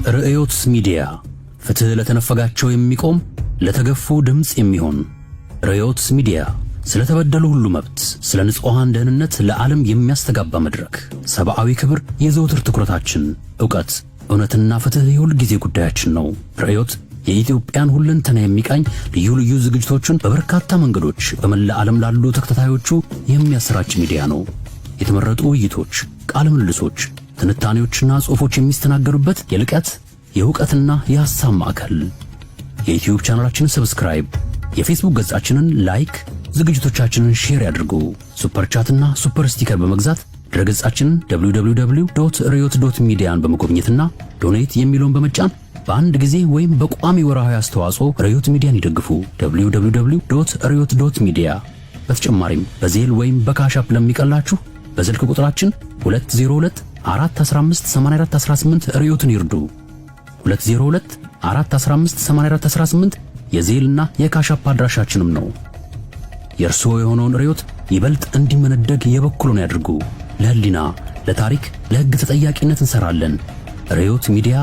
ርዕዮት ሚዲያ ፍትሕ ለተነፈጋቸው የሚቆም፣ ለተገፉ ድምፅ የሚሆን ርዕዮት ሚዲያ፣ ስለ ተበደሉ ሁሉ መብት፣ ስለ ንጹሐን ደህንነት ለዓለም የሚያስተጋባ መድረክ። ሰብአዊ ክብር የዘውትር ትኩረታችን፣ ዕውቀት፣ እውነትና ፍትሕ የሁል ጊዜ ጉዳያችን ነው። ርዕዮት የኢትዮጵያን ሁለንተና የሚቃኝ ልዩ ልዩ ዝግጅቶችን በበርካታ መንገዶች በመላ ዓለም ላሉ ተከታታዮቹ የሚያሰራጭ ሚዲያ ነው። የተመረጡ ውይይቶች፣ ቃለ ምልልሶች፣ ትንታኔዎችና ጽሑፎች የሚስተናገዱበት የልቀት፣ የእውቀትና የሐሳብ ማዕከል። የዩትዩብ ቻናላችንን subscribe፣ የፌስቡክ ገጻችንን like፣ ዝግጅቶቻችንን share ያድርጉ። Super chat ና super sticker በመግዛት ድረገጻችንን www.ርዕዮት.ሚዲያን በመጎብኘትና donate የሚለውን በመጫን በአንድ ጊዜ ወይም በቋሚ ወርሃዊ አስተዋጽኦ ርዕዮት ሚዲያን ይደግፉ። www.ርዕዮት.ሚዲያ። በተጨማሪም በ Zelle ወይም በ Cash App ለሚቀላችሁ በስልክ ቁጥራችን 202 415 8418 ርዕዮትን ይርዱ። 202 415 8418 የ Zelle ና የ Cash App አድራሻችንም ነው። የእርስዎ የሆነውን ርዕዮት ይበልጥ እንዲመነደግ የበኩልዎን ያድርጉ። ለሕሊና፣ ለታሪክ፣ ለሕግ ተጠያቂነት እንሰራለን። ርዕዮት ሚዲያ።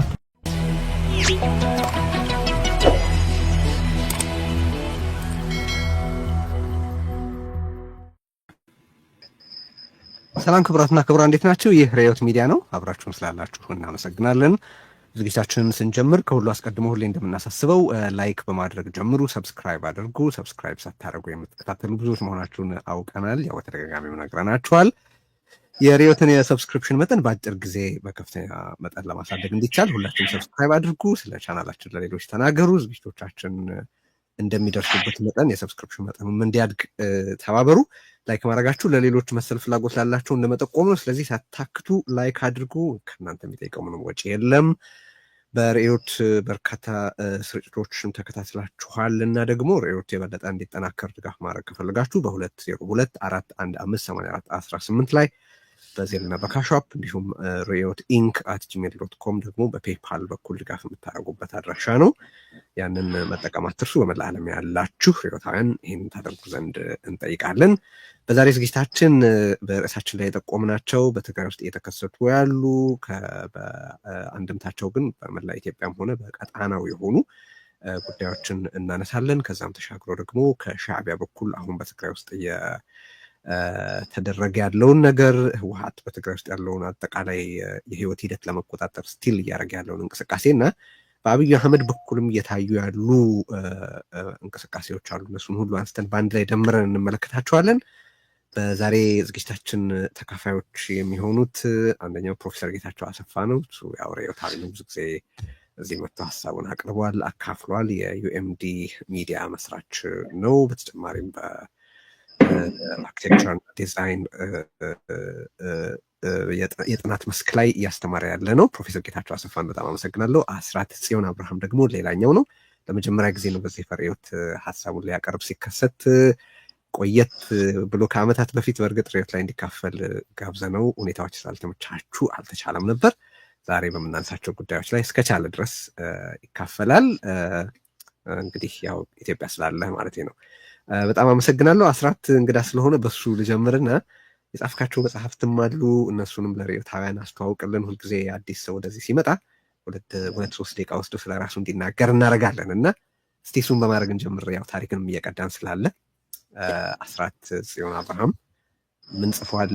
ሰላም ክቡራትና ክቡራን፣ እንዴት ናችሁ? ይህ ርዕዮት ሚዲያ ነው። አብራችሁን ስላላችሁ እናመሰግናለን። ዝግጅታችንን ስንጀምር ከሁሉ አስቀድሞ ሁሌ እንደምናሳስበው like በማድረግ ጀምሩ፣ subscribe አድርጉ። Subscribe ሳታደርጉ የምትከታተሉ ብዙዎች መሆናችሁን አውቀናል። ያው በተደጋጋሚ ነግረናችኋል። የርዕዮትን የ subscription መጠን በአጭር ጊዜ በከፍተኛ መጠን ለማሳደግ እንዲቻል ሁላችሁም subscribe አድርጉ። ስለ ቻናላችን ለሌሎች ተናገሩ። ዝግጅቶቻችን እንደሚደርሱበት መጠን የ subscription መጠኑም እንዲያድግ ተባበሩ። Like ማድረጋችሁ ለሌሎች መሰል ፍላጎት ላላቸው እንደመጠቆም ነው። ስለዚህ ሳታክቱ like አድርጉ። ከእናንተ የሚጠይቀው ምንም ወጪ የለም። በርዕዮት በርካታ ስርጭቶችን ተከታትላችኋል እና ደግሞ ርዕዮት የበለጠ እንዲጠናከር ድጋፍ ማድረግ ከፈለጋችሁ በ202 415 8418 ላይ በ Zelle ና በ Cash App እንዲሁም ርዕዮት Inc@gmail.com ደግሞ በ PayPal በኩል ድጋፍ የምታደርጉበት አድራሻ ነው። ያንን መጠቀም አትርሱ። በመላ ዓለም ያላችሁ ርዕዮታውያን ይህን ታደርጉ ዘንድ እንጠይቃለን። በዛሬ ዝግጅታችን በርዕሳችን ላይ የጠቆምናቸው በትግራይ ውስጥ እየተከሰቱ ያሉ፣ አንድምታቸው ግን በመላ ኢትዮጵያም ሆነ በቀጣናው የሆኑ ጉዳዮችን እናነሳለን። ከዛም ተሻግሮ ደግሞ ከሻዕቢያ በኩል አሁን በትግራይ ውስጥ እየተደረገ ያለውን ነገር፣ ህወሓት በትግራይ ውስጥ ያለውን አጠቃላይ የህይወት ሂደት ለመቆጣጠር still እያደረገ ያለውን እንቅስቃሴ እና በአብይ አህመድ በኩልም እየታዩ ያሉ እንቅስቃሴዎች አሉ። እነሱን ሁሉ አንስተን በአንድ ላይ ደምረን እንመለከታቸዋለን። በዛሬ ዝግጅታችን ተካፋዮች የሚሆኑት አንደኛው ፕሮፌሰር ጌታቸው አሰፋ ነው። እሱ ያው ርዕዮታዊ ነው። ብዙ ጊዜ እዚህ መጥቶ ሀሳቡን አቅርቧል፣ አካፍሏል። የ UMD ሚዲያ መስራች ነው። በተጨማሪም በ architecture design የጥናት መስክ ላይ እያስተማረ ያለ ነው። ፕሮፌሰር ጌታቸው አሰፋን በጣም አመሰግናለሁ። አስራት ጽዮን አብርሃም ደግሞ ሌላኛው ነው። ለመጀመሪያ ጊዜ ነው በዚህ ርዕዮት ሀሳቡን ሊያቀርብ ሲከሰት። ቆየት ብሎ ከዓመታት በፊት በእርግጥ ርዕዮት ላይ እንዲካፈል ጋብዘነው ሁኔታዎች ስላልተመቻቹ አልተቻለም ነበር። ዛሬ በምናነሳቸው ጉዳዮች ላይ እስከቻለ ድረስ ይካፈላል። እንግዲህ ያው ኢትዮጵያ ስላለ ማለት ነው። በጣም አመሰግናለሁ። አስራት እንግዳ ስለሆነ በሱ ልጀምርና የጻፍካቸው መጽሐፍትም አሉ። እነሱንም ለርዕዮታውያን አስተዋውቅልን። ሁልጊዜ አዲስ ሰው ወደዚህ ሲመጣ 2-3 ደቂቃ ወስዶ ስለ ራሱ እንዲናገር እናደርጋለን እና እስቲ እሱን በማድረግ እንጀምር። ያው ታሪክንም እየቀዳን ስላለ አስራት ጽዮን አብርሃም ምን ጽፏል፣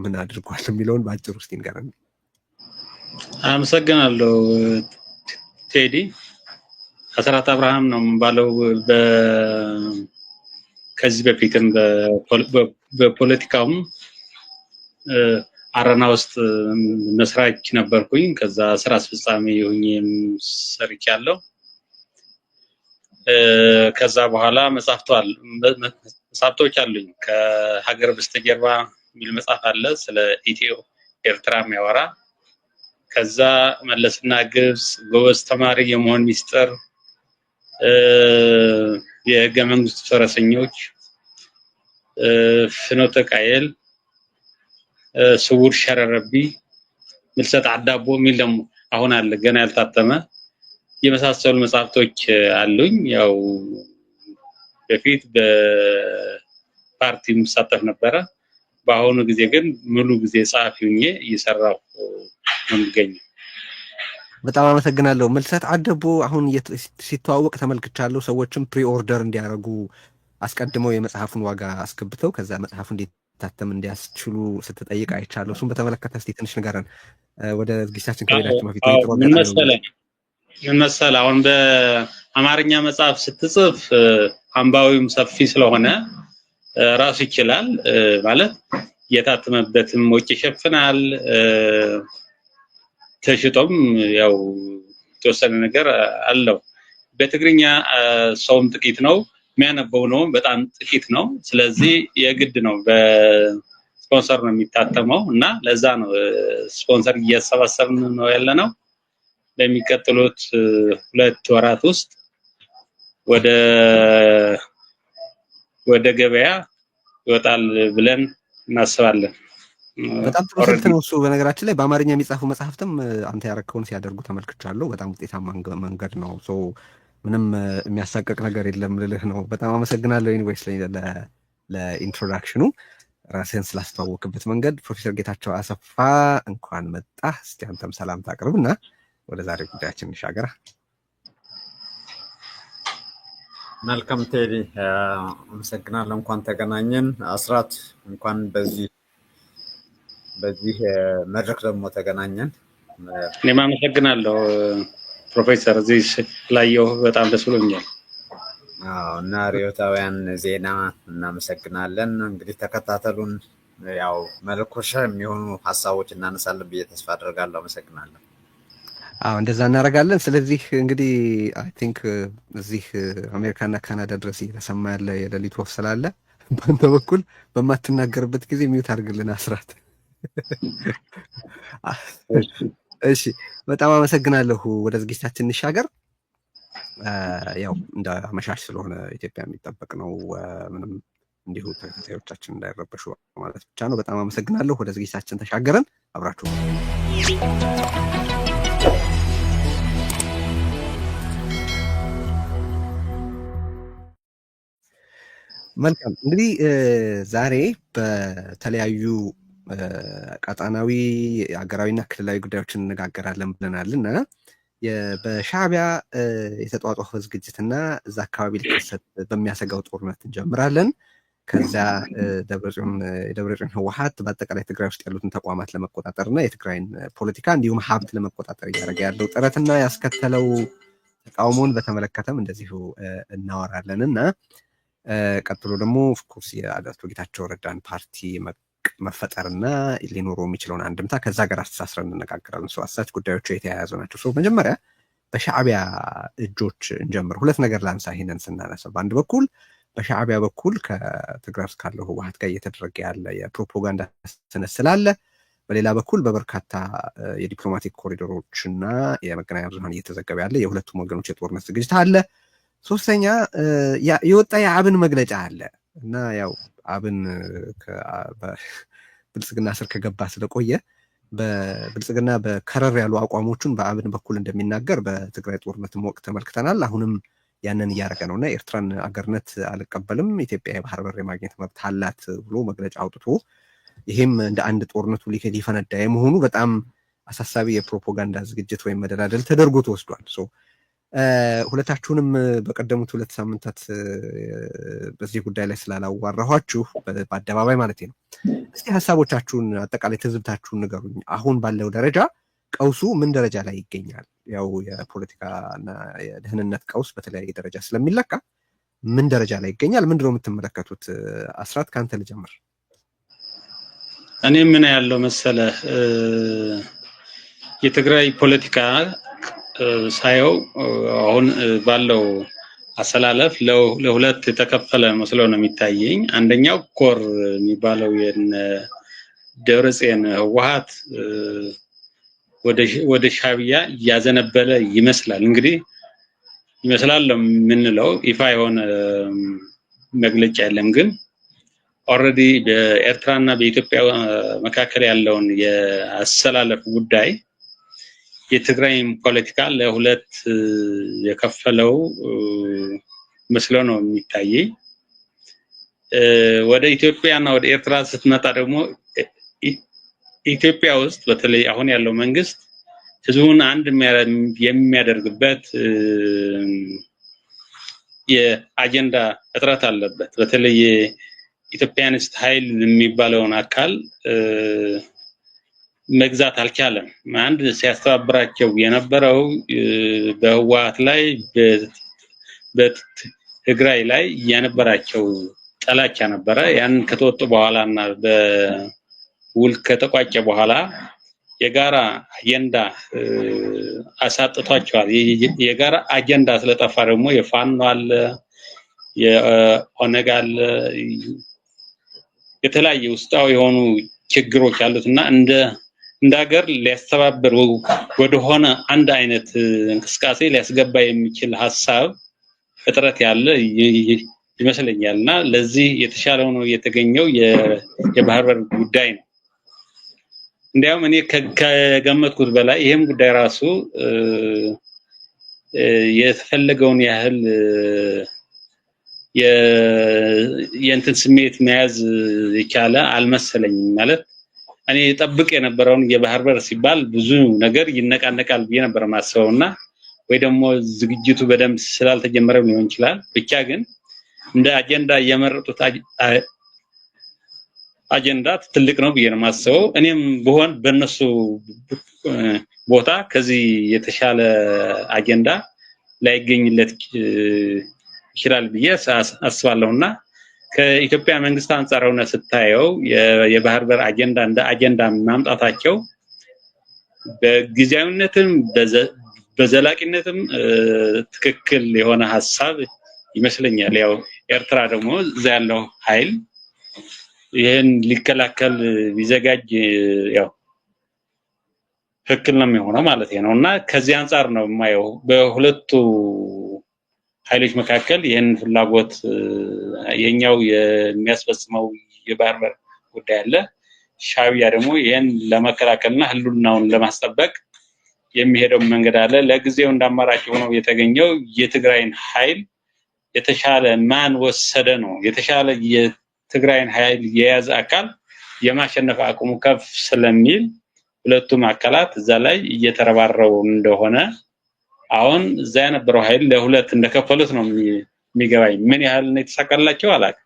ምን አድርጓል የሚለውን በአጭሩ እስቲ ንገረን። አመሰግናለሁ ቴዲ። አስራት አብርሃም ነው የምባለው። ከዚህ በፊትም በፖለቲካውም አረና ውስጥ መስራች ነበርኩኝ። ከዛ ስራ አስፈጻሚ ሆኜም ሰርቻለሁ። ከዛ በኋላ መጽሐፍቶች አሉኝ። ከሀገር በስተጀርባ የሚል መጽሐፍ አለ፣ ስለ ኢትዮ ኤርትራ የሚያወራ። ከዛ መለስና ግብፅ፣ ጎበዝ ተማሪ የመሆን ሚስጥር፣ የህገ መንግስቱ ፈረሰኞች፣ ፍኖተ ቃየል፣ ስውር ሸረረቢ፣ ምልሰት አዳቦ የሚል ደግሞ አሁን አለ ገና ያልታተመ፣ የመሳሰሉ መጽሐፍቶች አሉኝ። ያው በፊት በፓርቲ የምሳተፍ ነበረ። በአሁኑ ጊዜ ግን ሙሉ ጊዜ ጸሐፊ ሆኜ እየሰራሁ ነው የምገኘው። በጣም አመሰግናለሁ። ምልሰት አደቦ አሁን ሲተዋወቅ ተመልክቻለሁ። ሰዎችም pre-order እንዲያደርጉ አስቀድመው የመጽሐፉን ዋጋ አስገብተው ከዛ መጽሐፉ እንዲታተም እንዲያስችሉ ስትጠይቅ አይቻለሁ። እሱን በተመለከተ እስቲ ትንሽ ንገረን ወደ ዝግጅታችን ከመሄዳችን በፊት። ጥሩ ምን መሰለህ፣ አሁን በአማርኛ መጽሐፍ ስትጽፍ አንባቢውም ሰፊ ስለሆነ ራሱ ይችላል ማለት የታተመበትም ወጪ ይሸፍናል። ተሽጦም ያው የተወሰነ ነገር አለው። በትግርኛ ሰውም ጥቂት ነው፣ የሚያነበው ነው በጣም ጥቂት ነው። ስለዚህ የግድ ነው በስፖንሰር ነው የሚታተመው እና ለዛ ነው ስፖንሰር እያሰባሰብን ነው ያለነው። በሚቀጥሉት 2 ወራት ውስጥ ወደ ገበያ ይወጣል ብለን እናስባለን። በጣም ጥሩ ስልት ነው እሱ። በነገራችን ላይ በአማርኛ የሚጻፉ መጽሐፍትም አንተ ያረከውን ሲያደርጉ ተመልክቻለሁ። በጣም ውጤታማ መንገድ ነው። So ምንም የሚያሳቅቅ ነገር የለም ልልህ ነው። በጣም አመሰግናለሁ anyways ለ introduction ኑ፣ ራስህን ስላስተዋወቅበት መንገድ። ፕሮፌሰር ጌታቸው አሰፋ እንኳን መጣህ። እስቲ አንተም ሰላምታ አቅርብና ወደ ዛሬ ጉዳያችን እንሻገራ። መልካም ቴዲ፣ አመሰግናለሁ። እንኳን ተገናኘን። አስራት፣ እንኳን በዚህ መድረክ ደግሞ ተገናኘን። እኔም አመሰግናለሁ ፕሮፌሰር፣ እዚህ ስላየሁ በጣም ደስ ብሎኛል። አዎ፣ እና ርዕዮታውያን ዜና እናመሰግናለን። እንግዲህ ተከታተሉን። ያው መለኮሻ የሚሆኑ ሀሳቦች እናነሳለን ብዬ ተስፋ አደርጋለሁ። አመሰግናለሁ። አዎ፣ እንደዛ እናደርጋለን። ስለዚህ እንግዲህ I think እዚህ አሜሪካና ካናዳ ድረስ እየተሰማ ያለ የሌሊት ወፍ ስላለ በአንተ በኩል በማትናገርበት ጊዜ mute አድርግልን አስራት። እሺ፣ በጣም አመሰግናለሁ። ወደ ዝግጅታችን እንሻገር። ያው እንደ አመሻሽ ስለሆነ ኢትዮጵያ የሚጠበቅ ነው። ምንም እንዲሁ ተከታታዮቻችን እንዳይረበሹ ማለት ብቻ ነው። በጣም አመሰግናለሁ። ወደ ዝግጅታችን ተሻገረን። አብራችሁ። መልካም፣ እንግዲህ ዛሬ በተለያዩ ቀጣናዊ፣ ሀገራዊና ክልላዊ ጉዳዮችን እንነጋገራለን ብለናል እና በሻዕቢያ የተጧጧፈ ዝግጅትና እዛ አካባቢ ሊከሰት በሚያሰጋው ጦርነት እንጀምራለን። ከዚያ የደብረጽዮን ህወሓት በአጠቃላይ ትግራይ ውስጥ ያሉትን ተቋማት ለመቆጣጠር እና የትግራይን ፖለቲካ እንዲሁም ሀብት ለመቆጣጠር እያደረገ ያለው ጥረትና ያስከተለው ተቃውሞን በተመለከተም እንደዚሁ እናወራለን እና ቀጥሎ ደግሞ of course የአቶ ጌታቸው ረዳን ፓርቲ መፈጠርና ሊኖረው የሚችለውን አንድምታ ከዛ ጋር አስተሳስረን እንነጋገራለን። So አሳች ጉዳዮቹ የተያያዙ ናቸው። So መጀመሪያ በሻዕቢያ እጆች እንጀምር። ሁለት ነገር ላንሳ ይሄንን ስናነሳ። በአንድ በኩል በሻዕቢያ በኩል ከትግራይ ውስጥ ካለው ህወሓት ጋር እየተደረገ ያለ የፕሮፓጋንዳ ስነ ስላለ፣ በሌላ በኩል በበርካታ የዲፕሎማቲክ ኮሪደሮች እና የመገናኛ ብዙኃን እየተዘገበ ያለ የሁለቱም ወገኖች የጦርነት ዝግጅት አለ። ሶስተኛ የወጣ የአብን መግለጫ አለ እና ያው አብን ብልጽግና ስር ከገባ ስለቆየ በብልጽግና በከረር ያሉ አቋሞቹን በአብን በኩል እንደሚናገር በትግራይ ጦርነትም ወቅት ተመልክተናል። አሁንም ያንን እያደረገ ነው እና ኤርትራን አገርነት አልቀበልም፣ ኢትዮጵያ የባህር በር የማግኘት መብት አላት ብሎ መግለጫ አውጥቶ ይሄም እንደ አንድ ጦርነቱ ሊፈነዳ የመሆኑ በጣም አሳሳቢ የፕሮፓጋንዳ ዝግጅት ወይም መደላደል ተደርጎ ተወስዷል። ሁለታችሁንም በቀደሙት 2 ሳምንታት በዚህ ጉዳይ ላይ ስላላዋራኋችሁ በአደባባይ ማለት ነው። እስቲ ሀሳቦቻችሁን አጠቃላይ ትዝብታችሁን ንገሩኝ። አሁን ባለው ደረጃ ቀውሱ ምን ደረጃ ላይ ይገኛል? ያው የፖለቲካና የደህንነት ቀውስ በተለያየ ደረጃ ስለሚለካ ምን ደረጃ ላይ ይገኛል? ምንድነው የምትመለከቱት? አስራት፣ ካንተ ልጀምር። እኔ ምን ያለው መሰለህ፣ የትግራይ ፖለቲካ ሳየው አሁን ባለው አሰላለፍ ለሁለት የተከፈለ መስሎ ነው የሚታየኝ። አንደኛው core የሚባለው የነ ደብረጽዮን ህወሓት ወደ ሻዕቢያ እያዘነበለ ይመስላል። እንግዲህ ይመስላል የምንለው ይፋ የሆነ መግለጫ የለም፣ ግን already በኤርትራና በኢትዮጵያ መካከል ያለውን የአሰላለፍ ጉዳይ የትግራይን ፖለቲካ ለሁለት የከፈለው መስሎ ነው የሚታየኝ። ወደ ኢትዮጵያና ወደ ኤርትራ ስትመጣ ደግሞ ኢትዮጵያ ውስጥ በተለይ አሁን ያለው መንግስት ህዝቡን አንድ የሚያደርግበት የአጀንዳ እጥረት አለበት። በተለይ Ethiopianist ኃይል የሚባለውን አካል መግዛት አልቻለም። አንድ ሲያስተባብራቸው የነበረው በህወሓት ላይ፣ በትግራይ ላይ የነበራቸው ጥላቻ ነበረ። ያን ከተወጡ በኋላ እና በውል ከተቋጨ በኋላ የጋራ አጀንዳ አሳጥቷቸዋል። የጋራ አጀንዳ ስለጠፋ ደግሞ የፋኖ አለ፣ የኦነግ አለ፣ የተለያየ ውስጣዊ የሆኑ ችግሮች አሉት እና እንደ ሀገር ሊያስተባብር ወደሆነ አንድ አይነት እንቅስቃሴ ሊያስገባ የሚችል ሀሳብ እጥረት ያለ ይመስለኛል። እና ለዚህ የተሻለ ሆኖ የተገኘው የባህር በር ጉዳይ ነው። እንዲያውም እኔ ከገመትኩት በላይ ይህም ጉዳይ ራሱ የተፈለገውን ያህል የእንትን ስሜት መያዝ የቻለ አልመሰለኝም። ማለት እኔ ጠብቅ የነበረውን የባህር በር ሲባል ብዙ ነገር ይነቃነቃል ብዬ ነበር የማስበው እና ወይ ደግሞ ዝግጅቱ በደንብ ስላልተጀመረ ሊሆን ይችላል። ብቻ ግን እንደ አጀንዳ የመረጡት አጀንዳ ትልቅ ነው ብዬ ነው የማስበው። እኔም ብሆን በእነሱ ቦታ ከዚህ የተሻለ አጀንዳ ላይገኝለት ይችላል ብዬ አስባለሁ። እና ከኢትዮጵያ መንግስት አንጻር ሆነ ስታየው የባህር በር አጀንዳ እንደ አጀንዳ ማምጣታቸው በጊዜያዊነትም በዘላቂነትም ትክክል የሆነ ሀሳብ ይመስለኛል። ያው ኤርትራ ደግሞ እዛ ያለው ኃይል ይህን ሊከላከል ቢዘጋጅ ያው ትክክል ነው የሚሆነው ማለት ነው። እና ከዚህ አንጻር ነው የማየው በሁለቱ ኃይሎች መካከል ይህን ፍላጎት የኛው የሚያስፈጽመው የባህር በር ጉዳይ አለ። ሻዕቢያ ደግሞ ይህን ለመከላከልና ህልውናውን ለማስጠበቅ የሚሄደው መንገድ አለ። ለጊዜው እንደ አማራጭ ሆኖ የተገኘው የትግራይን ኃይል የተሻለ ማን ወሰደ ነው። የተሻለ የትግራይን ኃይል የያዘ አካል የማሸነፍ አቅሙ ከፍ ስለሚል ሁለቱም አካላት እዛ ላይ እየተረባረቡ እንደሆነ፣ አሁን እዛ የነበረው ኃይል ለሁለት እንደከፈሉት ነው የሚገባኝ። ምን ያህል ነው የተሳካላቸው አላውቅም።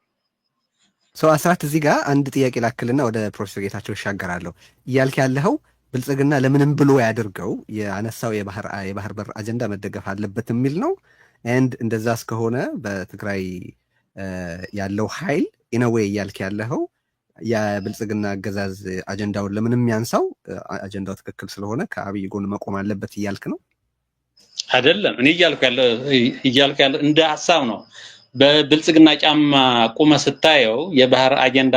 So አስራት፣ እዚህ ጋር አንድ ጥያቄ ላክልና ወደ ፕሮፌሰር ጌታቸው ይሻገራለሁ። እያልክ ያለኸው ብልጽግና ለምንም ብሎ ያድርገው የአነሳው የባህር በር አጀንዳ መደገፍ አለበት የሚል ነው። And እንደዛ እስከሆነ በትግራይ ያለው ኃይል in a way እያልክ ያለኸው የብልጽግና አገዛዝ አጀንዳውን ለምንም ያንሳው አጀንዳው ትክክል ስለሆነ ከአብይ ጎን መቆም አለበት እያልክ ነው? አይደለም። እኔ እያልኩ ያለው እንደ ሀሳብ ነው። በብልጽግና ጫማ ቁመ ስታየው የባህር አጀንዳ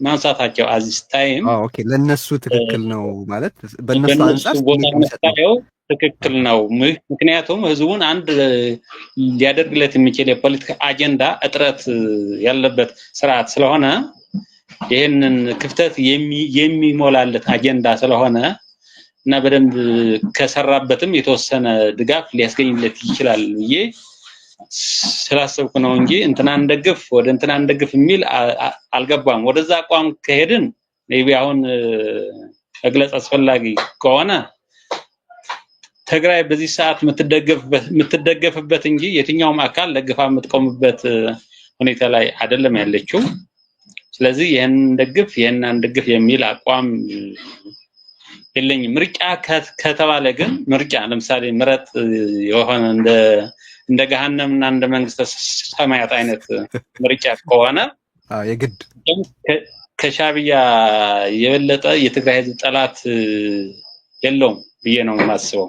ማንሳታቸው at this time Okay፣ ለእነሱ ትክክል ነው ማለት በእነሱ አንጻር ቦታ ስታየው ትክክል ነው። ምክንያቱም ህዝቡን አንድ ሊያደርግለት የሚችል የፖለቲካ አጀንዳ እጥረት ያለበት ስርዓት ስለሆነ፣ ይህንን ክፍተት የሚሞላለት አጀንዳ ስለሆነ እና በደንብ ከሰራበትም የተወሰነ ድጋፍ ሊያስገኝለት ይችላል ብዬ ስላሰብኩ ነው እንጂ እንትና እንደግፍ ወደ እንትና እንደግፍ የሚል አልገባም። ወደዛ አቋም ከሄድን maybe አሁን መግለጽ አስፈላጊ ከሆነ ትግራይ በዚህ ሰዓት የምትደገፍበት እንጂ የትኛውም አካል ደግፋ የምትቆምበት ሁኔታ ላይ አይደለም ያለችው። ስለዚህ ይህን ደግፍ ይህን አንደግፍ የሚል አቋም የለኝም። ምርጫ ከተባለ ግን፣ ምርጫ ለምሳሌ ምረጥ የሆነ እንደ ገሃነም እና እንደ መንግስተ ሰማያት አይነት ምርጫ ከሆነ የግድ ከሻዕቢያ የበለጠ የትግራይ ህዝብ ጠላት የለውም ብዬ ነው የማስበው።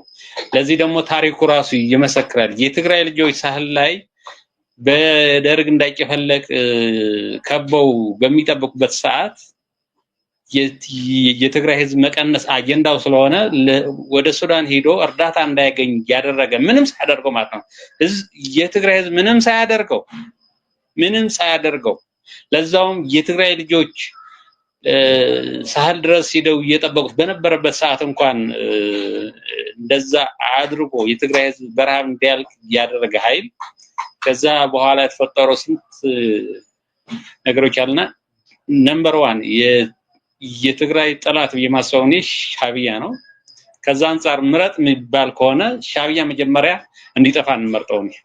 ለዚህ ደግሞ ታሪኩ ራሱ ይመሰክራል። የትግራይ ልጆች ሳህል ላይ በደርግ እንዳይጨፈለቅ ከበው በሚጠብቁበት ሰዓት የትግራይ ህዝብ መቀነስ አጀንዳው ስለሆነ ወደ ሱዳን ሄዶ እርዳታ እንዳያገኝ ያደረገ፣ ምንም ሳያደርገው ማለት ነው። የትግራይ ህዝብ ምንም ሳያደርገው፣ ምንም ሳያደርገው፣ ለዛውም የትግራይ ልጆች ሳህል ድረስ ሂደው እየጠበቁት በነበረበት ሰዓት እንኳን እንደዛ አድርጎ የትግራይ ህዝብ በረሃብ እንዲያልቅ ያደረገ ኃይል፣ ከዛ በኋላ የተፈጠረው ስንት ነገሮች አሉና number one የትግራይ ጠላት ብዬ ማስበው እኔ ሻዕቢያ ነው። ከዛ አንጻር ምረጥ የሚባል ከሆነ ሻዕቢያ መጀመሪያ እንዲጠፋ እንመርጠው ነው።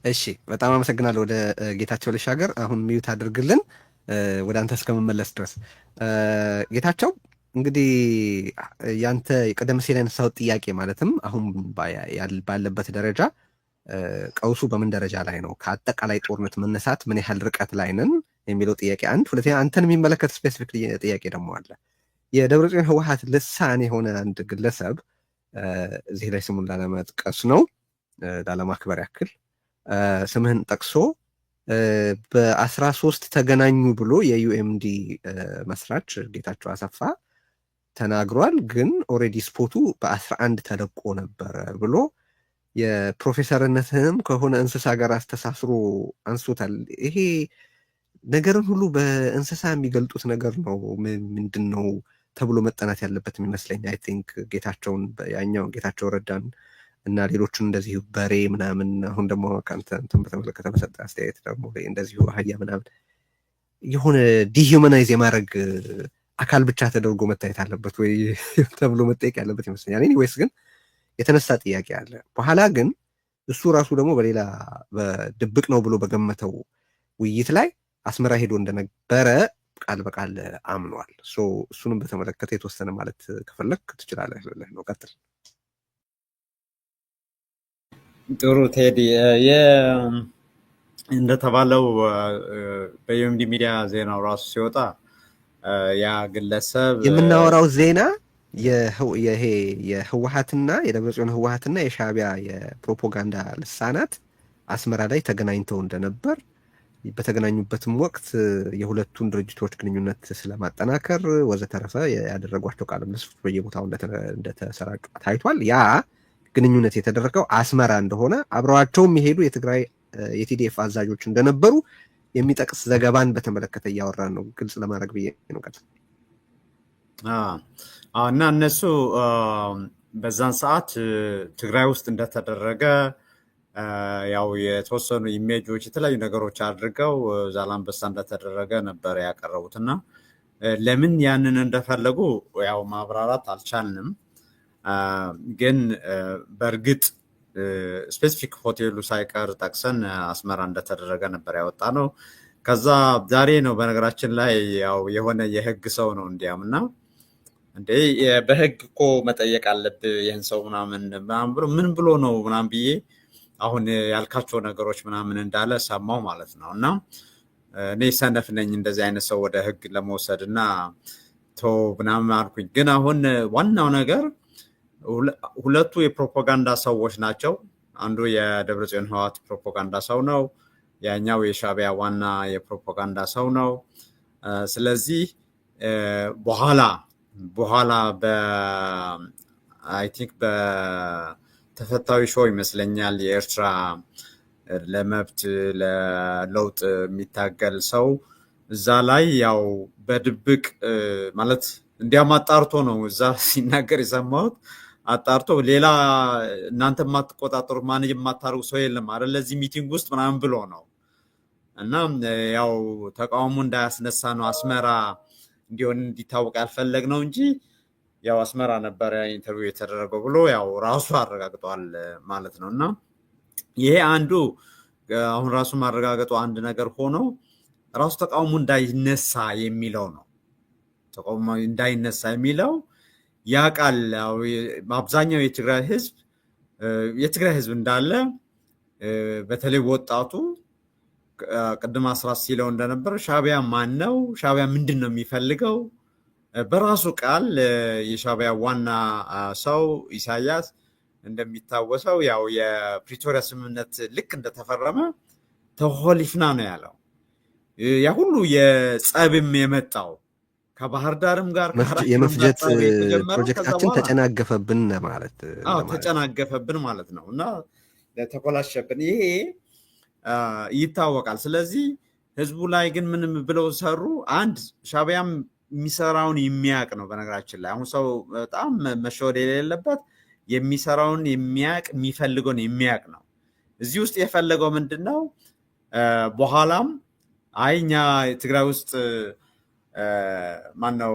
እሺ፣ በጣም አመሰግናለሁ። ወደ ጌታቸው ልሻገር። አሁን mute አድርግልን ወደ አንተ እስከምመለስ ድረስ። ጌታቸው፣ እንግዲህ ያንተ ቀደም ሲል ያነሳው ጥያቄ ማለትም አሁን ባለበት ደረጃ ቀውሱ በምን ደረጃ ላይ ነው፣ ከአጠቃላይ ጦርነት መነሳት ምን ያህል ርቀት ላይ ነን የሚለው ጥያቄ አንድ፣ ሁለተኛ አንተን የሚመለከት specific ጥያቄ ደግሞ አለ። የደብረጽዮን ህወሓት ልሳን የሆነ አንድ ግለሰብ፣ እዚህ ላይ ስሙን ላለመጥቀስ ነው፣ ላለማክበር ያክል፣ ስምህን ጠቅሶ በ13 ተገናኙ ብሎ የ UMD መስራች ጌታቸው አሰፋ ተናግሯል። ግን already spot ኡ በ11 ተለቆ ነበረ ብሎ የፕሮፌሰርነትህም ከሆነ እንስሳ ጋር አስተሳስሮ አንስቶታል። ይሄ ነገርን ሁሉ በእንስሳ የሚገልጡት ነገር ነው። ምንድን ነው ተብሎ መጠናት ያለበት የሚመስለኝ። I think ጌታቸውን፣ ያኛውን ጌታቸው ረዳን እና ሌሎቹን እንደዚሁ በሬ ምናምን፣ አሁን ደግሞ ከአንተ እንትን በተመለከተ በሰጠ አስተያየት ደግሞ እንደዚሁ አህያ ምናምን የሆነ dehumanize የማድረግ አካል ብቻ ተደርጎ መታየት አለበት ወይ ተብሎ መጠየቅ ያለበት ይመስለኛል። Anyways ግን የተነሳ ጥያቄ አለ። በኋላ ግን እሱ ራሱ ደግሞ በሌላ በድብቅ ነው ብሎ በገመተው ውይይት ላይ አስመራ ሄዶ እንደነበረ ቃል በቃል አምኗል። እሱንም በተመለከተ የተወሰነ ማለት ከፈለክ ትችላለህ ልልህ ነው። ቀጥል። ጥሩ ቴዲ፣ እንደተባለው በ UMD ሚዲያ ዜናው ራሱ ሲወጣ ያ ግለሰብ የምናወራው ዜና ይሄ የህወሀትና የደብረጽዮን ህወሀትና የሻዕቢያ የፕሮፓጋንዳ ልሳናት አስመራ ላይ ተገናኝተው እንደነበር፣ በተገናኙበትም ወቅት የሁለቱን ድርጅቶች ግንኙነት ስለማጠናከር ወዘተረፈ ያደረጓቸው ቃለ ምልልሶች በየቦታው እንደተሰራጩ ታይቷል። ያ ግንኙነት የተደረገው አስመራ እንደሆነ፣ አብረዋቸው የሚሄዱ የትግራይ የ TDF አዛዦች እንደነበሩ የሚጠቅስ ዘገባን በተመለከተ እያወራን ነው። ግልጽ ለማድረግ ብዬ ነው። ቀጥል። እና እነሱ በዛን ሰዓት ትግራይ ውስጥ እንደተደረገ ያው የተወሰኑ image ኦች፣ የተለያዩ ነገሮች አድርገው ዛላንበሳ እንደተደረገ ነበር ያቀረቡት እና ለምን ያንን እንደፈለጉ ያው ማብራራት አልቻልንም። ግን በእርግጥ specific ሆቴሉ ሳይቀር ጠቅሰን አስመራ እንደተደረገ ነበር ያወጣነው። ከዛ ዛሬ ነው በነገራችን ላይ ያው የሆነ የህግ ሰው ነው እንዲያም እና እንዴ በህግ እኮ መጠየቅ አለብህ ይህን ሰው ምናምን ምናምን ብሎ ምን ብሎ ነው ምናምን ብዬ አሁን ያልካቸው ነገሮች ምናምን እንዳለ ሰማው ማለት ነው። እና እኔ ሰነፍ ነኝ እንደዚህ አይነት ሰው ወደ ህግ ለመውሰድ እና ተው ምናምን አልኩኝ። ግን አሁን ዋናው ነገር ሁለቱ የፕሮፓጋንዳ ሰዎች ናቸው። አንዱ የደብረጽዮን ህወሓት ፕሮፓጋንዳ ሰው ነው። ያኛው የሻዕቢያ ዋና የፕሮፓጋንዳ ሰው ነው። ስለዚህ በኋላ በኋላ I think በተፈታዊ show ይመስለኛል የኤርትራ ለመብት ለለውጥ የሚታገል ሰው እዛ ላይ ያው በድብቅ ማለት እንዲያም አጣርቶ ነው እዛ ሲናገር የሰማሁት። አጣርቶ ሌላ እናንተ የማትቆጣጠሩ manage የማታደርጉ ሰው የለም አይደል ለዚህ meeting ውስጥ ምናምን ብሎ ነው። እና ያው ተቃውሞ እንዳያስነሳ ነው አስመራ እንዲሆን እንዲታወቅ ያልፈለግ ነው እንጂ ያው አስመራ ነበረ interview የተደረገው ብሎ ያው ራሱ አረጋግጧል ማለት ነው። እና ይሄ አንዱ አሁን ራሱ ማረጋገጡ አንድ ነገር ሆኖ ራሱ ተቃውሞ እንዳይነሳ የሚለው ነው። ተቃውሞ እንዳይነሳ የሚለው ያውቃል። አብዛኛው የትግራይ ህዝብ እንዳለ በተለይ ወጣቱ ቅድም አስራት ሲለው እንደነበረ ሻዕቢያ ማን ነው? ሻዕቢያ ምንድን ነው የሚፈልገው? በራሱ ቃል የሻዕቢያ ዋና ሰው ኢሳያስ እንደሚታወሰው ያው የፕሪቶሪያ ስምምነት ልክ እንደተፈረመ ተኮሊፍና ነው ያለው። ያ ሁሉ የጸብም የመጣው ከባህር ዳርም ጋር የመፍጀት ፕሮጀክታችን ተጨናገፈብን ማለት ተጨናገፈብን ማለት ነው እና ተኮላሸብን። ይሄ ይታወቃል። ስለዚህ ህዝቡ ላይ ግን ምንም ብለው ሰሩ። አንድ ሻዕቢያም የሚሰራውን የሚያውቅ ነው። በነገራችን ላይ አሁን ሰው በጣም መሸወድ የሌለበት የሚሰራውን የሚያውቅ፣ የሚፈልገውን የሚያውቅ ነው። እዚህ ውስጥ የፈለገው ምንድን ነው? በኋላም አይ እኛ ትግራይ ውስጥ ማነው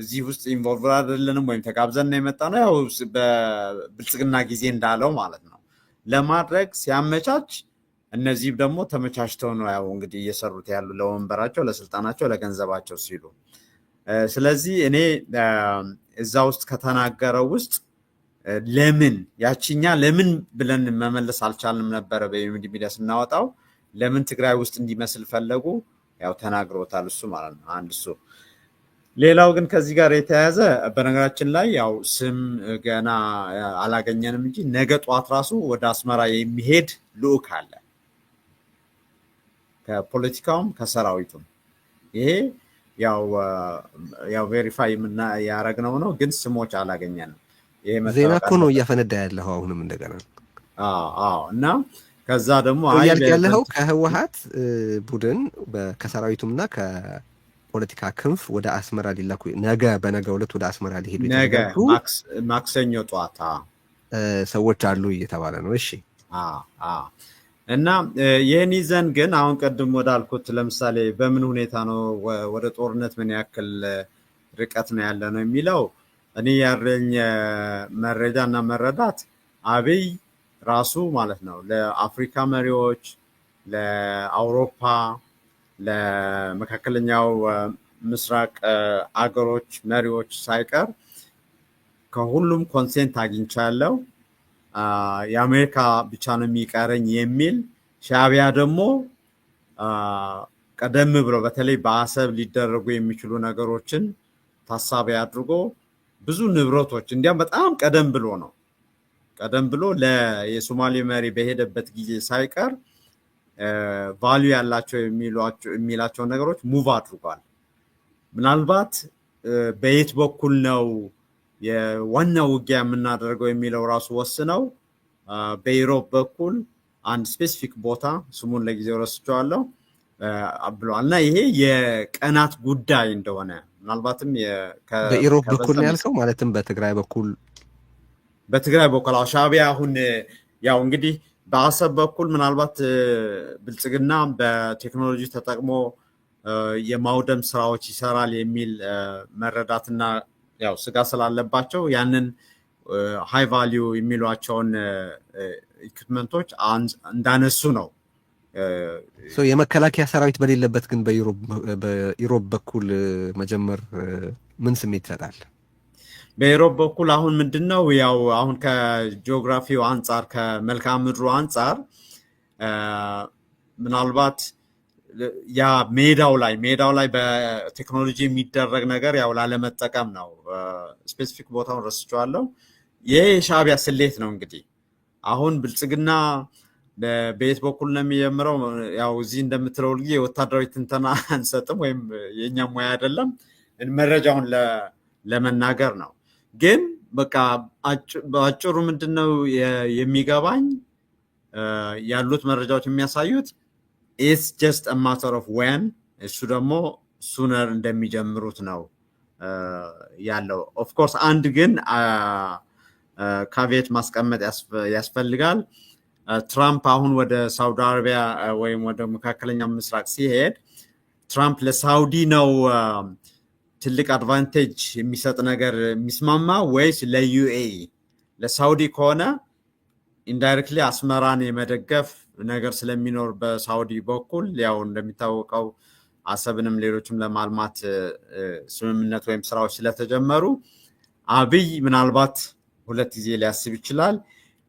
እዚህ ውስጥ involve አይደለንም ወይም ተጋብዘን ነው የመጣ ነው፣ ያው በብልጽግና ጊዜ እንዳለው ማለት ነው ለማድረግ ሲያመቻች፣ እነዚህ ደግሞ ተመቻችተው ነው ያው እንግዲህ እየሰሩት ያሉ ለወንበራቸው፣ ለስልጣናቸው፣ ለገንዘባቸው ሲሉ። ስለዚህ እኔ እዛ ውስጥ ከተናገረው ውስጥ ለምን ያቺኛ ለምን ብለን መመለስ አልቻልንም ነበረ። በዩኒዲ ሚዲያ ስናወጣው ለምን ትግራይ ውስጥ እንዲመስል ፈለጉ? ያው ተናግሮታል እሱ ማለት ነው። አንድ እሱ። ሌላው ግን ከዚህ ጋር የተያያዘ፣ በነገራችን ላይ ያው ስም ገና አላገኘንም እንጂ ነገ ጠዋት ራሱ ወደ አስመራ የሚሄድ ልዑክ አለ፣ ከፖለቲካውም ከሰራዊቱም። ይሄ ያው verify ያደረግነው ነው፣ ግን ስሞች አላገኘንም። ይሄ ዜና እኮ ነው እያፈነዳ ያለኸው አሁንም እንደገና። አዎ፣ እና ከዛ ደግሞ እያልክ ያለኸው ከህወሀት ቡድን ከሰራዊቱምና ከፖለቲካ ክንፍ ወደ አስመራ ሊላኩ ነገ በነገ ዕለት ወደ አስመራ ሊሄዱ ነገ ማክሰኞ ጠዋት ሰዎች አሉ እየተባለ ነው። እሺ። እና ይህን ይዘን ግን አሁን ቅድም ወዳልኩት ለምሳሌ በምን ሁኔታ ነው፣ ወደ ጦርነት ምን ያክል ርቀት ነው ያለ ነው የሚለው፣ እኔ ያለኝ መረጃ እና መረዳት አብይ ራሱ ማለት ነው ለአፍሪካ መሪዎች፣ ለአውሮፓ፣ ለመካከለኛው ምስራቅ አገሮች መሪዎች ሳይቀር ከሁሉም consent አግኝቻለሁ፣ የአሜሪካ ብቻ ነው የሚቀረኝ የሚል፣ ሻዕቢያ ደግሞ ቀደም ብሎ በተለይ በአሰብ ሊደረጉ የሚችሉ ነገሮችን ታሳቢ አድርጎ ብዙ ንብረቶች እንዲያም በጣም ቀደም ብሎ ነው፣ ቀደም ብሎ የሶማሌ መሪ በሄደበት ጊዜ ሳይቀር value ያላቸው የሚላቸውን ነገሮች move አድርጓል። ምናልባት በየት በኩል ነው የዋና ውጊያ የምናደርገው የሚለው ራሱ ወስነው በኢሮብ በኩል አንድ specific ቦታ፣ ስሙን ለጊዜው ረስቼዋለሁ፣ ብለዋል። እና ይሄ የቀናት ጉዳይ እንደሆነ ምናልባትም በኢሮብ በኩል ነው ያልከው፣ ማለትም በትግራይ በኩል? በትግራይ በኩል ሻዕቢያ አሁን ያው እንግዲህ በአሰብ በኩል ምናልባት ብልጽግና በቴክኖሎጂ ተጠቅሞ የማውደም ስራዎች ይሰራል የሚል መረዳትና ያው ስጋት ስላለባቸው ያንን high value የሚሏቸውን equipment ኦች እንዳነሱ ነው። የመከላከያ ሰራዊት በሌለበት ግን በኢሮብ በኩል መጀመር ምን ስሜት ይሰጣል? በኢሮብ በኩል አሁን ምንድን ነው፣ ያው አሁን ከጂኦግራፊው አንጻር፣ ከመልክዓ ምድሩ አንጻር ምናልባት ያ ሜዳው ላይ በቴክኖሎጂ የሚደረግ ነገር ያው ላለመጠቀም ነው። Specific ቦታውን ረስቼዋለሁ። ይሄ የሻዕቢያ ስሌት ነው። እንግዲህ አሁን ብልጽግና በየት በኩል ነው የሚጀምረው? ያው እዚህ እንደምትለው ጊዜ የወታደራዊ ትንተና አንሰጥም ወይም የእኛ ሙያ አይደለም፣ መረጃውን ለመናገር ነው። ግን በቃ በአጭሩ ምንድነው የሚገባኝ፣ ያሉት መረጃዎች የሚያሳዩት it's just matter of when፣ እሱ ደግሞ sooner እንደሚጀምሩት ነው ያለው። Of course አንድ ግን caveat ማስቀመጥ ያስፈልጋል። ትራምፕ አሁን ወደ ሳውዲ አረቢያ ወይም ወደ መካከለኛው ምስራቅ ሲሄድ ትራምፕ ለሳውዲ ነው ትልቅ advantage የሚሰጥ ነገር የሚስማማ ወይስ ለ UAE? ለሳውዲ ከሆነ indirectly አስመራን የመደገፍ ነገር ስለሚኖር በሳውዲ በኩል፣ ያው እንደሚታወቀው አሰብንም ሌሎችም ለማልማት ስምምነት ወይም ስራዎች ስለተጀመሩ አብይ ምናልባት ሁለት ጊዜ ሊያስብ ይችላል።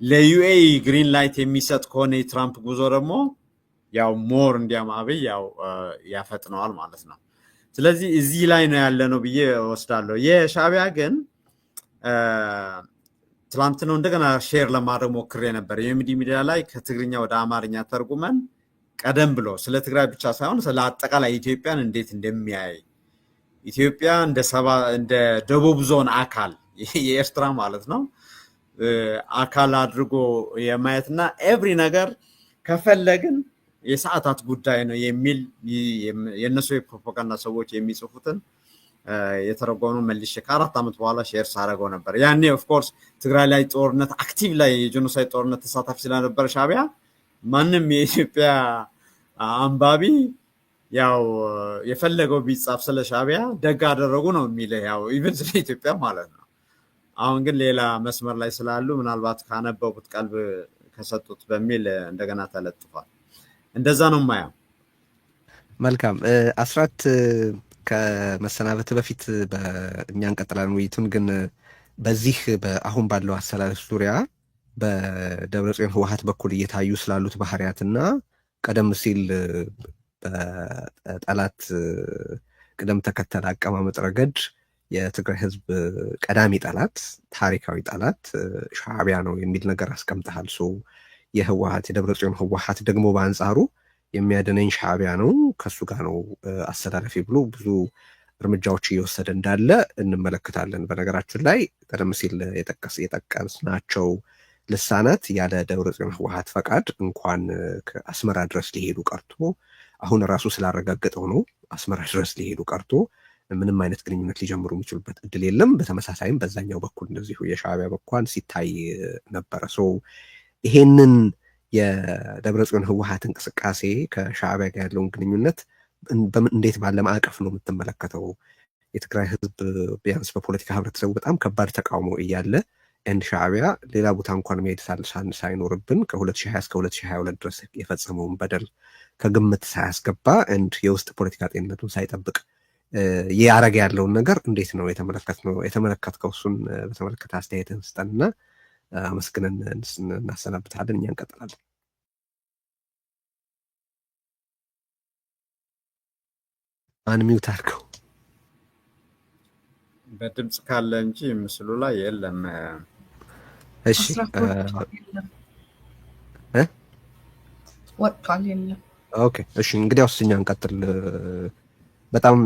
ለ UAE green light የሚሰጥ ከሆነ የትራምፕ ጉዞ ደግሞ ያው more እንዲያም አብይ ያው ያፈጥነዋል ማለት ነው። ስለዚህ እዚህ ላይ ነው ያለ ነው ብዬ ወስዳለሁ። የሻዕቢያ ግን ትላንት ነው እንደገና share ለማድረግ ሞክሬ ነበር። የሚዲ ሚዲያ ላይ ከትግርኛ ወደ አማርኛ ተርጉመን ቀደም ብሎ ስለ ትግራይ ብቻ ሳይሆን ስለ አጠቃላይ ኢትዮጵያን እንዴት እንደሚያይ፣ ኢትዮጵያ እንደ ደቡብ ዞን አካል፣ የኤርትራ ማለት ነው፣ አካል አድርጎ የማየትና every ነገር ከፈለግን የሰዓታት ጉዳይ ነው የሚል የእነሱ የፕሮፓጋንዳ ሰዎች የሚጽፉትን የተረጎመ መልሼ ከ4 ዓመት በኋላ share ሳደርገው ነበር። ያኔ of course ትግራይ ላይ ጦርነት active ላይ የ genocide ጦርነት ተሳታፊ ስለነበረ ሻዕቢያ ማንም የኢትዮጵያ አንባቢ ያው የፈለገው ቢጻፍ ስለ ሻዕቢያ ደግ አደረጉ ነው የሚልህ፣ ያው even ስለ ኢትዮጵያ ማለት ነው። አሁን ግን ሌላ መስመር ላይ ስላሉ ምናልባት ካነበቡት ቀልብ ከሰጡት በሚል እንደገና ተለጥፏል። እንደዛ ነው የማየው። መልካም አስራት፣ ከመሰናበት በፊት እኛ እንቀጥላለን ውይይቱን፣ ግን በዚህ አሁን ባለው አሰላለፍ ዙሪያ በደብረጽዮን ህወሓት በኩል እየታዩ ስላሉት ባህሪያትና ቀደም ሲል በጠላት ቅደም ተከተል አቀማመጥ ረገድ የትግራይ ህዝብ ቀዳሚ ጠላት፣ ታሪካዊ ጠላት ሻዕቢያ ነው የሚል ነገር አስቀምጠሃል። So የህወሓት የደብረጽዮን ህወሓት ደግሞ በአንጻሩ የሚያድነኝ ሻዕቢያ ነው፣ ከሱ ጋር ነው አሰላለፌ ብሎ ብዙ እርምጃዎች እየወሰደ እንዳለ እንመለከታለን። በነገራችን ላይ ቀደም ሲል የጠቀስናቸው ልሳናት ያለ ደብረጽዮን ህወሓት ፈቃድ እንኳን ከአስመራ ድረስ ሊሄዱ ቀርቶ፣ አሁን ራሱ ስላረጋገጠው ነው፣ አስመራ ድረስ ሊሄዱ ቀርቶ ምንም አይነት ግንኙነት ሊጀምሩ የሚችሉበት እድል የለም። በተመሳሳይም በዛኛው በኩል እንደዚሁ የሻዕቢያ በኳን ሲታይ ነበረ። So ይሄንን የደብረጽዮን ህወሓት እንቅስቃሴ ከሻዕቢያ ጋር ያለውን ግንኙነት እንዴት ባለ ማዕቀፍ ነው የምትመለከተው? የትግራይ ህዝብ ቢያንስ በፖለቲካ ህብረተሰቡ በጣም ከባድ ተቃውሞ እያለ and ሻዕቢያ ሌላ ቦታ እንኳን መሄድ ሳይኖርብን ከ2020 እስከ 2022 ድረስ የፈጸመውን በደል ከግምት ሳያስገባ and የውስጥ ፖለቲካ ጤንነቱን ሳይጠብቅ እያረገ ያለውን ነገር እንዴት ነው የተመለከትከው? እሱን በተመለከተ አስተያየትህን ስጠንና አመስግነን እናሰናብታለን። እኛ እንቀጥላለን። Unmute አድርገው። በድምፅ ካለ እንጂ ምስሉ ላይ የለም። እሺ፣ ወጥቷል። የለም። Okay፣ እሺ፣ እንግዲያውስ እኛ እንቀጥል። በጣም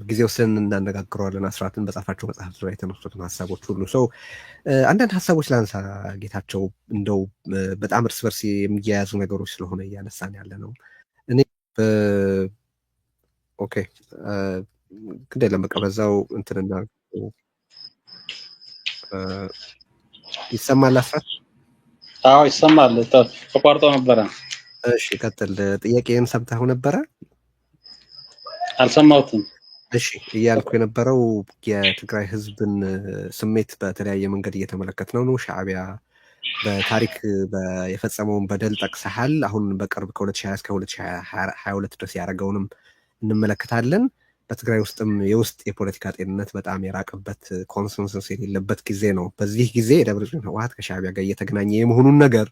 ጊዜ ወስደን እናነጋግረዋለን አስራትን በጻፋቸው መጽሐፍ ዙሪያ የተነሱትን ሀሳቦች ሁሉ። So አንዳንድ ሀሳቦች ላንሳ ጌታቸው፣ እንደው በጣም እርስ በርስ የሚያያዙ ነገሮች ስለሆነ እያነሳን ያለ ነው። እኔ okay፣ ግድ የለም፣ በቃ በዛው እንትንና ይሰማል አስራት? አዎ ይሰማል። ተቋርጦ ነበረ። እሺ ቀጥል። ጥያቄን ሰምተኸው ነበረ? አልሰማሁትም። እሺ፣ እያልኩ የነበረው የትግራይ ህዝብን ስሜት በተለያየ መንገድ እየተመለከትነው ነው። ሻዕቢያ በታሪክ የፈጸመውን በደል ጠቅሰሃል። አሁን በቅርብ ከ2020 እስከ 2022 ድረስ ያደረገውንም እንመለከታለን። በትግራይ ውስጥም የውስጥ የፖለቲካ ጤንነት በጣም የራቀበት፣ consensus የሌለበት ጊዜ ነው። በዚህ ጊዜ የደብረጽዮን ህወሓት ከሻዕቢያ ጋር እየተገናኘ የመሆኑን ነገር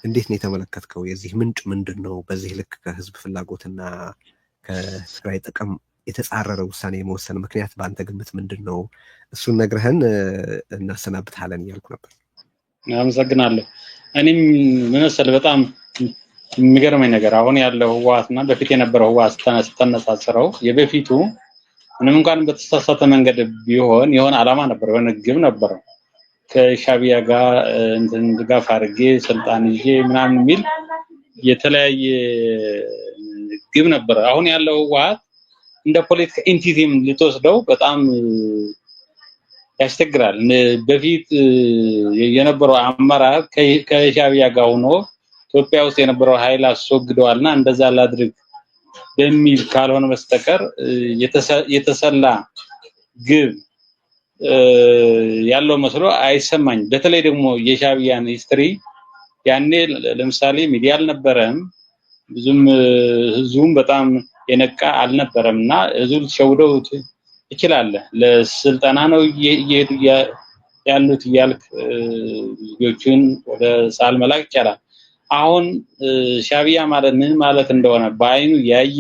እንዴት ነው የተመለከትከው? የዚህ ምንጭ ምንድን ነው? በዚህ ልክ ከህዝብ ፍላጎትና ከትግራይ ጥቅም የተጻረረ ውሳኔ የመወሰን ምክንያት በአንተ ግምት ምንድን ነው? እሱን ነግረህን እናሰናብትሃለን እያልኩ ነበር። አመሰግናለሁ። እኔም ምን መሰለህ፣ በጣም የሚገርመኝ ነገር አሁን ያለው ህወሓት እና በፊት የነበረው ህወሓት ስታነጻጽረው የበፊቱ ምንም እንኳን በተሳሳተ መንገድ ቢሆን የሆነ ዓላማ ነበር፣ የሆነ ግብ ነበረው። ከሻዕቢያ ጋር እንትን ድጋፍ አድርጌ ስልጣን ይዤ ምናምን የሚል የተለያየ ግብ ነበረ። አሁን ያለው ህወሓት እንደ ፖለቲካ entity ም ልትወስደው በጣም ያስቸግራል። በፊት የነበረው አመራር ከሻዕቢያ ጋር ሆኖ ኢትዮጵያ ውስጥ የነበረው ኃይል አስወግደዋልና እንደዛ ላድርግ በሚል ካልሆነ በስተቀር የተሰላ ግብ ያለው መስሎ አይሰማኝም። በተለይ ደግሞ የሻዕቢያን history ያኔ ለምሳሌ ሚዲያ አልነበረም፣ ብዙም ህዝቡም በጣም የነቃ አልነበረም እና ህዝቡ ልትሸውደው ትችላለህ። ለስልጠና ነው እየሄዱ ያሉት እያልክ ልጆቹን ወደ ሳል መላክ ይቻላል። አሁን ሻዕቢያ ማለት ምን ማለት እንደሆነ በአይኑ ያየ፣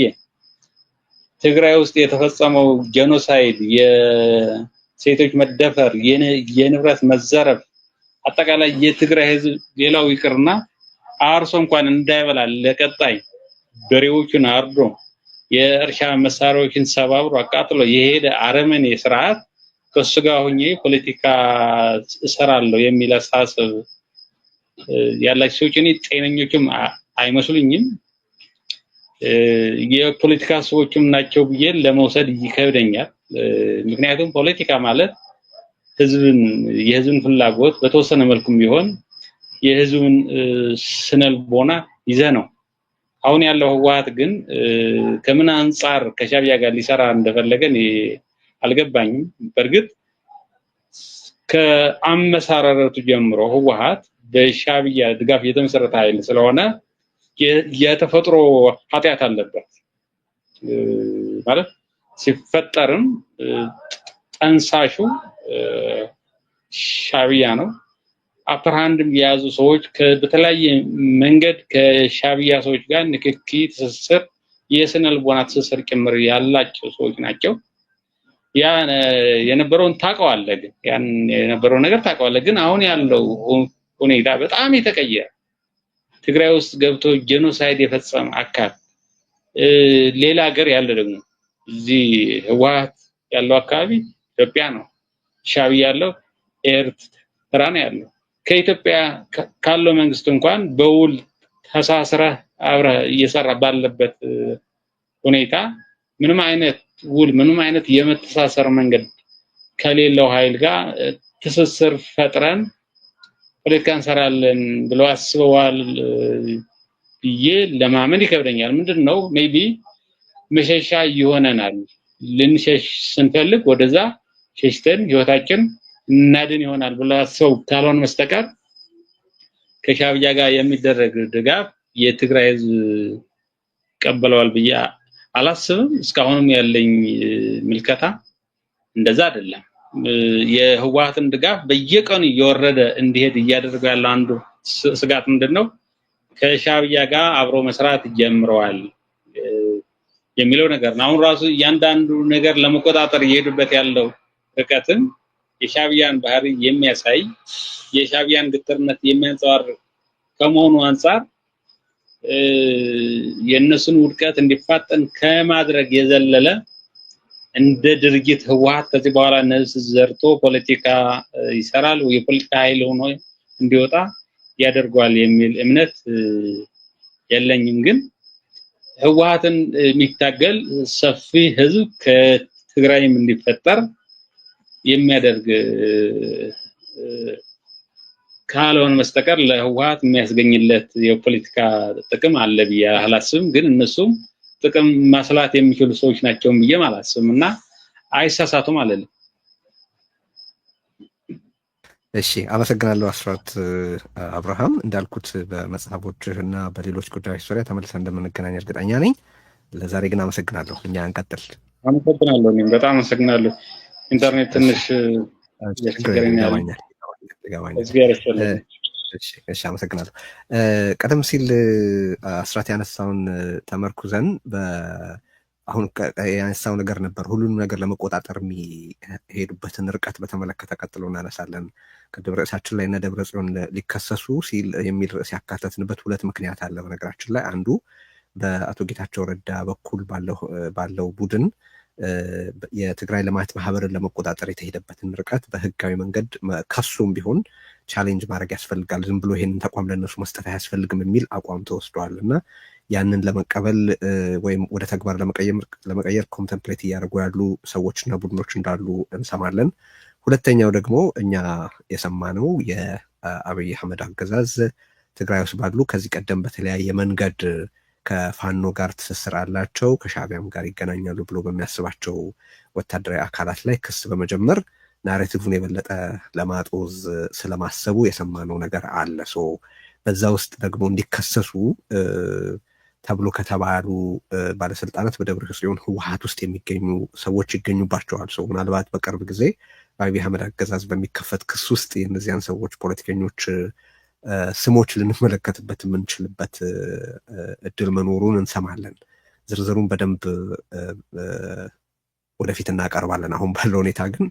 ትግራይ ውስጥ የተፈጸመው genocide፣ የሴቶች መደፈር፣ የንብረት መዘረፍ፣ አጠቃላይ የትግራይ ህዝብ ሌላው ይቅርና አርሶ እንኳን እንዳይበላ ለቀጣይ በሬዎቹን አርዶ፣ የእርሻ መሳሪያዎችን ሰባብሮ አቃጥሎ የሄደ አረመኔ ስርዓት ከሱ ጋር ሆኜ ፖለቲካ እሰራለሁ የሚል አስተሳሰብ ያላቸው ሰዎች እኔ ጤነኞችም አይመስሉኝም። የፖለቲካ ሰዎችም ናቸው ብዬ ለመውሰድ ይከብደኛል። ምክንያቱም ፖለቲካ ማለት ህዝብን፣ የህዝብን ፍላጎት በተወሰነ መልኩም ቢሆን የህዝብን ስነልቦና ይዘህ ነው። አሁን ያለው ህወሓት ግን ከምን አንጻር ከሻዕቢያ ጋር ሊሰራ እንደፈለገ እኔ አልገባኝም። በእርግጥ ከአመሰራረቱ ጀምሮ ህወሓት በሻዕቢያ ድጋፍ የተመሰረተ ኃይል ስለሆነ የተፈጥሮ ኃጢአት አለበት። ማለት ሲፈጠርም ጠንሳሹ ሻዕቢያ ነው። Upper hand ም የያዙ ሰዎች በተለያየ መንገድ ከሻዕቢያ ሰዎች ጋር ንክኪ፣ ትስስር፣ የስነ ልቦና ትስስር ጭምር ያላቸው ሰዎች ናቸው። ያ የነበረውን ታውቀዋለህ፣ ግን ያን የነበረውን ነገር ታውቀዋለህ። ግን አሁን ያለው ሁኔታ በጣም የተቀየረ፣ ትግራይ ውስጥ ገብቶ genocide የፈጸመ አካል፣ ሌላ ሀገር ያለ፣ ደግሞ እዚህ ህወሓት ያለው አካባቢ ኢትዮጵያ ነው። ሻዕቢያ ያለው ኤርትራ ነው ያለው። ከኢትዮጵያ ካለው መንግስት እንኳን በውል ተሳስረህ አብረህ እየሰራ ባለበት ሁኔታ ምንም አይነት ውል፣ ምንም አይነት የመተሳሰር መንገድ ከሌለው ኃይል ጋር ትስስር ፈጥረን ፖለቲካ እንሰራለን ብለው አስበዋል ብዬ ለማመን ይከብደኛል። ምንድን ነው፣ maybe መሸሻ ይሆነናል። ልንሸሽ ስንፈልግ ወደዛ ሸሽተን ህይወታችን እናድን ይሆናል ብለው አስበው ካልሆነ በስተቀር ከሻዕቢያ ጋር የሚደረግ ድጋፍ የትግራይ ህዝብ ይቀበለዋል ብዬ አላስብም። እስካሁንም ያለኝ ምልከታ እንደዛ አይደለም። የህወሓትን ድጋፍ በየቀኑ እየወረደ እንዲሄድ እያደረገው ያለው አንዱ ስጋት ምንድን ነው? ከሻዕቢያ ጋር አብሮ መስራት ጀምረዋል የሚለው ነገር ነው። አሁን ራሱ እያንዳንዱ ነገር ለመቆጣጠር እየሄዱበት ያለው ርቀትም የሻዕቢያን ባህሪ የሚያሳይ፣ የሻዕቢያን ግትርነት የሚያንጸባርቅ ከመሆኑ አንጻር የእነሱን ውድቀት እንዲፋጠን ከማድረግ የዘለለ እንደ ድርጅት ህወሓት ከዚህ በኋላ ነፍስ ዘርቶ ፖለቲካ ይሰራል፣ የፖለቲካ ኃይል ሆኖ እንዲወጣ ያደርገዋል የሚል እምነት የለኝም። ግን ህወሓትን የሚታገል ሰፊ ህዝብ ከትግራይም እንዲፈጠር የሚያደርግ ካልሆነ በስተቀር ለህወሓት የሚያስገኝለት የፖለቲካ ጥቅም አለ ብዬ አላስብም። ግን እነሱም ጥቅም ማስላት የሚችሉ ሰዎች ናቸው ብዬም አላስብም እና አይሳሳቱም አለልም። እሺ፣ አመሰግናለሁ አስራት አብርሃም። እንዳልኩት በመጽሐፎችህ እና በሌሎች ጉዳዮች ዙሪያ ተመልሰን እንደምንገናኝ እርግጠኛ ነኝ። ለዛሬ ግን አመሰግናለሁ። እኛ እንቀጥል። አመሰግናለሁ። እኔም በጣም አመሰግናለሁ። ኢንተርኔት ትንሽ እያስቸገረኝ ያለ ይገባኛል። እግዚአብሔር ይስጥልኝ። እሺ፣ አመሰግናለሁ። ቀደም ሲል አስራት ያነሳውን ተመርኩዘን አሁን ያነሳው ነገር ነበር። ሁሉንም ነገር ለመቆጣጠር የሚሄዱበትን ርቀት በተመለከተ ቀጥሎ እናነሳለን። ቅድም ርዕሳችን ላይ እነ ደብረ ጽዮን ሊከሰሱ ሲል የሚል ርዕስ ያካተትንበት ሁለት ምክንያት አለ። በነገራችን ላይ አንዱ በአቶ ጌታቸው ረዳ በኩል ባለው ቡድን የትግራይ ልማት ማህበርን ለመቆጣጠር የተሄደበትን ርቀት በህጋዊ መንገድ ከሱም ቢሆን challenge ማድረግ ያስፈልጋል፣ ዝም ብሎ ይሄንን ተቋም ለእነሱ መስጠት አያስፈልግም የሚል አቋም ተወስዷል እና ያንን ለመቀበል ወይም ወደ ተግባር ለመቀየር contemplate እያደረጉ ያሉ ሰዎችና ቡድኖች እንዳሉ እንሰማለን። ሁለተኛው ደግሞ እኛ የሰማነው የአብይ አህመድ አገዛዝ ትግራይ ውስጥ ባሉ ከዚህ ቀደም በተለያየ መንገድ ከፋኖ ጋር ትስስር አላቸው፣ ከሻዕቢያም ጋር ይገናኛሉ ብሎ በሚያስባቸው ወታደራዊ አካላት ላይ ክስ በመጀመር narrative ን የበለጠ ለማጦዝ ስለማሰቡ የሰማነው ነገር አለ። So በዛ ውስጥ ደግሞ እንዲከሰሱ ተብሎ ከተባሉ ባለስልጣናት በደብረ ጽዮን ህወሓት ውስጥ የሚገኙ ሰዎች ይገኙባቸዋል። So ምናልባት በቅርብ ጊዜ በአብይ አህመድ አገዛዝ በሚከፈት ክስ ውስጥ የእነዚያን ሰዎች፣ ፖለቲከኞች ስሞች ልንመለከትበት የምንችልበት እድል መኖሩን እንሰማለን። ዝርዝሩን በደንብ ወደፊት እናቀርባለን። አሁን ባለው ሁኔታ ግን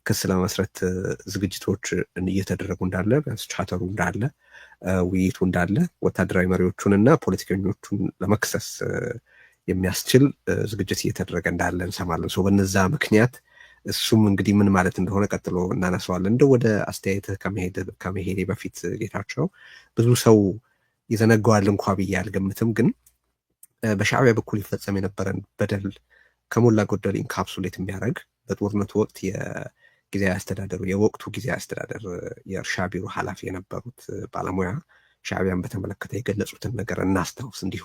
ክስ ለመመስረት ዝግጅቶች እየተደረጉ እንዳለ፣ ቢያንስ chatter ኡ እንዳለ፣ ውይይቱ እንዳለ፣ ወታደራዊ መሪዎቹን እና ፖለቲከኞቹን ለመክሰስ የሚያስችል ዝግጅት እየተደረገ እንዳለ እንሰማለን። So በነዛ ምክንያት እሱም እንግዲህ ምን ማለት እንደሆነ ቀጥሎ እናነሳዋለን። እንደው ወደ አስተያየትህ ከመሄዴ በፊት ጌታቸው፣ ብዙ ሰው ይዘነጋዋል እንኳ ብዬ አልገምትም፣ ግን በሻዕቢያ በኩል ይፈጸም የነበረን በደል ከሞላ ጎደል encapsulate የሚያደርግ በጦርነቱ ወቅት የጊዜያዊ አስተዳደሩ፣ የወቅቱ ጊዜያዊ አስተዳደር የእርሻ ቢሮ ኃላፊ የነበሩት ባለሙያ ሻዕቢያን በተመለከተ የገለጹትን ነገር እናስታውስ። እንዲሁ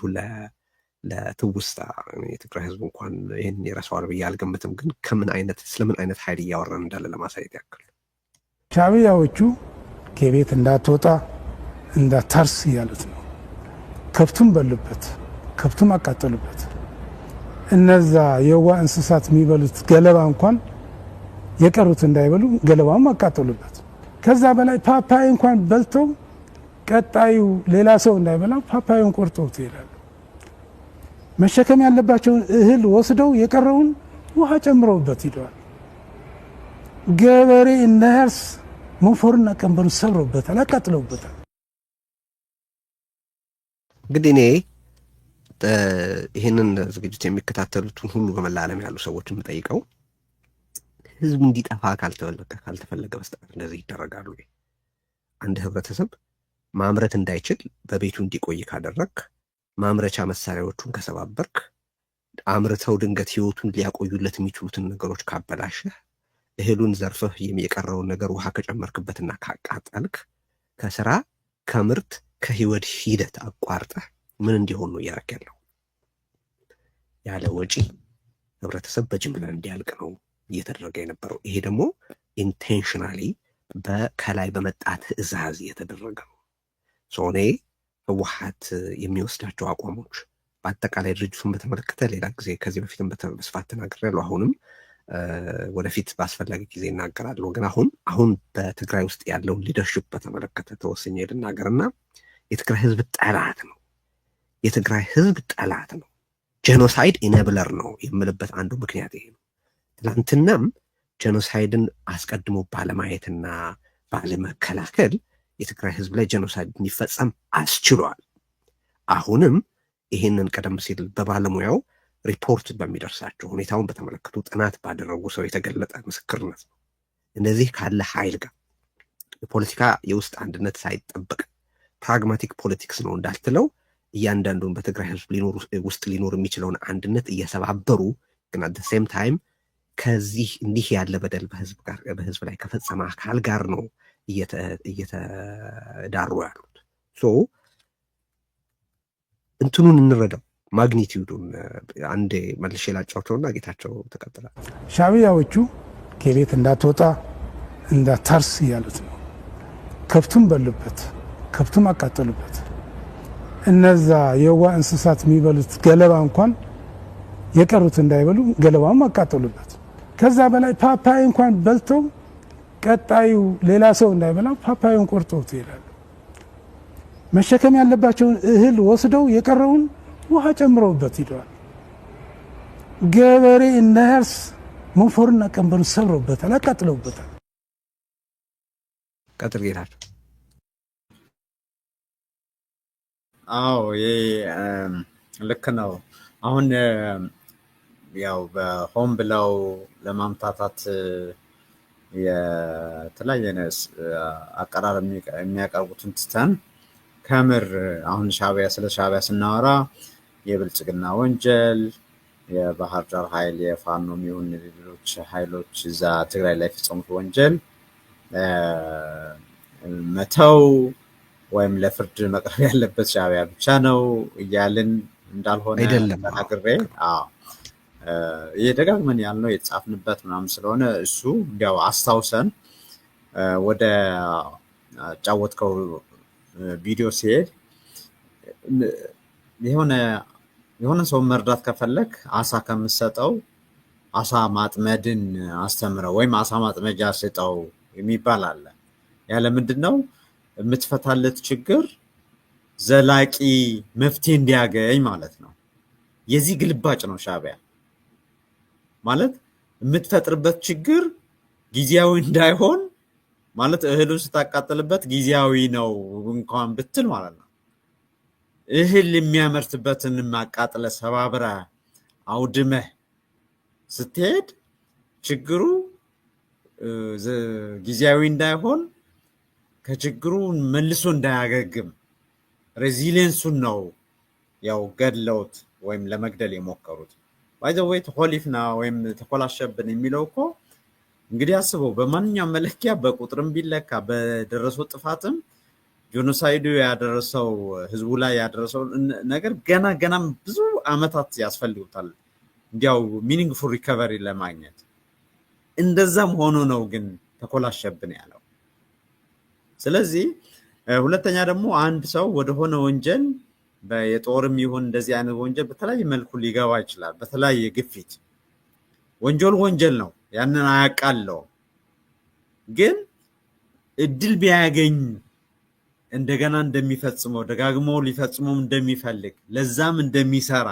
ለትውስታ። የትግራይ ህዝብ እንኳን ይህን ይረሳዋል ብዬ አልገምትም፣ ግን ከምን አይነት ስለምን አይነት ኃይል እያወራን እንዳለ ለማሳየት ያክል። ሻዕቢያዎቹ ከቤት እንዳትወጣ፣ እንዳታርስ እያሉት ነው። ከብቱም በሉበት፣ ከብቱም አቃጠሉበት። እነዛ የዋ እንስሳት የሚበሉት ገለባ እንኳን የቀሩት እንዳይበሉ ገለባውም አቃጠሉበት። ከዛ በላይ ፓፓይ እንኳን በልተው ቀጣዩ ሌላ ሰው እንዳይበላው ፓፓዩን ቆርጠውት ይሄዳሉ። መሸከም ያለባቸውን እህል ወስደው የቀረውን ውሃ ጨምረውበት ሂደዋል። ገበሬ እንዳያርስ ሞፈሩና ቀንበሩን ሰብረውበታል፣ አቃጥለውበታል። እንግዲህ እኔ ይህንን ዝግጅት የሚከታተሉትን ሁሉ፣ በመላ ዓለም ያሉ ሰዎች የምጠይቀው፣ ህዝብ እንዲጠፋ ካልተፈለገ በስተቀር እንደዚህ ይደረጋሉ? አንድ ህብረተሰብ ማምረት እንዳይችል በቤቱ እንዲቆይ ካደረግክ፣ ማምረቻ መሳሪያዎቹን ከሰባበርክ፣ አምርተው ድንገት ህይወቱን ሊያቆዩለት የሚችሉትን ነገሮች ካበላሸህ፣ እህሉን ዘርፈህ የቀረውን ነገር ውሃ ከጨመርክበትና ካቃጠልክ፣ ከስራ፣ ከምርት፣ ከህይወት ሂደት አቋርጠህ ምን እንዲሆን ነው እያደረክ ያለው? ያለ ወጪ ህብረተሰብ በጅምላ እንዲያልቅ ነው እየተደረገ የነበረው። ይሄ ደግሞ intentionally ከላይ በመጣ ትዕዛዝ እየተደረገ ነው። እኔ ህወሓት የሚወስዳቸው አቋሞች፣ በአጠቃላይ ድርጅቱን በተመለከተ ሌላ ጊዜ ከዚህ በፊትም በስፋት ተናግሬያለሁ። አሁንም ወደፊት በአስፈላጊ ጊዜ እናገራለሁ። ግን አሁን በትግራይ ውስጥ ያለውን leadership በተመለከተ ተወስኜ ልናገር እና የትግራይ ህዝብ ጠላት ነው። የትግራይ ህዝብ ጠላት ነው። Genocide enabler ነው የምልበት አንዱ ምክንያት ይሄ ነው። ትናንትናም genocide ን አስቀድሞ ባለማየትና ባለመከላከል የትግራይ ህዝብ ላይ genocide እንዲፈጸም አስችሏል። አሁንም ይህንን ቀደም ሲል በባለሙያው ሪፖርት በሚደርሳቸው፣ ሁኔታውን በተመለከቱ ጥናት ባደረጉ ሰው የተገለጠ ምስክርነት ነው። እንደዚህ ካለ ኃይል ጋር የፖለቲካ የውስጥ አንድነት ሳይጠበቅ፣ pragmatic politics ነው እንዳትለው፣ እያንዳንዱን በትግራይ ህዝብ ውስጥ ሊኖር የሚችለውን አንድነት እየሰባበሩ፣ ግን at the same time ከዚህ እንዲህ ያለ በደል በህዝብ ላይ ከፈጸመ አካል ጋር ነው እየተዳሩ ያሉት። So እንትኑን እንረዳው፣ magnitude ኡን። አንዴ መልሼ ላጫውተውና ጌታቸው ተቀጥላል። ሻዕቢያዎቹ ከቤት እንዳትወጣ፣ እንዳታርስ እያሉት ነው። ከብቱም በሉበት፣ ከብቱም አቃጠሉበት። እነዛ የዋ እንስሳት የሚበሉት ገለባ እንኳን የቀሩት እንዳይበሉ ገለባውም አቃጠሉበት። ከዛ በላይ ፓፓይ እንኳን በልተው ቀጣዩ ሌላ ሰው እንዳይበላው ፓፓዩን ቆርጠውት ይሄዳሉ። መሸከም ያለባቸውን እህል ወስደው የቀረውን ውሃ ጨምረውበት ሂደዋል። ገበሬ እንዳያርስ ሞፈሩና ቀንበሩን ሰብረውበታል፣ አቃጥለውበታል። ቀጥል ጌታቸው። አዎ፣ ይሄ ልክ ነው። አሁን ያው በሆን ብለው ለማምታታት የተለያየ አቀራረብ የሚያቀርቡትን ትተን፣ ከምር አሁን ሻዕቢያ፣ ስለ ሻዕቢያ ስናወራ የብልጽግና ወንጀል፣ የባህር ዳር ኃይል፣ የፋኖም ይሁን ሌሎች ኃይሎች እዛ ትግራይ ላይ የፈጸሙት ወንጀል መተው ወይም ለፍርድ መቅረብ ያለበት ሻዕቢያ ብቻ ነው እያልን እንዳልሆነ አይደለም። ተናግሬ፣ ይህ ደጋግመን ያልነው የተጻፍንበት ምናምን ስለሆነ እሱ እንዲያው አስታውሰን ወደ ጫወትከው ቪዲዮ ሲሄድ፣ የሆነ ሰው መርዳት ከፈለግ አሳ ከምትሰጠው አሳ ማጥመድን አስተምረው ወይም አሳ ማጥመጃ ስጠው የሚባል አለ። ያለ ምንድን ነው የምትፈታለት ችግር ዘላቂ መፍትሄ እንዲያገኝ ማለት ነው። የዚህ ግልባጭ ነው ሻዕቢያ ማለት። የምትፈጥርበት ችግር ጊዜያዊ እንዳይሆን፣ ማለት እህሉን ስታቃጥልበት ጊዜያዊ ነው እንኳን ብትል ማለት ነው። እህል የሚያመርትበትን አቃጥለህ፣ ሰባብረህ፣ አውድመህ ስትሄድ ችግሩ ጊዜያዊ እንዳይሆን፣ ከችግሩ መልሶ እንዳያገግም resilience ኡን ነው ያው ገድለውት ወይም ለመግደል የሞከሩት። By the way ተኮሊፍና ወይም ተኮላሸብን የሚለው እኮ እንግዲህ አስበው፣ በማንኛውም መለኪያ በቁጥርም ቢለካ፣ በደረሰው ጥፋትም Genocide ኡ ያደረሰው፣ ህዝቡ ላይ ያደረሰው ነገር ገና ገናም ብዙ አመታት ያስፈልጉታል እንዲያው meaningful recovery ለማግኘት። እንደዛም ሆኖ ነው ግን ተኮላሸብን ያለው። ስለዚህ ሁለተኛ ደግሞ አንድ ሰው ወደሆነ ወንጀል፣ የጦርም ይሁን እንደዚህ አይነት ወንጀል በተለያየ መልኩ ሊገባ ይችላል። በተለያየ ግፊት ወንጀሉ ወንጀል ነው፣ ያንን አያቃለውም። ግን እድል ቢያገኝ እንደገና እንደሚፈጽመው፣ ደጋግሞ ሊፈጽመው እንደሚፈልግ፣ ለዛም እንደሚሰራ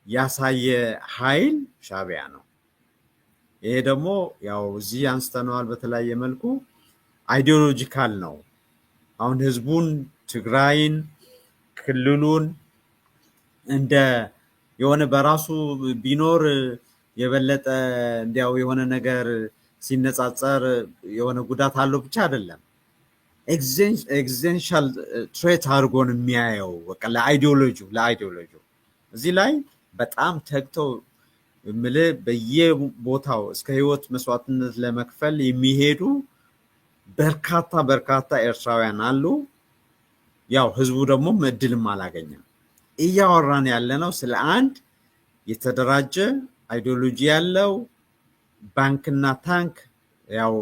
ያሳየ ኃይል ሻዕቢያ ነው። ይሄ ደግሞ ያው እዚህ አንስተነዋል በተለያየ መልኩ፣ ideological ነው። አሁን ህዝቡን፣ ትግራይን፣ ክልሉን እንደ የሆነ በራሱ ቢኖር የበለጠ እንዲያው የሆነ ነገር ሲነጻጸር የሆነ ጉዳት አለው ብቻ አይደለም። Existential threat አድርጎ ነው የሚያየው። በቃ ለ ideology ው እዚህ ላይ በጣም ተግተው እምልህ በየቦታው እስከ ህይወት መስዋዕትነት ለመክፈል የሚሄዱ በርካታ በርካታ ኤርትራውያን አሉ። ያው ህዝቡ ደግሞ እድልም አላገኘም። እያወራን ያለነው ስለ አንድ የተደራጀ፣ ideology ያለው፣ ባንክና ታንክ ያው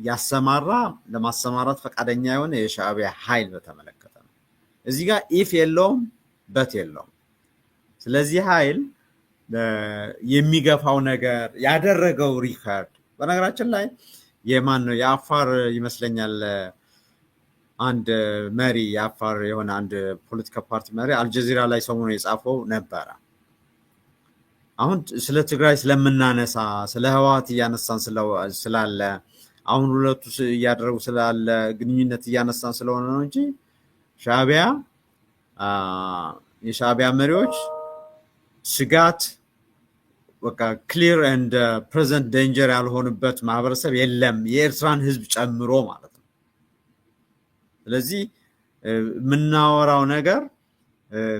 ያሰማራ፣ ለማሰማራት ፈቃደኛ የሆነ የሻዕቢያ ኃይል በተመለከተ ነው። እዚህ ጋር if የለውም፣ but የለውም። ስለዚህ ኃይል የሚገፋው ነገር ያደረገው record፣ በነገራችን ላይ የማን ነው፣ የአፋር ይመስለኛል፣ አንድ መሪ፣ የአፋር የሆነ አንድ ፖለቲካ ፓርቲ መሪ አልጀዚራ ላይ ሰሞኑ የጻፈው ነበረ። አሁን ስለ ትግራይ ስለምናነሳ፣ ስለ ህወሓት እያነሳን ስላለ፣ አሁን ሁለቱ እያደረጉ ስላለ ግንኙነት እያነሳን ስለሆነ ነው እንጂ ሻዕቢያ፣ የሻዕቢያ መሪዎች ስጋት በቃ clear and present danger ያልሆኑበት ማህበረሰብ የለም፣ የኤርትራን ህዝብ ጨምሮ ማለት ነው። ስለዚህ የምናወራው ነገር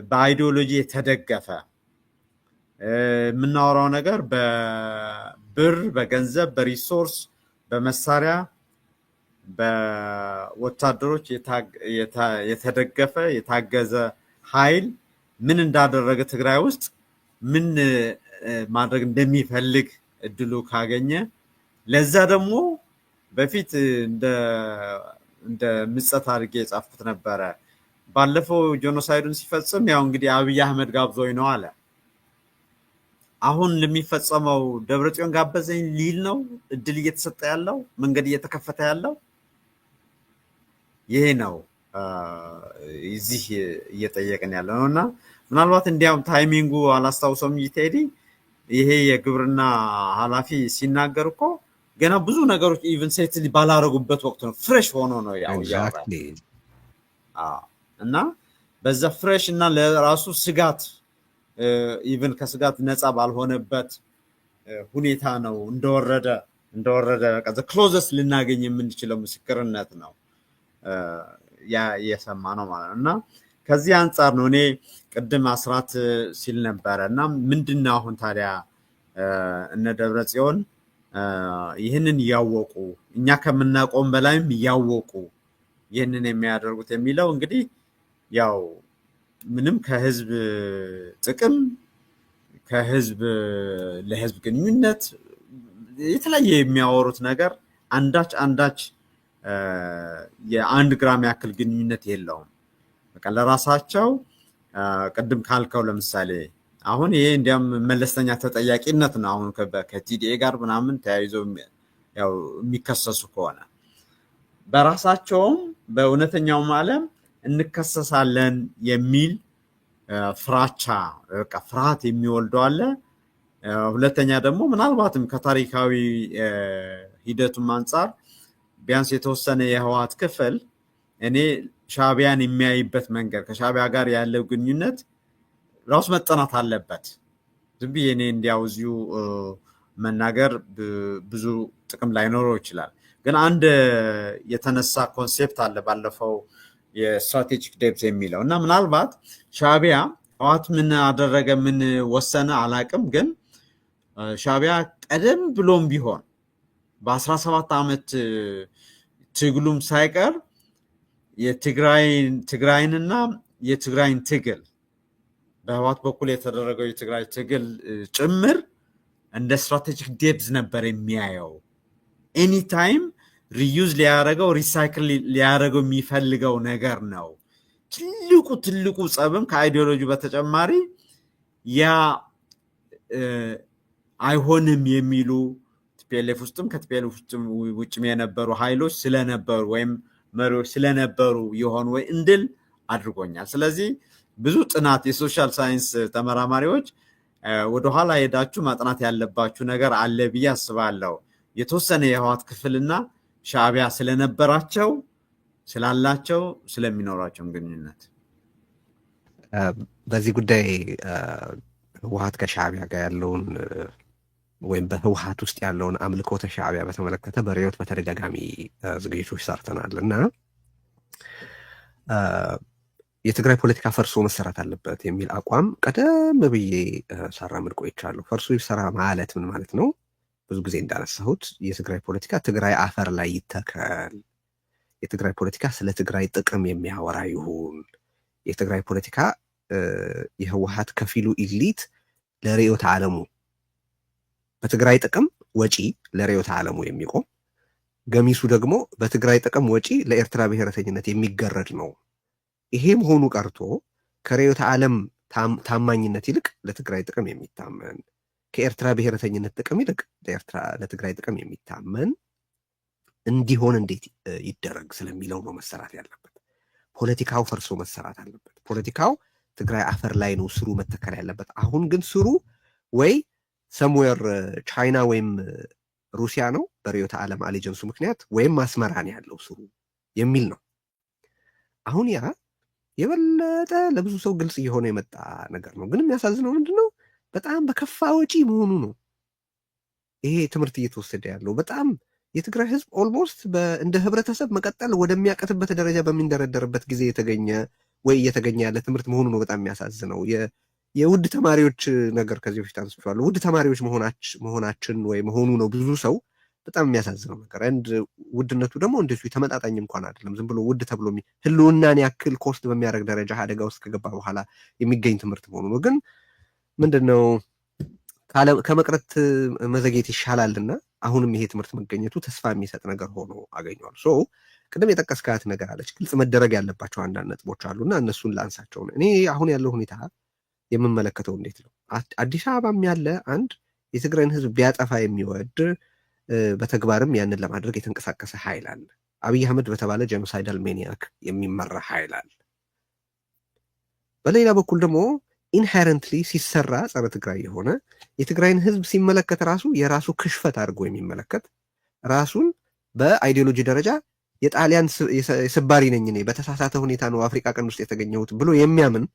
በ ideology የተደገፈ፣ የምናወራው ነገር በብር፣ በገንዘብ፣ በ resource፣ በመሳሪያ፣ በወታደሮች የተደገፈ፣ የታገዘ ኃይል ምን እንዳደረገ፣ ትግራይ ውስጥ ምን ማድረግ እንደሚፈልግ እድሉ ካገኘ፣ ለዛ ደግሞ በፊት እንደ ምጸት አድርጌ የጻፍኩት ነበረ። ባለፈው genocide ኡን ሲፈጽም ያው እንግዲህ አብይ አህመድ ጋብዞኝ ነው አለ። አሁን ለሚፈጸመው ደብረጽዮን ጋበዘኝ ሊል ነው፣ እድል እየተሰጠ ያለው፣ መንገድ እየተከፈተ ያለው ይሄ ነው። እዚህ እየጠየቅን ያለ ነው። እና ምናልባት እንዲያውም timing ኡ አላስታውሰውም እንጂ ቴዲ፣ ይሄ የግብርና ኃላፊ ሲናገር እኮ ገና ብዙ ነገሮች even settle ባላረጉበት ወቅት ነው፣ fresh ሆኖ ነው ያው እያወራ እና በዛ fresh እና ለራሱ ስጋት even ከስጋት ነፃ ባልሆነበት ሁኔታ ነው እንደወረደ closest ልናገኝ የምንችለው ምስክርነት ነው የሰማ ነው ማለት ነው። እና ከዚህ አንጻር ነው እኔ ቅድም አስራት ሲል ነበረ። እና ምንድን ነው አሁን ታዲያ እነ ደብረ ጽዮን ይህንን እያወቁ፣ እኛ ከምናቆም በላይም እያወቁ ይህንን የሚያደርጉት የሚለው፣ እንግዲህ ያው ምንም ከህዝብ ጥቅም፣ ከህዝብ ለህዝብ ግንኙነት የተለያየ የሚያወሩት ነገር አንዳች አንዳች የአንድ ግራም ያክል ግንኙነት የለውም። በቃ ለራሳቸው ቅድም ካልከው ለምሳሌ አሁን ይሄ እንዲያውም መለስተኛ ተጠያቂነት ነው። አሁን ከ TDA ጋር ምናምን ተያይዞ ያው የሚከሰሱ ከሆነ በራሳቸውም በእውነተኛውም ዓለም እንከሰሳለን የሚል ፍራቻ፣ በቃ ፍርሃት የሚወልደው አለ። ሁለተኛ ደግሞ ምናልባትም ከታሪካዊ ሂደቱም አንጻር ቢያንስ የተወሰነ የህወሓት ክፍል እኔ ሻዕቢያን የሚያይበት መንገድ፣ ከሻዕቢያ ጋር ያለው ግንኙነት ራሱ መጠናት አለበት። ዝም ብዬ እኔ እንዲያው እዚሁ መናገር ብዙ ጥቅም ላይኖረው ይችላል። ግን አንድ የተነሳ concept አለ ባለፈው የ strategic depth የሚለው። እና ምናልባት ሻዕቢያ፣ ህወሓት ምን አደረገ፣ ምን ወሰነ አላቅም፣ ግን ሻዕቢያ ቀደም ብሎም ቢሆን በ17 ዓመት ትግሉም ሳይቀር የትግራይንና የትግራይን ትግል፣ በህወሓት በኩል የተደረገው የትግራይ ትግል ጭምር እንደ strategic depth ነበር የሚያየው። Anytime reuse ሊያደረገው፣ recycle ሊያደረገው የሚፈልገው ነገር ነው። ትልቁ ጸብም ከ ideology በተጨማሪ ያ አይሆንም የሚሉ TPLF ውስጥም ከ TPLF ውስጥም ውጭም የነበሩ ኃይሎች ስለነበሩ ወይም መሪዎች ስለነበሩ የሆኑ ወይ እንድል አድርጎኛል። ስለዚህ ብዙ ጥናት የ social science ተመራማሪዎች ወደኋላ ሄዳችሁ ማጥናት ያለባችሁ ነገር አለ ብዬ አስባለሁ። የተወሰነ የህወሓት ክፍልና ሻዕቢያ ስለነበራቸው፣ ስላላቸው፣ ስለሚኖራቸውም ግንኙነት። በዚህ ጉዳይ ህወሓት ከሻዕቢያ ጋር ያለውን ወይም በህወሓት ውስጥ ያለውን አምልኮተ ሻዕቢያ በተመለከተ በርዕዮት በተደጋጋሚ ዝግጅቶች ሰርተናል። እና የትግራይ ፖለቲካ ፈርሶ መሰራት አለበት የሚል አቋም ቀደም ብዬ ሳራምድ ቆይቻለሁ። ፈርሶ ይሰራ ማለት ምን ማለት ነው? ብዙ ጊዜ እንዳነሳሁት የትግራይ ፖለቲካ ትግራይ አፈር ላይ ይተከል፣ የትግራይ ፖለቲካ ስለ ትግራይ ጥቅም የሚያወራ ይሁን፣ የትግራይ ፖለቲካ የህወሓት ከፊሉ elite ለርዕዮተ ዓለሙ በትግራይ ጥቅም ወጪ ለርዕዮተ ዓለሙ የሚቆም፣ ገሚሱ ደግሞ በትግራይ ጥቅም ወጪ ለኤርትራ ብሔረተኝነት የሚገረድ ነው። ይሄ መሆኑ ቀርቶ ከርዕዮተ ዓለም ታማኝነት ይልቅ ለትግራይ ጥቅም የሚታመን፣ ከኤርትራ ብሔረተኝነት ጥቅም ይልቅ ለትግራይ ጥቅም የሚታመን እንዲሆን እንዴት ይደረግ ስለሚለው ነው መሰራት ያለበት። ፖለቲካው ፈርሶ መሰራት አለበት። ፖለቲካው ትግራይ አፈር ላይ ነው ስሩ መተከል ያለበት። አሁን ግን ስሩ ወይ somewhere ቻይና ወይም ሩሲያ ነው በርዕዮተ ዓለም allegiance ኡ ምክንያት፣ ወይም አስመራ ነው ያለው ስሩ የሚል ነው። አሁን ያ የበለጠ ለብዙ ሰው ግልጽ እየሆነ የመጣ ነገር ነው። ግን የሚያሳዝነው ምንድን ነው? በጣም በከፋ ወጪ መሆኑ ነው። ይሄ ትምህርት እየተወሰደ ያለው በጣም የትግራይ ህዝብ almost እንደ ህብረተሰብ መቀጠል ወደሚያቅትበት ደረጃ በሚንደረደርበት ጊዜ የተገኘ ወይ እየተገኘ ያለ ትምህርት መሆኑ ነው በጣም የሚያሳዝነው። የውድ ተማሪዎች ነገር ከዚህ በፊት አንስቼዋለሁ። ውድ ተማሪዎች መሆናችን ወይ መሆኑ ነው ብዙ ሰው በጣም የሚያሳዝነው ነገር። አንድ ውድነቱ ደግሞ እንደዚሁ ተመጣጣኝ እንኳን አይደለም። ዝም ብሎ ውድ ተብሎ ህልውናን ያክል cost በሚያደርግ ደረጃ አደጋ ውስጥ ከገባ በኋላ የሚገኝ ትምህርት መሆኑ ነው። ግን ምንድን ነው፣ ከመቅረት መዘግየት ይሻላልና አሁንም ይሄ ትምህርት መገኘቱ ተስፋ የሚሰጥ ነገር ሆኖ አገኘዋል። So ቅድም የጠቀስካት ነገር አለች፣ ግልጽ መደረግ ያለባቸው አንዳንድ ነጥቦች አሉና እነሱን ላንሳቸው። እኔ አሁን ያለው ሁኔታ የምመለከተው እንዴት ነው? አዲስ አበባም ያለ አንድ የትግራይን ህዝብ ቢያጠፋ የሚወድ፣ በተግባርም ያንን ለማድረግ የተንቀሳቀሰ ኃይል አለ። አብይ አህመድ በተባለ genocidal maniac የሚመራ ኃይል አለ። በሌላ በኩል ደግሞ inherently ሲሰራ ጸረ ትግራይ የሆነ፣ የትግራይን ህዝብ ሲመለከት ራሱ የራሱ ክሽፈት አድርጎ የሚመለከት፣ ራሱን በ ideology ደረጃ የጣሊያን ስባሪ ነኝ እኔ፣ በተሳሳተ ሁኔታ ነው አፍሪካ ቀንድ ውስጥ የተገኘሁት ብሎ የሚያምን፣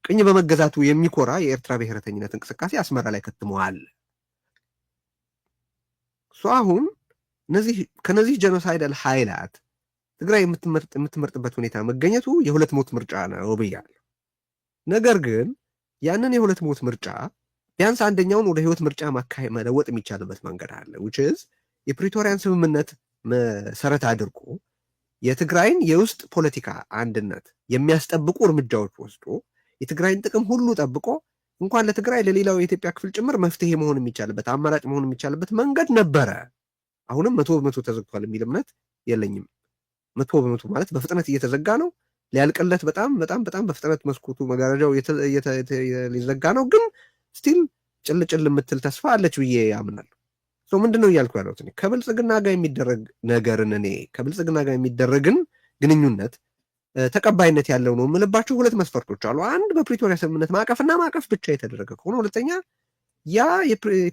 ቅኝ በመገዛቱ የሚኮራ የኤርትራ ብሔረተኝነት እንቅስቃሴ አስመራ ላይ ከትመዋል። አሁን ከነዚህ genocidal ኃይላት ትግራይ የምትመርጥበት ሁኔታ መገኘቱ የሁለት ሞት ምርጫ ነው ብያለሁ። ነገር ግን ያንን የሁለት ሞት ምርጫ ቢያንስ አንደኛውን ወደ ህይወት ምርጫ መለወጥ የሚቻልበት መንገድ አለ፣ which is የፕሪቶሪያን ስምምነት መሰረት አድርጎ የትግራይን የውስጥ ፖለቲካ አንድነት የሚያስጠብቁ እርምጃዎች ወስዶ፣ የትግራይን ጥቅም ሁሉ ጠብቆ፣ እንኳን ለትግራይ ለሌላው የኢትዮጵያ ክፍል ጭምር መፍትሄ መሆን የሚቻልበት፣ አማራጭ መሆን የሚቻልበት መንገድ ነበረ። አሁንም 100% ተዘግቷል የሚል እምነት የለኝም። 100% ማለት በፍጥነት እየተዘጋ ነው። ሊያልቅለት በጣም በጣም በጣም በፍጥነት መስኮቱ መጋረጃው ሊዘጋ ነው። ግን still ጭልጭል የምትል ተስፋ አለች ብዬ አምናለሁ። ምንድን ነው እያልኩ ያለሁት? ከብልጽግና ጋር የሚደረግ ነገርን፣ እኔ ከብልጽግና ጋር የሚደረግን ግንኙነት ተቀባይነት ያለው ነው የምልባቸው ሁለት መስፈርቶች አሉ። አንድ፣ በፕሪቶሪያ ስምምነት ማዕቀፍና ማዕቀፍ ብቻ የተደረገ ከሆነ፣ ሁለተኛ ያ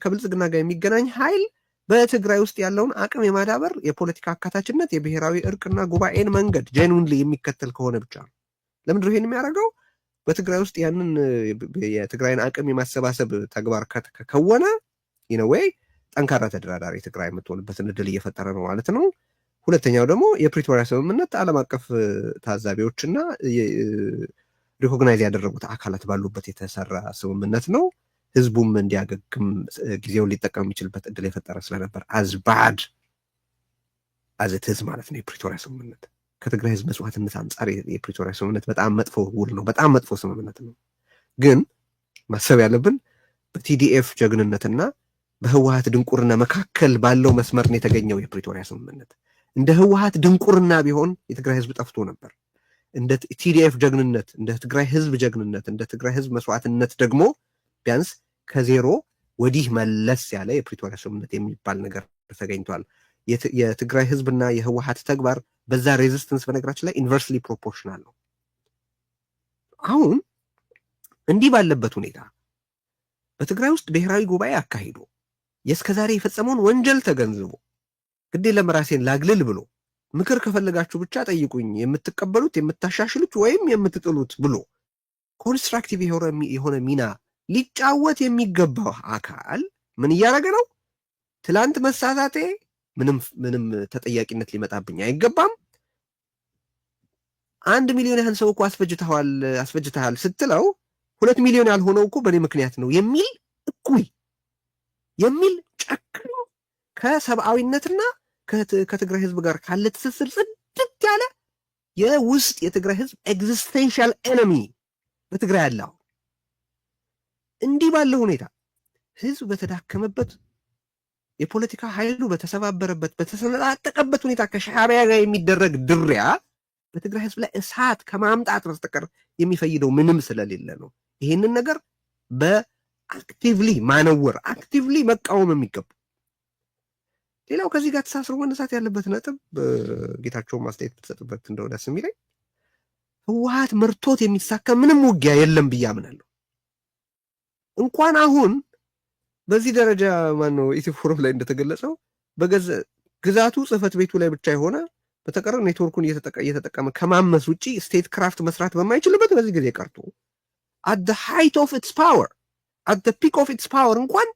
ከብልጽግና ጋር የሚገናኝ ኃይል በትግራይ ውስጥ ያለውን አቅም የማዳበር፣ የፖለቲካ አካታችነት፣ የብሔራዊ እርቅና ጉባኤን መንገድ genuinely የሚከተል ከሆነ ብቻ ነው። ለምንድነው ይሄን የሚያደርገው? በትግራይ ውስጥ ያንን የትግራይን አቅም የማሰባሰብ ተግባር ከከወነ in a way ጠንካራ ተደራዳሪ ትግራይ የምትሆንበትን እድል እየፈጠረ ነው ማለት ነው። ሁለተኛው ደግሞ የፕሪቶሪያ ስምምነት ዓለም አቀፍ ታዛቢዎችና recognize ያደረጉት አካላት ባሉበት የተሰራ ስምምነት ነው። ህዝቡም እንዲያገግም ጊዜውን ሊጠቀም የሚችልበት እድል የፈጠረ ስለነበር as bad as it is ማለት ነው የፕሪቶሪያ ስምምነት። ከትግራይ ህዝብ መስዋዕትነት አንጻር የፕሪቶሪያ ስምምነት በጣም መጥፎ ውል ነው፣ በጣም መጥፎ ስምምነት ነው። ግን ማሰብ ያለብን በ TDF ጀግንነትና በህወሀት ድንቁርና መካከል ባለው መስመር ነው የተገኘው የፕሪቶሪያ ስምምነት። እንደ ህወሀት ድንቁርና ቢሆን የትግራይ ህዝብ ጠፍቶ ነበር። እንደ TDF ጀግንነት፣ እንደ ትግራይ ህዝብ ጀግንነት፣ እንደ ትግራይ ህዝብ መስዋዕትነት ደግሞ ቢያንስ ከዜሮ ወዲህ መለስ ያለ የፕሪቶሪያ ስምምነት የሚባል ነገር ተገኝቷል። የትግራይ ህዝብና የህወሀት ተግባር በዛ resistance በነገራችን ላይ inversely proportional ነው። አሁን እንዲህ ባለበት ሁኔታ በትግራይ ውስጥ ብሔራዊ ጉባኤ አካሂዶ፣ የእስከዛሬ የፈጸመውን ወንጀል ተገንዝቦ፣ ግዴ ለመራሴን ላግልል ብሎ፣ ምክር ከፈለጋችሁ ብቻ ጠይቁኝ፣ የምትቀበሉት፣ የምታሻሽሉት ወይም የምትጥሉት ብሎ constructive የሆነ ሚና ሊጫወት የሚገባው አካል ምን እያደረገ ነው? ትላንት መሳሳቴ ምንም ምንም ተጠያቂነት ሊመጣብኝ አይገባም። 1 ሚሊዮን ያህል ሰው እኮ አስፈጅተሃል አስፈጅተሃል ስትለው 2 ሚሊዮን ያልሆነው እኮ በእኔ ምክንያት ነው የሚል፣ እኩይ የሚል፣ ጨክኖ ከሰብአዊነትና ከትግራይ ህዝብ ጋር ካለ ትስስር ጽድት ያለ የውስጥ የትግራይ ህዝብ existential enemy በትግራይ አለ። አሁን እንዲህ ባለ ሁኔታ ህዝብ በተዳከመበት፣ የፖለቲካ ኃይሉ በተሰባበረበት፣ በተሰነጣጠቀበት ሁኔታ ከሻዕቢያ ጋር የሚደረግ ድሪያ በትግራይ ህዝብ ላይ እሳት ከማምጣት በስተቀር የሚፈይደው ምንም ስለሌለ ነው። ይሄንን ነገር በ actively ማነወር፣ actively መቃወም የሚገባ። ሌላው ከዚህ ጋር ተሳስሮ መነሳት ያለበት ነጥብ፣ ጌታቸውን ማስተያየት ብትሰጥበት እንደው ደስ የሚለኝ፣ ህወሀት መርቶት የሚሳካ ምንም ውጊያ የለም ብዬ አምናለሁ። እንኳን አሁን በዚህ ደረጃ ማነው ኢትዮ ፎረም ላይ እንደተገለጸው በገዛ ግዛቱ ጽህፈት ቤቱ ላይ ብቻ የሆነ፣ በተቀረ ኔትወርኩን እየተጠቀመ ከማመስ ውጭ statecraft መስራት በማይችልበት በዚህ ጊዜ ቀርቶ at the height of its power፣ at the peak of its power እንኳን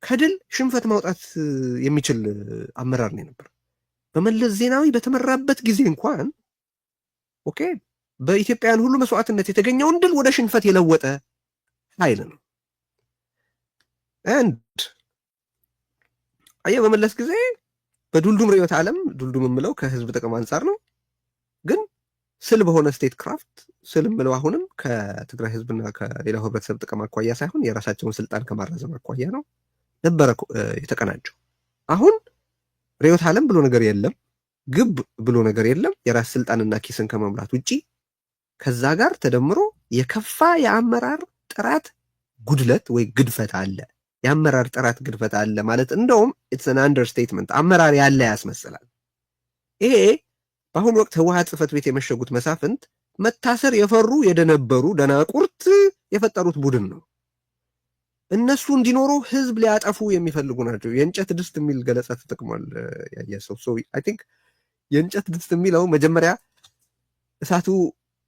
ከድል ሽንፈት ማውጣት የሚችል አመራር ነው የነበር። በመለስ ዜናዊ በተመራበት ጊዜ እንኳን okay በኢትዮጵያውያን ሁሉ መስዋዕትነት የተገኘውን ድል ወደ ሽንፈት የለወጠ ኃይል ነው። And አየህ፣ በመለስ ጊዜ በዱልዱም ርዕዮተ ዓለም፣ ዱልዱም የምለው ከህዝብ ጥቅም አንጻር ነው፣ ግን ስል በሆነ statecraft፣ ስል የምለው አሁንም ከትግራይ ህዝብና ከሌላው ህብረተሰብ ጥቅም አኳያ ሳይሆን የራሳቸውን ስልጣን ከማራዘም አኳያ ነው ነበረ የተቀናጀው። አሁን ርዕዮተ ዓለም ብሎ ነገር የለም፣ ግብ ብሎ ነገር የለም። የራስ ስልጣንና ኪስን ከመሙላት ውጪ። ከዛ ጋር ተደምሮ የከፋ የአመራር ጥራት ጉድለት ወይ ግድፈት አለ። የአመራር ጥራት ግድፈት አለ ማለት እንደውም it's an understatement፣ አመራር ያለ ያስመስላል። ይሄ በአሁኑ ወቅት ህወሓት ጽህፈት ቤት የመሸጉት መሳፍንት መታሰር የፈሩ የደነበሩ ደናቁርት የፈጠሩት ቡድን ነው። እነሱ እንዲኖሩ ህዝብ ሊያጠፉ የሚፈልጉ ናቸው። የእንጨት ድስት የሚል ገለጻ ተጠቅሟል ያየ ሰው። So I think የእንጨት ድስት የሚለው መጀመሪያ እሳቱ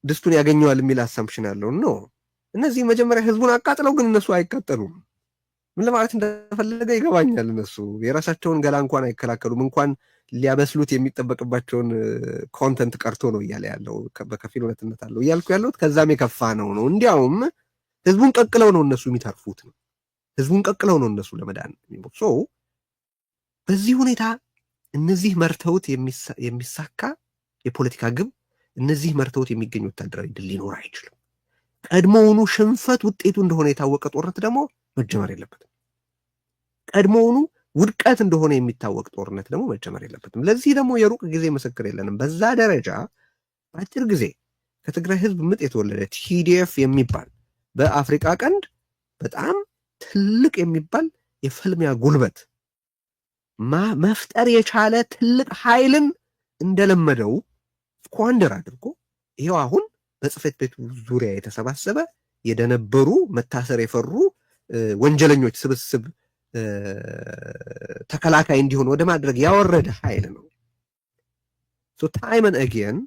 ድስቱን ያገኘዋል የሚል assumption ያለው ነው። እነዚህ መጀመሪያ ህዝቡን አቃጥለው ግን እነሱ አይቃጠሉም። ምን ለማለት እንደፈለገ ይገባኛል። እነሱ የራሳቸውን ገላ እንኳን አይከላከሉም፣ እንኳን ሊያበስሉት የሚጠበቅባቸውን content ቀርቶ ነው እያለ ያለው። በከፊል እውነትነት አለው እያልኩ ያለሁት ከዛም የከፋ ነው ነው። እንዲያውም ህዝቡን ቀቅለው ነው እነሱ የሚተርፉት ነው። ህዝቡን ቀቅለው ነው እነሱ ለመዳን። So በዚህ ሁኔታ እነዚህ መርተውት የሚሳካ የፖለቲካ ግብ፣ እነዚህ መርተውት የሚገኝ ወታደራዊ ድል ሊኖር አይችልም። ቀድሞውኑ ሽንፈት ውጤቱ እንደሆነ የታወቀ ጦርነት ደግሞ መጀመር የለበትም። ቀድሞውኑ ውድቀት እንደሆነ የሚታወቅ ጦርነት ደግሞ መጀመር የለበትም። ለዚህ ደግሞ የሩቅ ጊዜ ምስክር የለንም። በዛ ደረጃ በአጭር ጊዜ ከትግራይ ህዝብ ምጥ የተወለደ TDF የሚባል በአፍሪካ ቀንድ በጣም ትልቅ የሚባል የፍልሚያ ጉልበት መፍጠር የቻለ ትልቅ ኃይልን እንደለመደው squander አድርጎ ይሄው አሁን በጽህፈት ቤቱ ዙሪያ የተሰባሰበ የደነበሩ፣ መታሰር የፈሩ ወንጀለኞች ስብስብ ተከላካይ እንዲሆን ወደ ማድረግ ያወረደ ኃይል ነው። Time and again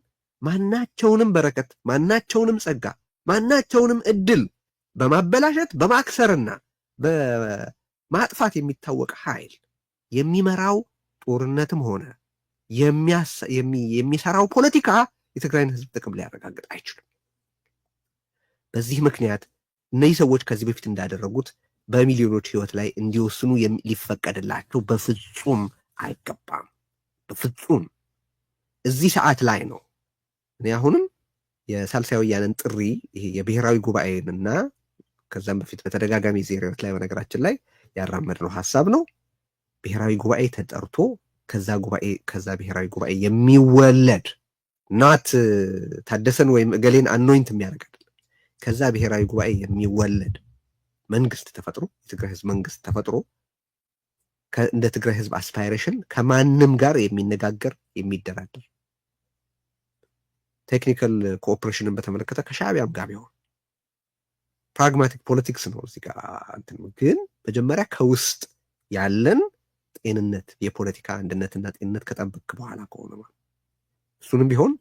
ማናቸውንም በረከት፣ ማናቸውንም ጸጋ፣ ማናቸውንም እድል በማበላሸት፣ በማክሰርና በማጥፋት የሚታወቅ ኃይል የሚመራው ጦርነትም ሆነ የሚሰራው ፖለቲካ የትግራይን ህዝብ ጥቅም ሊያረጋግጥ አይችልም። በዚህ ምክንያት እነዚህ ሰዎች ከዚህ በፊት እንዳደረጉት በሚሊዮኖች ህይወት ላይ እንዲወስኑ ሊፈቀድላቸው በፍጹም አይገባም። በፍጹም። በፍጹም እዚህ ሰዓት ላይ ነው። እኔ አሁንም የሳልሳይ ወያነን ጥሪ፣ ይሄ የብሔራዊ ጉባኤንና ከዛም በፊት በተደጋጋሚ ዜሬዎች ላይ በነገራችን ላይ ያራመድነው ሀሳብ ነው። ብሔራዊ ጉባኤ ተጠርቶ ከዛ ብሔራዊ ጉባኤ የሚወለድ፣ not ታደሰን ወይም እገሌን anoint የሚያደርግ አይደለም። ከዛ ብሔራዊ ጉባኤ የሚወለድ መንግስት ተፈጥሮ፣ የትግራይ ህዝብ መንግስት ተፈጥሮ፣ እንደ ትግራይ ህዝብ aspiration ከማንም ጋር የሚነጋገር፣ የሚደራደር፣ technical cooperation ን በተመለከተ ከሻዕቢያም ጋር ቢሆን pragmatic politics ነው እዚህ ጋር እንትን። ግን መጀመሪያ ከውስጥ ያለን ጤንነት፣ የፖለቲካ አንድነትና ጤንነት ከጠበቅክ በኋላ ከሆነ ማለት እሱንም ቢሆን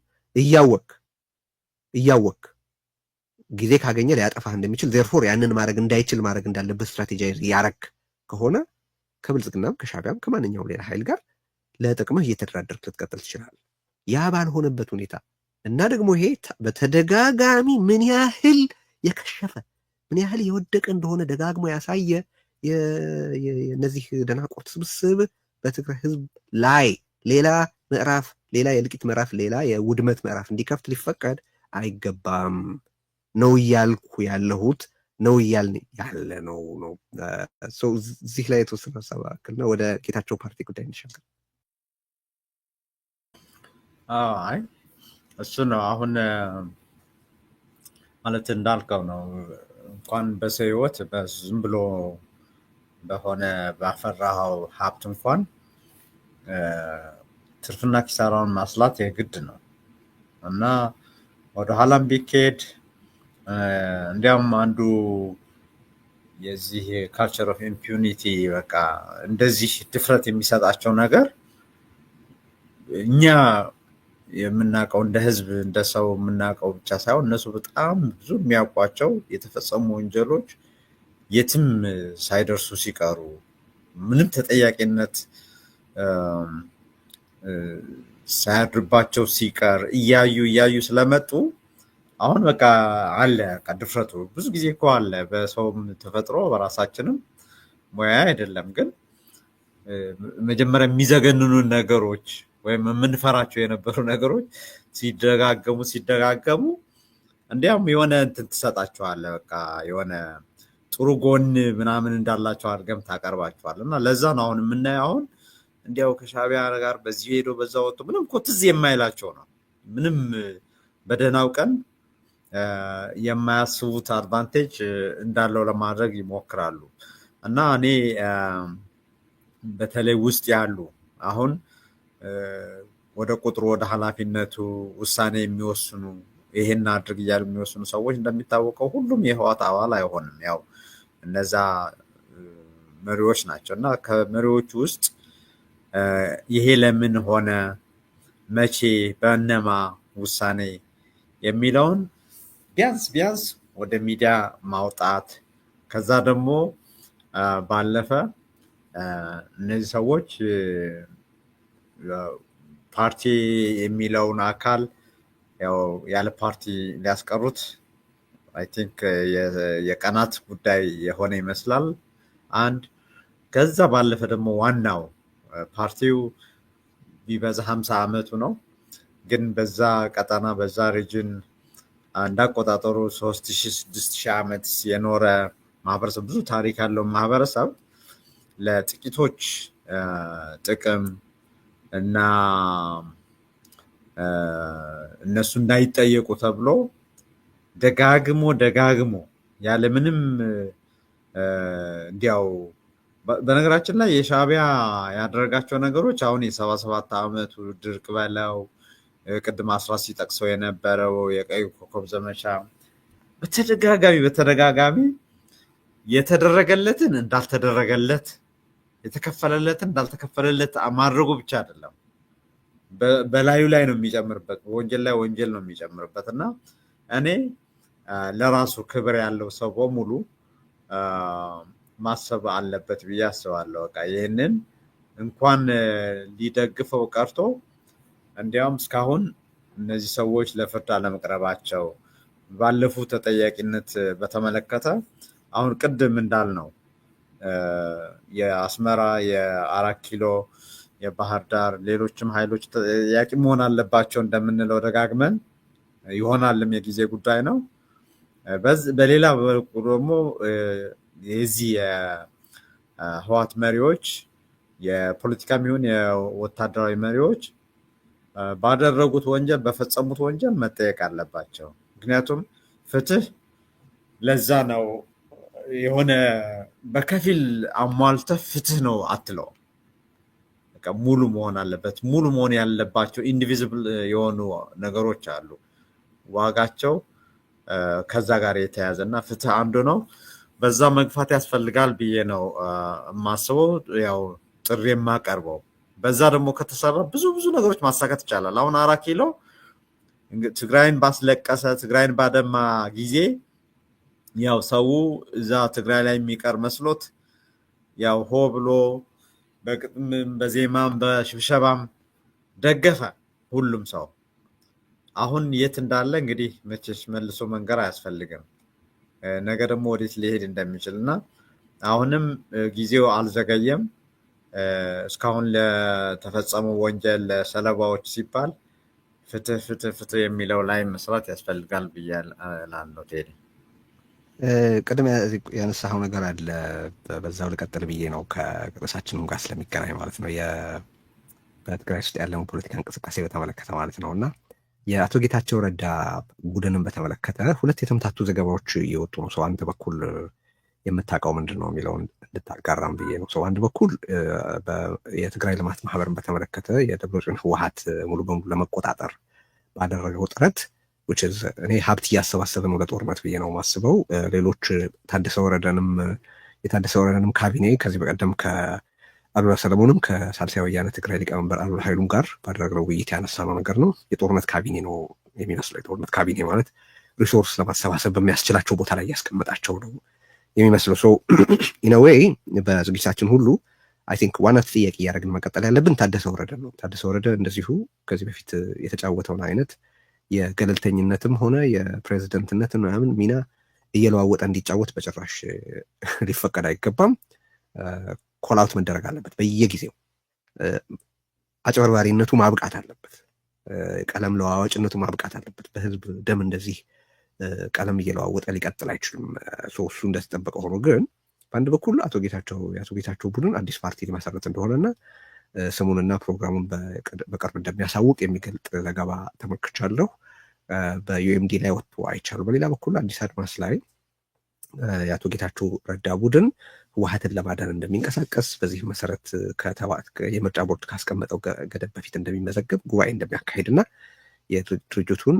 እያወክ ጊዜ ካገኘ ሊያጠፋህ እንደሚችል፣ therefore ያንን ማድረግ እንዳይችል ማድረግ እንዳለበት ስትራቴጂ ያረክ ከሆነ ከብልጽግናም ከሻዕቢያም ከማንኛውም ሌላ ኃይል ጋር ለጥቅምህ እየተደራደርክ ልትቀጥል ትችላለህ። ያ ባልሆነበት ሁኔታ እና ደግሞ ይሄ በተደጋጋሚ ምን ያህል የከሸፈ፣ ምን ያህል የወደቀ እንደሆነ ደጋግሞ ያሳየ የእነዚህ ደናቁርት ስብስብ በትግራይ ህዝብ ላይ ሌላ ምዕራፍ፣ ሌላ የእልቂት ምዕራፍ፣ ሌላ የውድመት ምዕራፍ እንዲከፍት ሊፈቀድ አይገባም ነው እያልኩ ያለሁት፣ ነው እያልን ያለ ነው። እዚህ ላይ የተወሰነ ሀሳብ አክልና ወደ ጌታቸው ፓርቲ ጉዳይ እንሻገር። አይ፣ እሱ ነው አሁን ማለት እንዳልከው ነው። እንኳን በሰው ህይወት ዝም ብሎ በሆነ ባፈራኸው ሀብት እንኳን ትርፍና ኪሳራውን ማስላት የግድ ነው። እና ወደኋላም ቢኬድ እንዲያውም አንዱ የዚህ culture of impunity በቃ እንደዚህ ድፍረት የሚሰጣቸው ነገር እኛ የምናውቀው እንደ ህዝብ እንደ ሰው የምናውቀው ብቻ ሳይሆን እነሱ በጣም ብዙ የሚያውቋቸው የተፈጸሙ ወንጀሎች የትም ሳይደርሱ ሲቀሩ፣ ምንም ተጠያቂነት ሳያድርባቸው ሲቀር እያዩ እያዩ ስለመጡ አሁን በቃ አለ፣ በቃ ድፍረቱ ብዙ ጊዜ እኮ አለ። በሰውም ተፈጥሮ በራሳችንም ሙያ አይደለም፣ ግን መጀመሪያ የሚዘገንኑን ነገሮች ወይም የምንፈራቸው የነበሩ ነገሮች ሲደጋገሙ ሲደጋገሙ እንዲያውም የሆነ እንትን ትሰጣቸዋለህ። በቃ የሆነ ጥሩ ጎን ምናምን እንዳላቸው አድርገም ታቀርባቸዋለህ። እና ለዛ ነው አሁን የምናየው፣ አሁን እንዲያው ከሻዕቢያ ጋር በዚህ ሄዶ በዛ ወጥቶ ምንም እኮ ትዝ የማይላቸው ነው። ምንም በደህናው ቀን የማያስቡት advantage እንዳለው ለማድረግ ይሞክራሉ። እና እኔ በተለይ ውስጥ ያሉ አሁን ወደ ቁጥሩ፣ ወደ ኃላፊነቱ ውሳኔ የሚወስኑ፣ ይሄን አድርግ እያሉ የሚወስኑ ሰዎች፣ እንደሚታወቀው ሁሉም የህወሓት አባል አይሆንም። ያው እነዛ መሪዎች ናቸው። እና ከመሪዎቹ ውስጥ ይሄ ለምን ሆነ፣ መቼ፣ በእነማ ውሳኔ የሚለውን ቢያንስ ቢያንስ ወደ ሚዲያ ማውጣት፣ ከዛ ደግሞ ባለፈ እነዚህ ሰዎች ፓርቲ የሚለውን አካል ያው ያለ ፓርቲ ሊያስቀሩት I think የቀናት ጉዳይ የሆነ ይመስላል። አንድ ከዛ ባለፈ ደግሞ ዋናው ፓርቲው ቢበዛ 50 ዓመቱ ነው። ግን በዛ ቀጠና፣ በዛ region እንዳቆጣጠሩ 3000፣ 6000 ዓመት የኖረ ማህበረሰብ፣ ብዙ ታሪክ ያለው ማህበረሰብ ለጥቂቶች ጥቅም እና እነሱ እንዳይጠየቁ ተብሎ ደጋግሞ ደጋግሞ ያለምንም እንዲያው በነገራችን ላይ የሻዕቢያ ያደረጋቸው ነገሮች አሁን የ77 ዓመቱ ድርቅ በለው፣ ቅድም አስራት ሲጠቅሰው የነበረው የቀይ ኮከብ ዘመቻ፣ በተደጋጋሚ በተደጋጋሚ የተደረገለትን እንዳልተደረገለት፣ የተከፈለለትን እንዳልተከፈለለት ማድረጉ ብቻ አይደለም፣ በላዩ ላይ ነው የሚጨምርበት፣ ወንጀል ላይ ወንጀል ነው የሚጨምርበት። እና እኔ ለራሱ ክብር ያለው ሰው በሙሉ ማሰብ አለበት ብዬ አስባለሁ። በቃ ይህንን እንኳን ሊደግፈው ቀርቶ እንዲያውም እስካሁን እነዚህ ሰዎች ለፍርድ አለመቅረባቸው፣ ባለፉ ተጠያቂነት በተመለከተ አሁን ቅድም እንዳልነው የአስመራ፣ የአራት ኪሎ፣ የባህር ዳር ሌሎችም ኃይሎች ተጠያቂ መሆን አለባቸው እንደምንለው ደጋግመን፣ ይሆናልም፣ የጊዜ ጉዳይ ነው። በሌላ በኩል ደግሞ የዚህ የህወሓት መሪዎች፣ የፖለቲካም ይሁን የወታደራዊ መሪዎች ባደረጉት ወንጀል፣ በፈጸሙት ወንጀል መጠየቅ አለባቸው። ምክንያቱም ፍትህ ለዛ ነው፣ የሆነ በከፊል አሟልተህ ፍትህ ነው አትለውም። ሙሉ መሆን አለበት። ሙሉ መሆን ያለባቸው indivisible የሆኑ ነገሮች አሉ። ዋጋቸው ከዛ ጋር የተያያዘ እና ፍትህ አንዱ ነው። በዛ መግፋት ያስፈልጋል ብዬ ነው የማስበው። ያው ጥሪ የማቀርበው በዛ ደግሞ ከተሰራ ብዙ ብዙ ነገሮች ማሳካት ይቻላል። አሁን አራት ኪሎ ትግራይን ባስለቀሰ፣ ትግራይን ባደማ ጊዜ ያው ሰው እዛ ትግራይ ላይ የሚቀር መስሎት ያው ሆ ብሎ በግጥምም በዜማም በሽብሸባም ደገፈ ሁሉም ሰው። አሁን የት እንዳለ እንግዲህ መቼስ መልሶ መንገር አያስፈልግም። ነገ ደግሞ ወዴት ሊሄድ እንደሚችል እና አሁንም ጊዜው አልዘገየም። እስካሁን ለተፈጸመው ወንጀል ለሰለባዎች ሲባል ፍትህ፣ ፍትህ፣ ፍትህ የሚለው ላይ መስራት ያስፈልጋል ብዬ እላለሁ። ቴዲ። ቅድም ያነሳኸው ነገር አለ፣ በዛው ልቀጥል ብዬ ነው፣ ከርዕሳችንም ጋር ስለሚገናኝ ማለት ነው። በትግራይ ውስጥ ያለውን ፖለቲካ እንቅስቃሴ በተመለከተ ማለት ነው። እና የአቶ ጌታቸው ረዳ ቡድንን በተመለከተ ሁለት የተምታቱ ዘገባዎች እየወጡ ነው። So አንተ በኩል የምታውቀው ምንድን ነው የሚለውን እንድታጋራም ብዬ ነው። So አንድ በኩል የትግራይ ልማት ማህበርን በተመለከተ የደብረጽዮን ህወሀት ሙሉ በሙሉ ለመቆጣጠር ባደረገው ጥረት፣ which is እኔ ሀብት እያሰባሰበ ነው ለጦርነት ብዬ ነው የማስበው። ሌሎች ታደሰ ወረደንም የታደሰ ወረደንም ካቢኔ ከዚህ በቀደም ከአሉላ ሰለሞንም ከሳልሳይ ወያነ ትግራይ ሊቀመንበር አሉላ ኃይሉም ጋር ባደረግነው ውይይት ያነሳነው ነገር ነው። የጦርነት ካቢኔ ነው የሚመስለው። የጦርነት ካቢኔ ማለት resource ለማሰባሰብ በሚያስችላቸው ቦታ ላይ እያስቀመጣቸው ነው የሚመስለው። So in a way በዝግጅታችን ሁሉ I think ዋና ተጠያቂ እያደረግን መቀጠል ያለብን ታደሰ ወረደ ነው። ታደሰ ወረደ እንደዚሁ ከዚህ በፊት የተጫወተውን አይነት የገለልተኝነትም ሆነ የፕሬዝደንትነት ምናምን ሚና እየለዋወጠ እንዲጫወት በጭራሽ ሊፈቀድ አይገባም። Call out መደረግ አለበት በየጊዜው። አጭበርባሪነቱ ማብቃት አለበት። ቀለም ለዋዋጭነቱ ማብቃት አለበት። በህዝብ ደም እንደዚህ ቀለም እየለዋወጠ ሊቀጥል አይችልም። እሱ እንደተጠበቀ ሆኖ ግን በአንድ በኩል አቶ ጌታቸው የአቶ ጌታቸው ቡድን አዲስ ፓርቲ ሊመሰረት እንደሆነና ስሙንና ፕሮግራሙን በቅርብ እንደሚያሳውቅ የሚገልጥ ዘገባ ተመልክቻለሁ። በ UMD ላይ ወጥቶ አይቻለሁ። በሌላ በኩል አዲስ አድማስ ላይ የአቶ ጌታቸው ረዳ ቡድን ህወሀትን ለማዳን እንደሚንቀሳቀስ፣ በዚህ መሰረት የምርጫ ቦርድ ካስቀመጠው ገደብ በፊት እንደሚመዘገብ፣ ጉባኤ እንደሚያካሂድ እና የድርጅቱን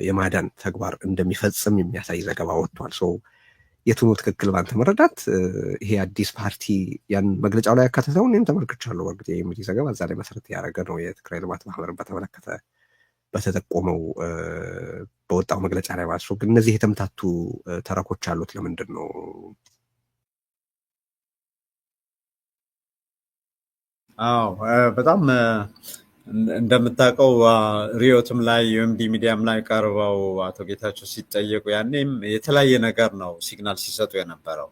የማዳን ተግባር እንደሚፈጽም የሚያሳይ ዘገባ ወጥቷል። So የቱ ነው ትክክል ባንተ መረዳት? ይሄ አዲስ ፓርቲ ያን መግለጫው ላይ ያካተተው እኔም ተመልክቻለሁ። በእርግጥ የ UMD ዘገባ እዛ ላይ መሰረት ያደረገ ነው፣ የትግራይ ልማት ማህበርን በተመለከተ በተጠቆመው በወጣው መግለጫ ላይ ማለት ነው። ግን እነዚህ የተምታቱ ተረኮች አሉት ለምንድን ነው? አዎ፣ በጣም እንደምታውቀው ሪዮትም ላይ UMD ሚዲያም ላይ ቀርበው አቶ ጌታቸው ሲጠየቁ ያኔም የተለያየ ነገር ነው signal ሲሰጡ የነበረው።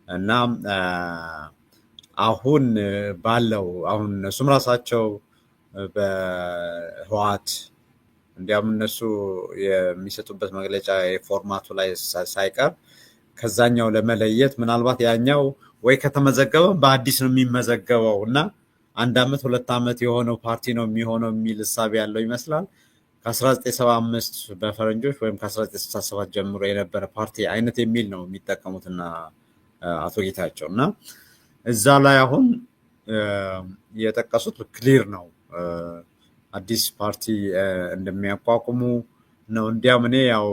እና አሁን ባለው አሁን እነሱም ራሳቸው በህወሓት እንዲያውም እነሱ የሚሰጡበት መግለጫ የ format ኡ ላይ ሳይቀር ከዛኛው ለመለየት ምናልባት ያኛው ወይ ከተመዘገበ በአዲስ ነው የሚመዘገበው እና አንድ ዓመት 2 ዓመት የሆነው ፓርቲ ነው የሚሆነው የሚል እሳቤ ያለው ይመስላል። ከ1975 በፈረንጆች ወይም ከ1967 ጀምሮ የነበረ ፓርቲ አይነት የሚል ነው የሚጠቀሙትና አቶ ጌታቸው እና እዛ ላይ አሁን የጠቀሱት clear ነው፣ አዲስ ፓርቲ እንደሚያቋቁሙ ነው። እንዲያውም እኔ ያው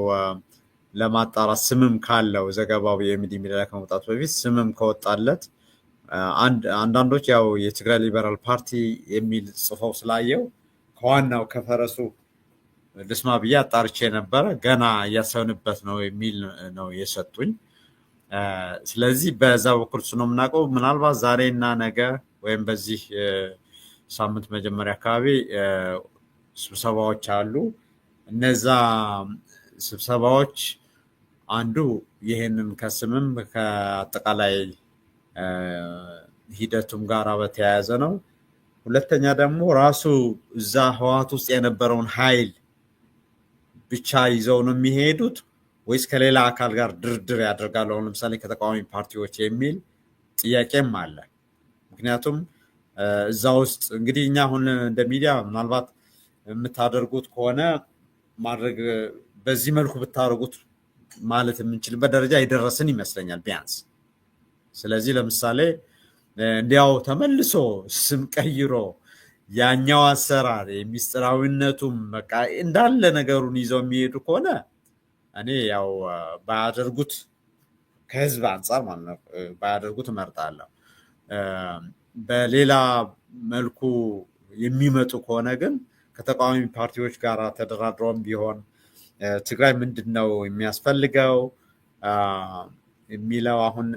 ለማጣራት ስምም ካለው ዘገባው የ UMD ሚዲያ ከመውጣቱ በፊት ስምም ከወጣለት አንዳንዶች ያው የትግራይ ሊበራል ፓርቲ የሚል ጽፈው ስላየው ከዋናው ከፈረሱ ልስማ ብዬ አጣርቼ ነበረ። ገና እያሰብንበት ነው የሚል ነው የሰጡኝ። ስለዚህ በዛ በኩል እሱ ነው የምናውቀው። ምናልባት ዛሬና ነገ ወይም በዚህ ሳምንት መጀመሪያ አካባቢ ስብሰባዎች አሉ። እነዛ ስብሰባዎች አንዱ ይህንን ከስምም ከአጠቃላይ ሂደቱም ጋር በተያያዘ ነው። ሁለተኛ ደግሞ ራሱ እዛ ህወሓት ውስጥ የነበረውን ኃይል ብቻ ይዘው ነው የሚሄዱት ወይስ ከሌላ አካል ጋር ድርድር ያደርጋሉ? አሁን ለምሳሌ ከተቃዋሚ ፓርቲዎች የሚል ጥያቄም አለ። ምክንያቱም እዛ ውስጥ እንግዲህ እኛ አሁን እንደ ሚዲያ ምናልባት የምታደርጉት ከሆነ ማድረግ በዚህ መልኩ ብታደርጉት ማለት የምንችልበት ደረጃ የደረስን ይመስለኛል ቢያንስ። ስለዚህ ለምሳሌ እንዲያው ተመልሶ ስም ቀይሮ ያኛው አሰራር የሚስጥራዊነቱም በቃ እንዳለ ነገሩን ይዘው የሚሄዱ ከሆነ እኔ ያው ባያደርጉት፣ ከህዝብ አንጻር ማለት ነው፣ ባያደርጉት እመርጣለሁ። በሌላ መልኩ የሚመጡ ከሆነ ግን ከተቃዋሚ ፓርቲዎች ጋር ተደራድረውም ቢሆን ትግራይ ምንድን ነው የሚያስፈልገው የሚለው አሁን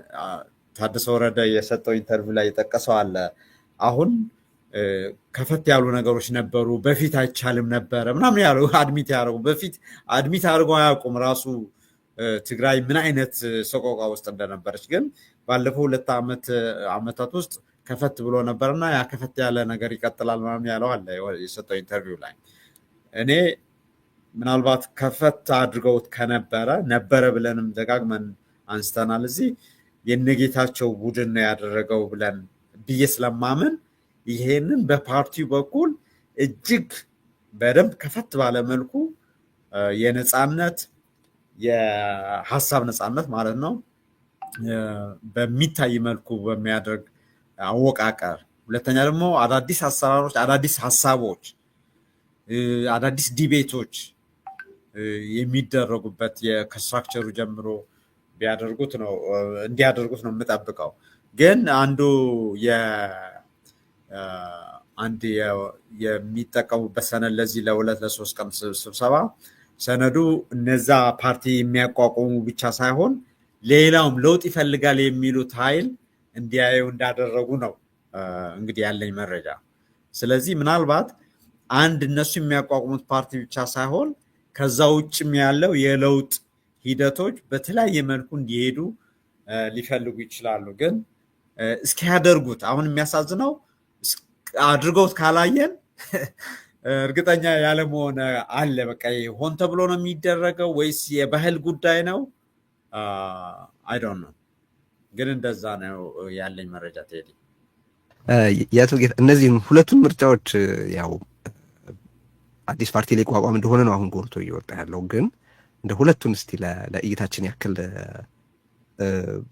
ታደሰ ወረደ የሰጠው interview ላይ የጠቀሰው አለ። አሁን ከፈት ያሉ ነገሮች ነበሩ፣ በፊት አይቻልም ነበረ ምናምን ያሉ admit ያደረጉ፣ በፊት admit አድርገው አያውቁም ራሱ ትግራይ ምን አይነት ሰቆቃ ውስጥ እንደነበረች። ግን ባለፈው 2 ዓመታት ውስጥ ከፈት ብሎ ነበርና ያ ከፈት ያለ ነገር ይቀጥላል ምናምን ያለው አለ የሰጠው interview ላይ። እኔ ምናልባት ከፈት አድርገውት ከነበረ ነበረ ብለንም ደጋግመን አንስተናል እዚህ፣ የነጌታቸው ቡድን ነው ያደረገው ብለን ብዬ ስለማምን ይሄንን በፓርቲው በኩል እጅግ በደንብ ከፈት ባለ መልኩ የነፃነት፣ የሀሳብ ነፃነት ማለት ነው፣ በሚታይ መልኩ በሚያደርግ አወቃቀር፣ ሁለተኛ ደግሞ አዳዲስ አሰራሮች፣ አዳዲስ ሀሳቦች፣ አዳዲስ debate ኦች የሚደረጉበት ከ structure ኡ ጀምሮ ቢያደርጉት ነው እንዲያደርጉት ነው የምጠብቀው። ግን አንዱ አንድ የሚጠቀሙበት ሰነድ ለዚህ ለ2 ለ3 ቀን ስብሰባ ሰነዱ እነዛ ፓርቲ የሚያቋቁሙ ብቻ ሳይሆን ሌላውም ለውጥ ይፈልጋል የሚሉት ኃይል እንዲያየው እንዳደረጉ ነው እንግዲህ ያለኝ መረጃ። ስለዚህ ምናልባት አንድ እነሱ የሚያቋቁሙት ፓርቲ ብቻ ሳይሆን ከዛ ውጭም ያለው የለውጥ ሂደቶች በተለያየ መልኩ እንዲሄዱ ሊፈልጉ ይችላሉ። ግን እስኪያደርጉት አሁን የሚያሳዝነው አድርገውት ካላየን እርግጠኛ ያለመሆን አለ። በቃ ሆን ተብሎ ነው የሚደረገው ወይስ የባህል ጉዳይ ነው? I don't know። ግን እንደዛ ነው ያለኝ መረጃ ቴዲ። የአቶ ጌታ እነዚህም ሁለቱን ምርጫዎች ያው አዲስ ፓርቲ ሊቋቋም እንደሆነ ነው አሁን ጎልቶ እየወጣ ያለው። ግን እንደ ሁለቱን እስቲ ለእይታችን ያክል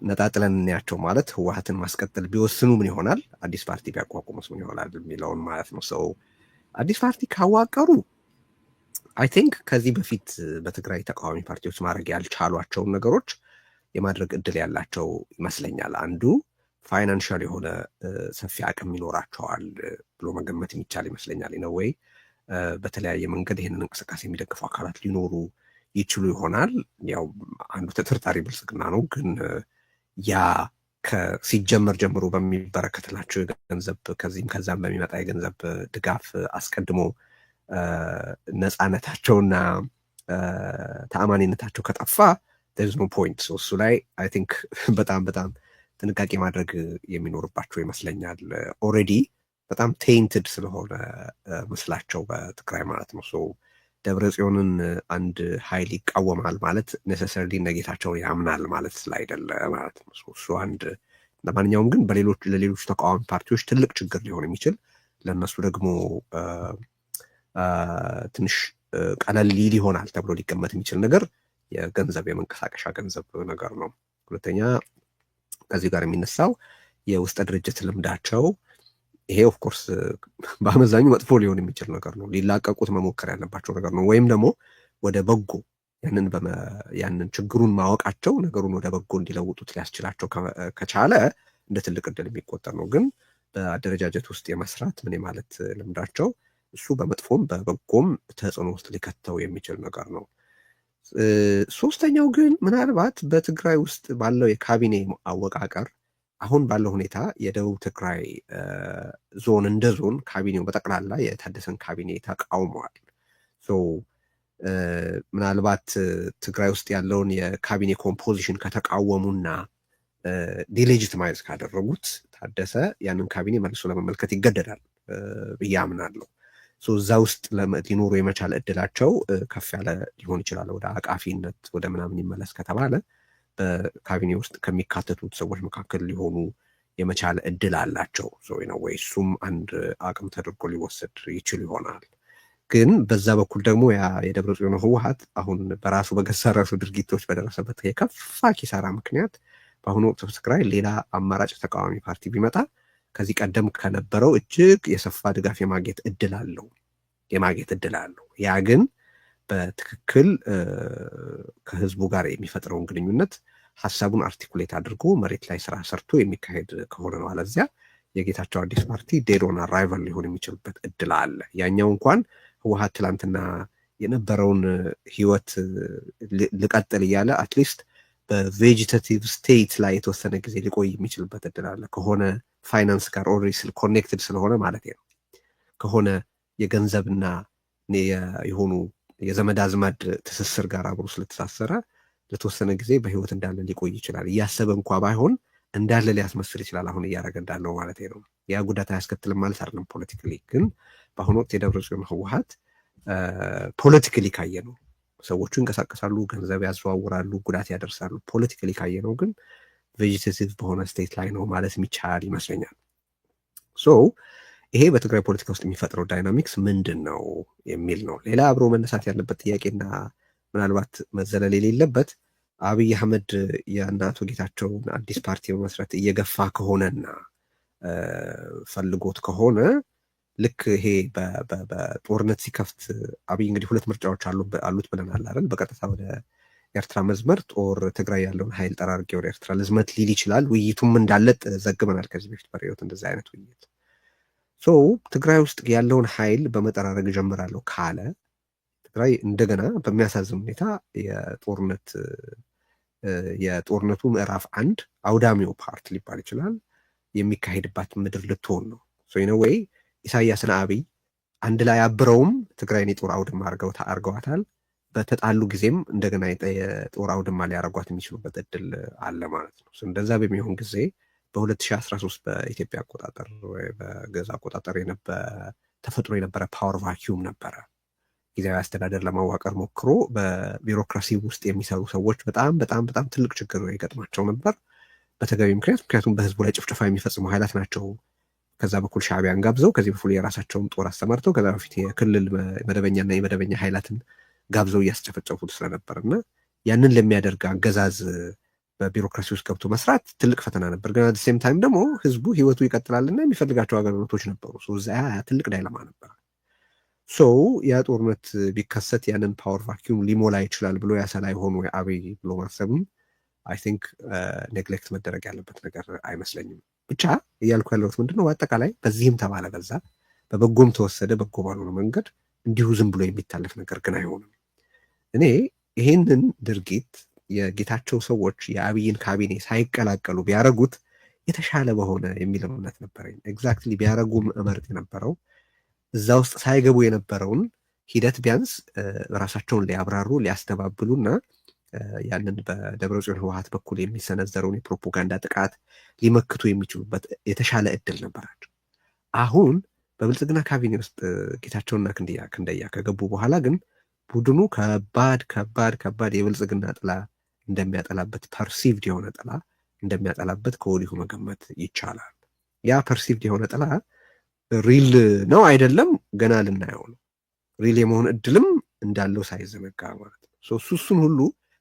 ነጣጥለን እንያቸው። ማለት ህወሓትን ማስቀጠል ቢወስኑ ምን ይሆናል፣ አዲስ ፓርቲ ቢያቋቁሙስ ምን ይሆናል የሚለውን ማለት ነው። So አዲስ ፓርቲ ካዋቀሩ I think ከዚህ በፊት በትግራይ ተቃዋሚ ፓርቲዎች ማድረግ ያልቻሏቸውን ነገሮች የማድረግ እድል ያላቸው ይመስለኛል። አንዱ financial የሆነ ሰፊ አቅም ይኖራቸዋል ብሎ መገመት የሚቻል ይመስለኛል። In a way በተለያየ መንገድ ይህንን እንቅስቃሴ የሚደግፉ አካላት ሊኖሩ ይችሉ ይሆናል። ያው አንዱ ተጠርጣሪ ብልጽግና ነው። ግን ያ ሲጀመር ጀምሮ በሚበረከትላቸው የገንዘብ ከዚህም ከዛም በሚመጣ የገንዘብ ድጋፍ አስቀድሞ ነፃነታቸውና ተአማኒነታቸው ከጠፋ there's no point። እሱ ላይ I think በጣም በጣም ጥንቃቄ ማድረግ የሚኖርባቸው ይመስለኛል። Already በጣም tainted ስለሆነ ምስላቸው በትግራይ ማለት ነው። ደብረ ጽዮንን አንድ ኃይል ይቃወማል ማለት necessarily እነ ጌታቸውን ያምናል ማለት ስላይደለ ማለት ነው። እሱ አንድ፣ ለማንኛውም ግን በሌሎች ለሌሎች ተቃዋሚ ፓርቲዎች ትልቅ ችግር ሊሆን የሚችል፣ ለእነሱ ደግሞ ትንሽ ቀለል ሊል ይሆናል ተብሎ ሊገመት የሚችል ነገር የገንዘብ የመንቀሳቀሻ ገንዘብ ነገር ነው። ሁለተኛ ከዚህ ጋር የሚነሳው የውስጠ ድርጅት ልምዳቸው፣ ይሄ of course በአመዛኙ መጥፎ ሊሆን የሚችል ነገር ነው። ሊላቀቁት መሞከር ያለባቸው ነገር ነው። ወይም ደግሞ ወደ በጎ ያንን ችግሩን ማወቃቸው ነገሩን ወደ በጎ እንዲለውጡት ሊያስችላቸው ከቻለ እንደ ትልቅ እድል የሚቆጠር ነው። ግን በአደረጃጀት ውስጥ የመስራት ምን ማለት ልምዳቸው እሱ በመጥፎም በበጎም ተጽዕኖ ውስጥ ሊከተው የሚችል ነገር ነው። ሶስተኛው ግን ምናልባት በትግራይ ውስጥ ባለው የካቢኔ አወቃቀር አሁን ባለው ሁኔታ የደቡብ ትግራይ ዞን እንደ ዞን ካቢኔው በጠቅላላ የታደሰን ካቢኔ ተቃውመዋል። ምናልባት ትግራይ ውስጥ ያለውን የካቢኔ composition ከተቃወሙና delegitimize ካደረጉት ታደሰ ያንን ካቢኔ መልሶ ለመመልከት ይገደዳል። ብዬ አምናለሁ። እዛ ውስጥ ሊኖሩ የመቻል እድላቸው ከፍ ያለ ሊሆን ይችላል። ወደ አቃፊነት ወደ ምናምን ይመለስ ከተባለ በካቢኔ ውስጥ ከሚካተቱት ሰዎች መካከል ሊሆኑ የመቻል እድል አላቸው ነው ወይ? እሱም አንድ አቅም ተደርጎ ሊወሰድ ይችል ይሆናል። ግን በዛ በኩል ደግሞ ያ የደብረ ጽዮን ህወሓት አሁን በራሱ በገዛ ራሱ ድርጊቶች በደረሰበት የከፋ ኪሳራ ምክንያት በአሁኑ ወቅት በትግራይ ሌላ አማራጭ ተቃዋሚ ፓርቲ ቢመጣ ከዚህ ቀደም ከነበረው እጅግ የሰፋ ድጋፍ የማግኘት እድል አለው። ያ ግን በትክክል ከህዝቡ ጋር የሚፈጥረውን ግንኙነት፣ ሀሳቡን articulate አድርጎ መሬት ላይ ስራ ሰርቶ የሚካሄድ ከሆነ ነው። አለዚያ የጌታቸው አዲስ ፓርቲ dead on arrival ሊሆን የሚችልበት እድል አለ። ያኛው እንኳን ህወሓት ትላንትና የነበረውን ህይወት ልቀጥል እያለ at least በ vegetative state ላይ የተወሰነ ጊዜ ሊቆይ የሚችልበት እድል አለ። ከሆነ ፋይናንስ ጋር already connected ስለሆነ ማለት ነው። ከሆነ የገንዘብና የሆኑ የዘመድ አዝማድ ትስስር ጋር አብሮ ስለተሳሰረ ለተወሰነ ጊዜ በህይወት እንዳለ ሊቆይ ይችላል። እያሰበ እንኳ ባይሆን እንዳለ ሊያስመስል ይችላል። አሁን እያደረገ እንዳለው ማለት ነው። ያ ጉዳት አያስከትልም ማለት አይደለም። Politically ግን በአሁኑ ወቅት የደብረ ጽዮን ህወሓት politically ካየነው ሰዎቹ ይንቀሳቀሳሉ፣ ገንዘብ ያዘዋውራሉ፣ ጉዳት ያደርሳሉ። Politically ካየነው ግን vegetative በሆነ state ላይ ነው ማለት የሚቻል ይመስለኛል። So ይሄ በትግራይ ፖለቲካ ውስጥ የሚፈጥረው dynamics ምንድን ነው የሚል ነው። ሌላ አብሮ መነሳት ያለበት ጥያቄና ምናልባት መዘለል የሌለበት፣ አብይ አህመድ የእነ አቶ ጌታቸውን አዲስ ፓርቲ በመስረት እየገፋ ከሆነና ፈልጎት ከሆነ፣ ልክ ይሄ በጦርነት ሲከፍት አብይ እንግዲህ ሁለት ምርጫዎች አሉት ብለናል አይደል? በቀጥታ ወደ ኤርትራ መዝመት or ትግራይ ያለውን ኃይል ጠራርጌ ወደ ኤርትራ ልዝመት ሊል ይችላል። ውይይቱም እንዳለ ዘግበናል ከዚህ በፊት በርዕዮት እንደዚህ አይነት ውይይት። So ትግራይ ውስጥ ያለውን ኃይል በመጠራረግ እጀምራለሁ ካለ ትግራይ እንደገና በሚያሳዝን ሁኔታ የጦርነቱ ምዕራፍ አንድ አውዳሚው part ሊባል ይችላል የሚካሄድባት ምድር ልትሆን ነው። In a way ኢሳያስና አብይ አንድ ላይ አብረውም ትግራይን የጦር አውድማ አድርገዋታል። በተጣሉ ጊዜም እንደገና የጦር አውድማ ሊያደርጓት የሚችሉበት እድል አለ ማለት ነው። እንደዛ በሚሆን ጊዜ በ2013 በኢትዮጵያ አቆጣጠር ወይ በግዕዝ አቆጣጠር ተፈጥሮ የነበረ power vacuum ነበረ። ጊዜያዊ አስተዳደር ለማዋቀር ሞክሮ በቢሮክራሲ ውስጥ የሚሰሩ ሰዎች በጣም በጣም በጣም ትልቅ ችግር ይገጥማቸው ነበር። በተገቢ ምክንያት፣ ምክንያቱም በህዝቡ ላይ ጭፍጨፋ የሚፈጽሙ ኃይላት ናቸው። ከዛ በኩል ሻዕቢያን ጋብዘው፣ ከዚህ በኩል የራሳቸውን ጦር አሰማርተው፣ ከዛ በፊት የክልል መደበኛና የመደበኛ ኃይላትን ጋብዘው እያስጨፈጨፉት ስለነበር እና ያንን ለሚያደርግ አገዛዝ በቢሮክራሲ ውስጥ ገብቶ መስራት ትልቅ ፈተና ነበር። ግን at same time ደግሞ ህዝቡ ህይወቱ ይቀጥላልና የሚፈልጋቸው አገልግሎቶች ነበሩ። እዛ ትልቅ dilemma ነበር። So ያ ጦርነት ቢከሰት ያንን power vacuum ሊሞላ ይችላል ብሎ ያሰላ ይሆን ወይ አብይ ብሎ ማሰብም I think neglect መደረግ ያለበት ነገር አይመስለኝም። ብቻ እያልኩ ያለሁት ምንድነው፣ በአጠቃላይ በዚህም ተባለ በዛ፣ በበጎም ተወሰደ በጎ ባልሆነ መንገድ፣ እንዲሁ ዝም ብሎ የሚታለፍ ነገር ግን አይሆንም። እኔ ይሄንን ድርጊት የጌታቸው ሰዎች የአብይን ካቢኔ ሳይቀላቀሉ ቢያደርጉት የተሻለ በሆነ የሚል እምነት ነበረኝ። Exactly ቢያደርጉም እመርጥ የነበረው እዛ ውስጥ ሳይገቡ የነበረውን ሂደት ቢያንስ ራሳቸውን ሊያብራሩ፣ ሊያስተባብሉና ያንን በደብረ ጽዮን ህወሓት በኩል የሚሰነዘረውን የፕሮፓጋንዳ ጥቃት ሊመክቱ የሚችሉበት የተሻለ እድል ነበራቸው። አሁን በብልጽግና ካቢኔ ውስጥ ጌታቸውና ክንደያ ከገቡ በኋላ ግን ቡድኑ ከባድ ከባድ ከባድ የብልጽግና ጥላ እንደሚያጠላበት፣ perceived የሆነ ጥላ እንደሚያጠላበት ከወዲሁ መገመት ይቻላል። ያ perceived የሆነ ጥላ real ነው አይደለም ገና ልናየው ነው። Real የመሆን እድልም እንዳለው ሳይዘነጋ ማለት ነው። እሱን ሁሉ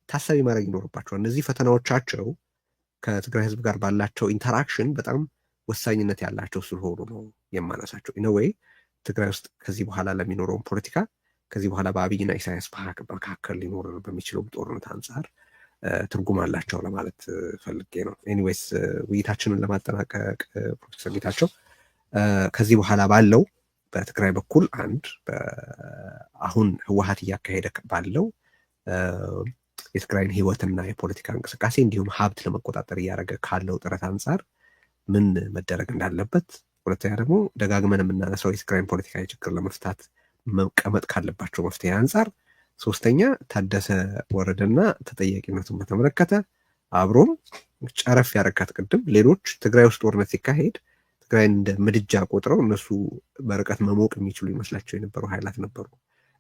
ታሳቢ ማድረግ ይኖርባቸዋል። እነዚህ ፈተናዎቻቸው ከትግራይ ህዝብ ጋር ባላቸው interaction በጣም ወሳኝነት ያላቸው ስለሆኑ ነው የማነሳቸው። In a way ትግራይ ውስጥ ከዚህ በኋላ ለሚኖረውን ፖለቲካ፣ ከዚህ በኋላ በአብይና ኢሳያስ መካከል ሊኖር በሚችለው ጦርነት አንጻር ትርጉም አላቸው ለማለት ፈልጌ ነው። Anyways ውይይታችንን ለማጠናቀቅ ፕሮፌሰር ጌታቸው፣ ከዚህ በኋላ ባለው በትግራይ በኩል አንድ አሁን ህወሀት እያካሄደ ባለው የትግራይን ህይወትና የፖለቲካ እንቅስቃሴ እንዲሁም ሀብት ለመቆጣጠር እያደረገ ካለው ጥረት አንጻር ምን መደረግ እንዳለበት፣ ሁለተኛ ደግሞ ደጋግመን የምናነሳው የትግራይን ፖለቲካዊ ችግር ለመፍታት መቀመጥ ካለባቸው መፍትሄ አንጻር፣ ሶስተኛ ታደሰ ወረደና ተጠያቂነቱን በተመለከተ፣ አብሮም ጨረፍ ያረካት ቅድም ሌሎች ትግራይ ውስጥ ጦርነት ሲካሄድ ትግራይን እንደ ምድጃ ቆጥረው እነሱ በርቀት መሞቅ የሚችሉ ይመስላቸው የነበሩ ኃይላት ነበሩ።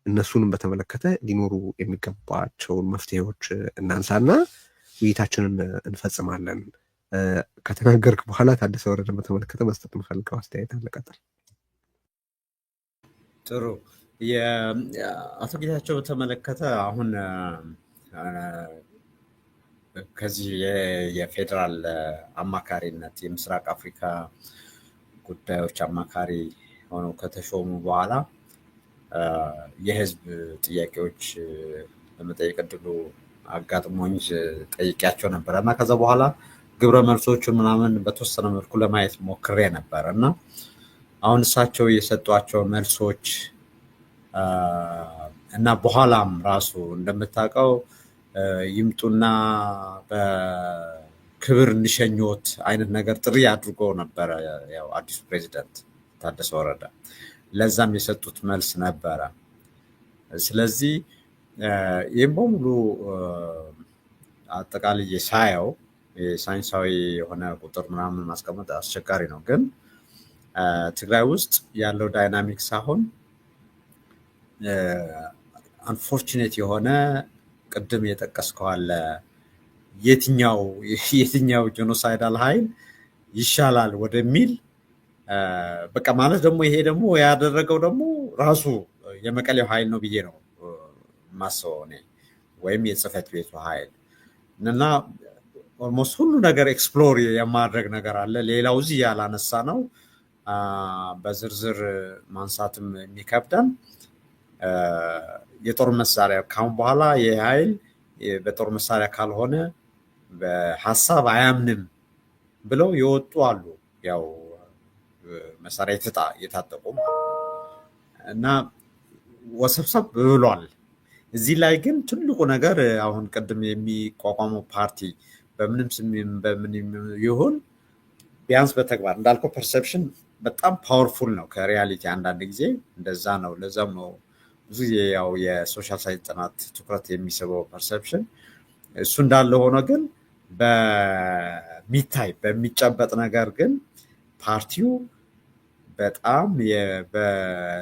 እነሱንም በተመለከተ ሊኖሩ የሚገባቸውን መፍትሄዎች እናንሳና ውይይታችንን እንፈጽማለን። ከተናገርክ በኋላ ታደሰ ወረደን በተመለከተ መስጠት የምፈልገው አስተያየት አለ። ቀጥል። ጥሩ። አቶ ጌታቸው በተመለከተ አሁን ከዚህ የፌዴራል አማካሪነት፣ የምስራቅ አፍሪካ ጉዳዮች አማካሪ ሆነው ከተሾሙ በኋላ የህዝብ ጥያቄዎች ለመጠየቅ እድሉ አጋጥሞኝ ጠይቄያቸው ነበረ እና ከዛ በኋላ ግብረ መልሶቹን ምናምን በተወሰነ መልኩ ለማየት ሞክሬ ነበረ። እና አሁን እሳቸው የሰጧቸው መልሶች እና በኋላም ራሱ እንደምታውቀው ይምጡና በክብር እንሸኞት አይነት ነገር ጥሪ አድርጎ ነበረ። ያው አዲሱ ፕሬዚደንት ታደሰ ወረደ ለዛም የሰጡት መልስ ነበረ። ስለዚህ ይህም በሙሉ አጠቃልዬ ሳየው የሳይንሳዊ የሆነ ቁጥር ምናምን ማስቀመጥ አስቸጋሪ ነው። ግን ትግራይ ውስጥ ያለው dynamics አሁን unfortunate የሆነ ቅድም የጠቀስከው አለ፣ የትኛው genocidal ኃይል ይሻላል ወደሚል በቃ ማለት ደግሞ ይሄ ደግሞ ያደረገው ደግሞ ራሱ የመቀሌው ኃይል ነው ብዬ ነው የማስበው እኔ፣ ወይም የጽህፈት ቤቱ ኃይል። እና almost ሁሉ ነገር explore የማድረግ ነገር አለ። ሌላው እዚህ ያላነሳ ነው፣ በዝርዝር ማንሳትም የሚከብደን የጦር መሳሪያ፣ ካሁን በኋላ ይህ ኃይል በጦር መሳሪያ ካልሆነ በሀሳብ አያምንም ብለው የወጡ አሉ። ያው መሳሪያ የታጠቁ እና ወሰብሰብ ብሏል። እዚህ ላይ ግን ትልቁ ነገር አሁን ቅድም የሚቋቋመው ፓርቲ በምንም ስም በምንም ይሁን ቢያንስ በተግባር እንዳልከው perception በጣም powerful ነው ከ reality፣ አንዳንድ ጊዜ እንደዛ ነው። ለዛም ነው ብዙ ጊዜ ያው የ social science ጥናት ትኩረት የሚስበው perception። እሱ እንዳለ ሆኖ ግን በሚታይ በሚጨበጥ ነገር ግን ፓርቲው በጣም በ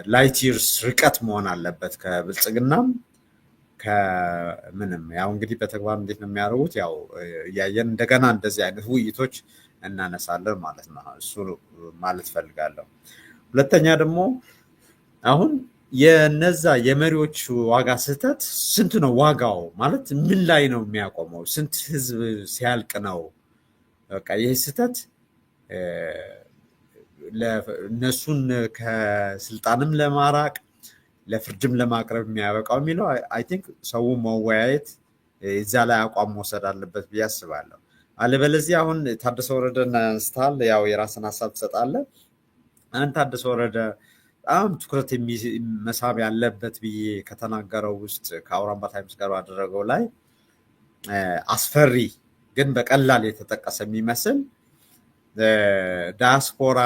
light years ርቀት መሆን አለበት ከብልጽግናም ከምንም። ያው እንግዲህ በተግባር እንዴት ነው የሚያደርጉት ያው እያየን እንደገና እንደዚህ አይነት ውይይቶች እናነሳለን ማለት ነው። እሱ ማለት ፈልጋለሁ። ሁለተኛ ደግሞ አሁን የነዛ የመሪዎች ዋጋ ስህተት ስንት ነው ዋጋው? ማለት ምን ላይ ነው የሚያቆመው? ስንት ህዝብ ሲያልቅ ነው? በቃ ይህ ስህተት እነሱን ከስልጣንም ለማራቅ ለፍርድም ለማቅረብ የሚያበቃው የሚለው I think ሰው መወያየት፣ እዛ ላይ አቋም መውሰድ አለበት ብዬ አስባለሁ። አለበለዚያ አሁን ታደሰ ወረደን አንስተሃል፣ ያው የራስን ሀሳብ ትሰጣለህ። አንድ ታደሰ ወረደ በጣም ትኩረት መሳብ ያለበት ብዬ ከተናገረው ውስጥ ከአውራምባ ታይምስ ጋር ባደረገው ላይ አስፈሪ ግን በቀላል የተጠቀሰ የሚመስል ዳያስፖራ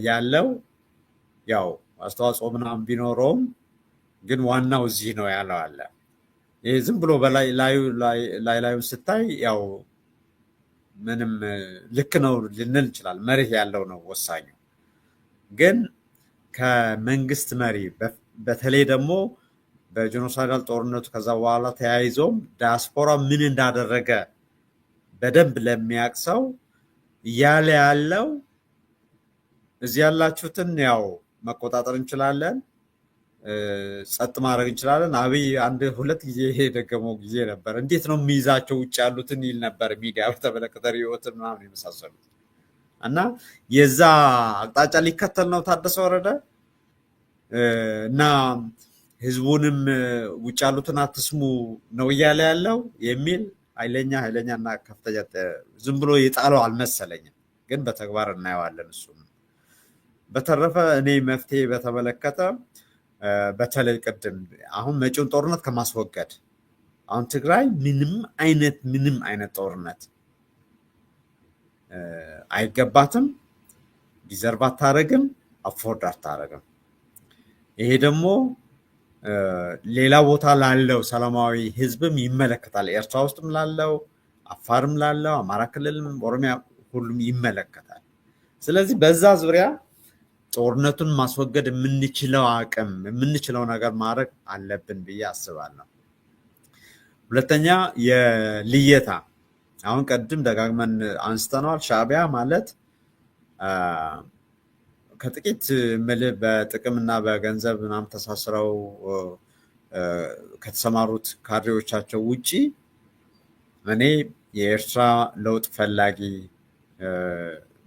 ያለው ያው አስተዋጽኦ ምናምን ቢኖረውም ግን ዋናው እዚህ ነው ያለው አለ። ይህ ዝም ብሎ በላይ ላይ ላዩን ስታይ ያው ምንም ልክ ነው ልንል እንችላለን። መሬት ያለው ነው ወሳኙ። ግን ከመንግስት መሪ በተለይ ደግሞ በ genocidal ጦርነቱ ከዛ በኋላ ተያይዞም ዲያስፖራ ምን እንዳደረገ በደንብ ለሚያውቅ ሰው እያለ ያለው እዚህ ያላችሁትን ያው መቆጣጠር እንችላለን፣ ጸጥ ማድረግ እንችላለን። አብይ አንድ ሁለት ጊዜ የደገመው ጊዜ ነበር። እንዴት ነው የሚይዛቸው ውጭ ያሉትን ይል ነበር፣ ሚዲያ በተመለከተ ርዕዮትን ምናምን የመሳሰሉት። እና የዛ አቅጣጫ ሊከተል ነው ታደሰ ወረደ እና ህዝቡንም ውጭ ያሉትን አትስሙ ነው እያለ ያለው የሚል ኃይለኛ ኃይለኛ እና ከፍተኛ ዝም ብሎ የጣለው አልመሰለኝም፣ ግን በተግባር እናየዋለን። እሱም በተረፈ እኔ መፍትሄ በተመለከተ በተለይ ቅድም አሁን መጪውን ጦርነት ከማስወገድ አሁን ትግራይ ምንም አይነት ጦርነት አይገባትም፣ deserve አታረግም፣ afford አታረግም። ይሄ ደግሞ ሌላ ቦታ ላለው ሰላማዊ ህዝብም ይመለከታል። ኤርትራ ውስጥም ላለው፣ አፋርም ላለው፣ አማራ ክልልም፣ ኦሮሚያ፣ ሁሉም ይመለከታል። ስለዚህ በዛ ዙሪያ ጦርነቱን ማስወገድ የምንችለው አቅም፣ የምንችለው ነገር ማድረግ አለብን ብዬ አስባለሁ። ሁለተኛ የልየታ፣ አሁን ቅድም ደጋግመን አንስተነዋል። ሻዕቢያ ማለት ከጥቂት ምልህ በጥቅምና በገንዘብ ምናምን ተሳስረው ከተሰማሩት ካድሬዎቻቸው ውጪ እኔ የኤርትራ ለውጥ ፈላጊ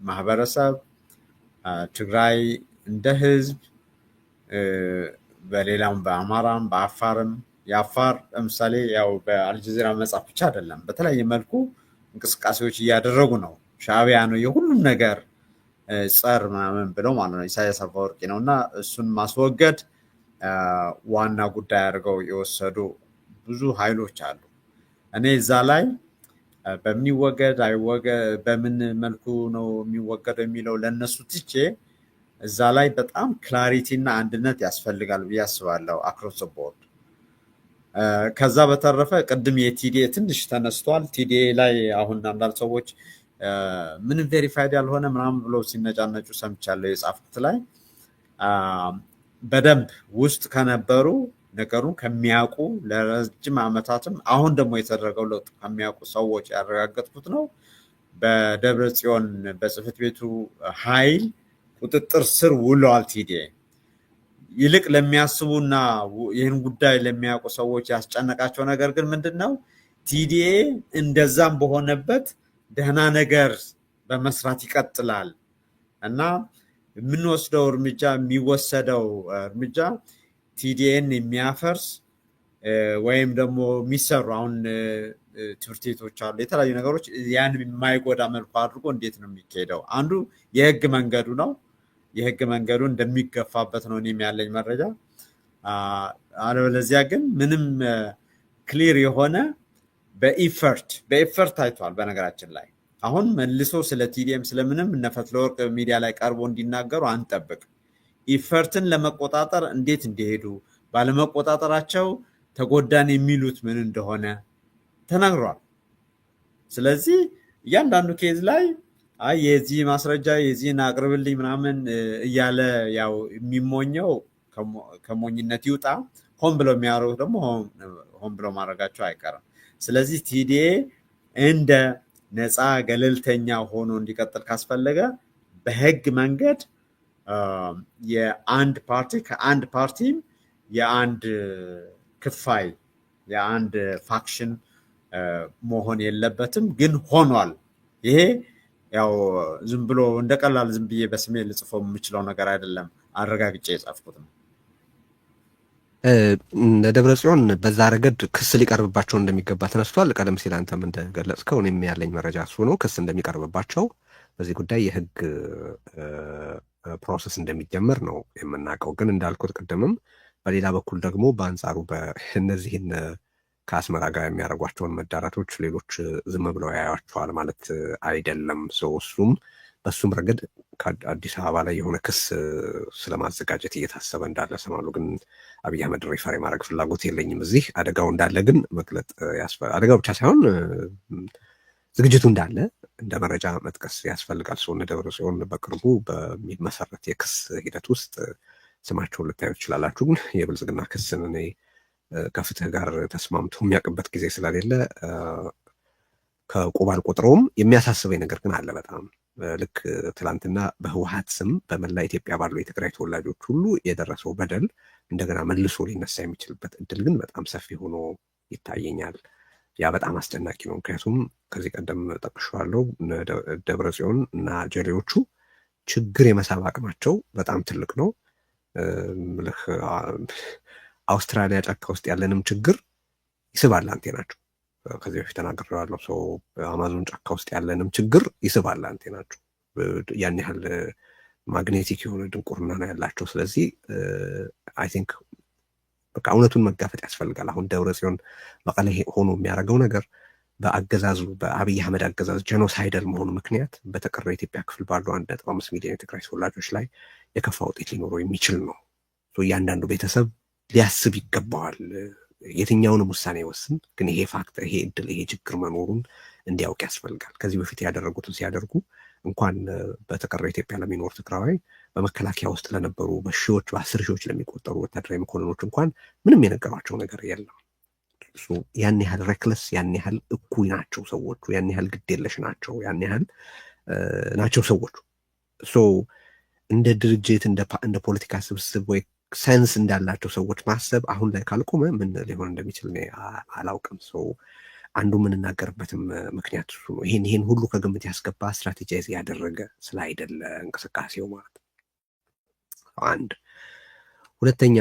ማህበረሰብ፣ ትግራይ እንደ ህዝብ፣ በሌላም በአማራም በአፋርም፣ የአፋር ለምሳሌ ያው በአልጀዚራ መጻፍ ብቻ አይደለም፣ በተለያየ መልኩ እንቅስቃሴዎች እያደረጉ ነው። ሻዕቢያ ነው የሁሉም ነገር ጸር ምናምን ብለው ማለት ነው። ኢሳያስ አፈወርቂ ነው እና እሱን ማስወገድ ዋና ጉዳይ አድርገው የወሰዱ ብዙ ኃይሎች አሉ። እኔ እዛ ላይ በምን ይወገድ በምን መልኩ ነው የሚወገደው የሚለው ለእነሱ ትቼ እዛ ላይ በጣም clarity እና አንድነት ያስፈልጋል ብዬ አስባለሁ across board። ከዛ በተረፈ ቅድም የ TDA ትንሽ ተነስቷል። TDA ላይ አሁን አንዳንድ ሰዎች ምንም verified ያልሆነ ምናምን ብሎ ሲነጫነጩ ሰምቻለሁ። የጻፍኩት ላይ በደንብ ውስጥ ከነበሩ፣ ነገሩን ከሚያውቁ፣ ለረጅም ዓመታትም አሁን ደግሞ የተደረገው ለውጥ ከሚያውቁ ሰዎች ያረጋገጥኩት ነው። በደብረ ጽዮን በጽህፈት ቤቱ ኃይል ቁጥጥር ስር ውለዋል TDA። ይልቅ ለሚያስቡና ይህን ጉዳይ ለሚያውቁ ሰዎች ያስጨነቃቸው ነገር ግን ምንድን ነው? TDA እንደዛም በሆነበት ደህና ነገር በመስራት ይቀጥላል እና የምንወስደው እርምጃ፣ የሚወሰደው እርምጃ TDA ን የሚያፈርስ ወይም ደግሞ የሚሰሩ አሁን ትምህርት ቤቶች አሉ፣ የተለያዩ ነገሮች፣ ያን የማይጎዳ መልኩ አድርጎ እንዴት ነው የሚካሄደው? አንዱ የህግ መንገዱ ነው። የህግ መንገዱ እንደሚገፋበት ነው እኔም ያለኝ መረጃ። አለበለዚያ ግን ምንም clear የሆነ በ EFFORT ታይቷል። በነገራችን ላይ አሁን መልሶ ስለ TDA ም ስለምንም እነ ፈትለወርቅ ሚዲያ ላይ ቀርቦ እንዲናገሩ አንጠብቅ። EFFORT ን ለመቆጣጠር እንዴት እንደሄዱ፣ ባለመቆጣጠራቸው ተጎዳን የሚሉት ምን እንደሆነ ተናግሯል። ስለዚህ እያንዳንዱ case ላይ አይ የዚህ ማስረጃ የዚህን አቅርብልኝ ምናምን እያለ ያው የሚሞኘው ከሞኝነት ይውጣ። ሆን ብለው የሚያደርጉት ደግሞ ሆን ብለው ማድረጋቸው አይቀርም። ስለዚህ TDA እንደ ነፃ ገለልተኛ ሆኖ እንዲቀጥል ካስፈለገ በህግ መንገድ የአንድ ፓርቲ ከአንድ ፓርቲም የአንድ ክፋይ የአንድ faction መሆን የለበትም፣ ግን ሆኗል። ይሄ ያው ዝም ብሎ እንደ ቀላል ዝም ብዬ በስሜ ልጽፈው የምችለው ነገር አይደለም። አረጋግጬ የጻፍኩት ነው። እነ ደብረ ጽዮን በዛ ረገድ ክስ ሊቀርብባቸው እንደሚገባ ተነስቷል። ቀደም ሲል አንተም እንደገለጽከው እኔም ያለኝ መረጃ እሱ ነው። ክስ እንደሚቀርብባቸው፣ በዚህ ጉዳይ የህግ process እንደሚጀመር ነው የምናውቀው። ግን እንዳልኩት ቅድምም በሌላ በኩል ደግሞ በአንጻሩ እነዚህን ከአስመራ ጋር የሚያደርጓቸውን መዳራቶች ሌሎች ዝም ብለው ያያቸዋል ማለት አይደለም። So እሱም በሱም ረገድ ከአዲስ አበባ ላይ የሆነ ክስ ስለማዘጋጀት እየታሰበ እንዳለ ሰማሉ። ግን አብይ አህመድ refer የማድረግ ፍላጎት የለኝም። እዚህ አደጋው እንዳለ ግን መግለጥ፣ አደጋው ብቻ ሳይሆን ዝግጅቱ እንዳለ እንደ መረጃ መጥቀስ ያስፈልጋል። So እነ ደብረ ጽዮን በቅርቡ በሚመሰረት የክስ ሂደት ውስጥ ስማቸውን ልታዩ ትችላላችሁ። ግን የብልጽግና ክስን እኔ ከፍትህ ጋር ተስማምቶ የሚያውቅበት ጊዜ ስለሌለ ከቁብ አልቆጥረውም። የሚያሳስበኝ ነገር ግን አለ በጣም። ልክ ትላንትና በህወሀት ስም በመላ ኢትዮጵያ ባሉ የትግራይ ተወላጆች ሁሉ የደረሰው በደል እንደገና መልሶ ሊነሳ የሚችልበት እድል ግን በጣም ሰፊ ሆኖ ይታየኛል። ያ በጣም አስጨናቂ ነው። ምክንያቱም ከዚህ ቀደም ጠቅሼዋለሁ፣ ደብረ ጽዮን እና ጀሌዎቹ ችግር የመሳብ አቅማቸው በጣም ትልቅ ነው። ምልህ አውስትራሊያ ጫካ ውስጥ ያለንም ችግር ይስባል አንቴናቸው። ከዚህ በፊት ተናግሬዋለሁ። So አማዞን ጫካ ውስጥ ያለንም ችግር ይስባል አንቴናቸው። ያን ያህል magnetic የሆነ ድንቁርና ነው ያላቸው። ስለዚህ I think በቃ እውነቱን መጋፈጥ ያስፈልጋል። አሁን ደብረ ጽዮን መቀሌ ሆኖ የሚያደርገው ነገር በአገዛዙ፣ በአብይ አህመድ አገዛዝ genocidal መሆኑ ምክንያት በተቀረው የኢትዮጵያ ክፍል ባሉ 1.5 ሚሊዮን የትግራይ ተወላጆች ላይ የከፋ ውጤት ሊኖረው የሚችል ነው። እያንዳንዱ ቤተሰብ ሊያስብ ይገባዋል። የትኛውንም ውሳኔ ወስን፣ ግን ይሄ fact፣ ይሄ እድል፣ ይሄ ችግር መኖሩን እንዲያውቅ ያስፈልጋል። ከዚህ በፊት ያደረጉትን ሲያደርጉ እንኳን በተቀረው ኢትዮጵያ ለሚኖር ትግራዋይ በመከላከያ ውስጥ ለነበሩ በሺዎች፣ በአስር ሺዎች ለሚቆጠሩ ወታደራዊ መኮንኖች እንኳን ምንም የነገሯቸው ነገር የለም። ያን ያህል reckless፣ ያን ያህል እኩይ ናቸው ሰዎቹ፣ ያን ያህል ግዴለሽ ናቸው፣ ያን ያህል ናቸው ሰዎቹ። So እንደ ድርጅት፣ እንደ ፖለቲካ ስብስብ ወይ sense እንዳላቸው ሰዎች ማሰብ አሁን ላይ ካልቆመ ምን ሊሆን እንደሚችል እኔ አላውቅም። So አንዱ የምንናገርበትም ምክንያት እሱ ነው። ይሄን ሁሉ ከግምት ያስገባ፣ strategize ያደረገ ስላይደለ እንቅስቃሴው ማለት ነው። አንድ። ሁለተኛ፣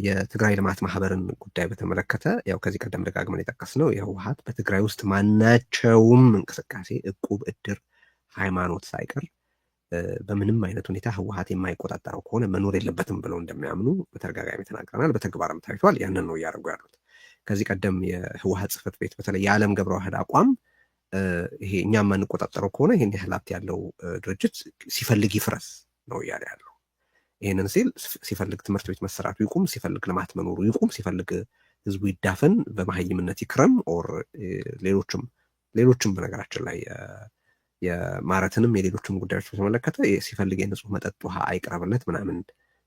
የትግራይ ልማት ማህበርን ጉዳይ በተመለከተ ያው ከዚህ ቀደም ደጋግመን የጠቀስነው የህወሀት በትግራይ ውስጥ ማናቸውም እንቅስቃሴ፣ እቁብ፣ እድር፣ ሃይማኖት ሳይቀር በምንም አይነት ሁኔታ ህወሀት የማይቆጣጠረው ከሆነ መኖር የለበትም ብለው እንደሚያምኑ በተደጋጋሚ ተናግረናል። በተግባርም ታይቷል። ያንን ነው እያደረጉ ያሉት። ከዚህ ቀደም የህወሀት ጽህፈት ቤት፣ በተለይ የዓለም ገብረዋህድ አቋም ይሄ እኛ የማንቆጣጠረው ከሆነ ይህን ያህል ሀብት ያለው ድርጅት ሲፈልግ ይፍረስ ነው እያለ ያለው። ይህንን ሲል ሲፈልግ ትምህርት ቤት መሰራቱ ይቁም፣ ሲፈልግ ልማት መኖሩ ይቁም፣ ሲፈልግ ህዝቡ ይዳፈን፣ በመሀይምነት ይክረም or ሌሎችም ሌሎችም፣ በነገራችን ላይ የማረትንም የሌሎችም ጉዳዮች በተመለከተ ሲፈልግ የንጹህ መጠጥ ውሃ አይቅረብለት ምናምን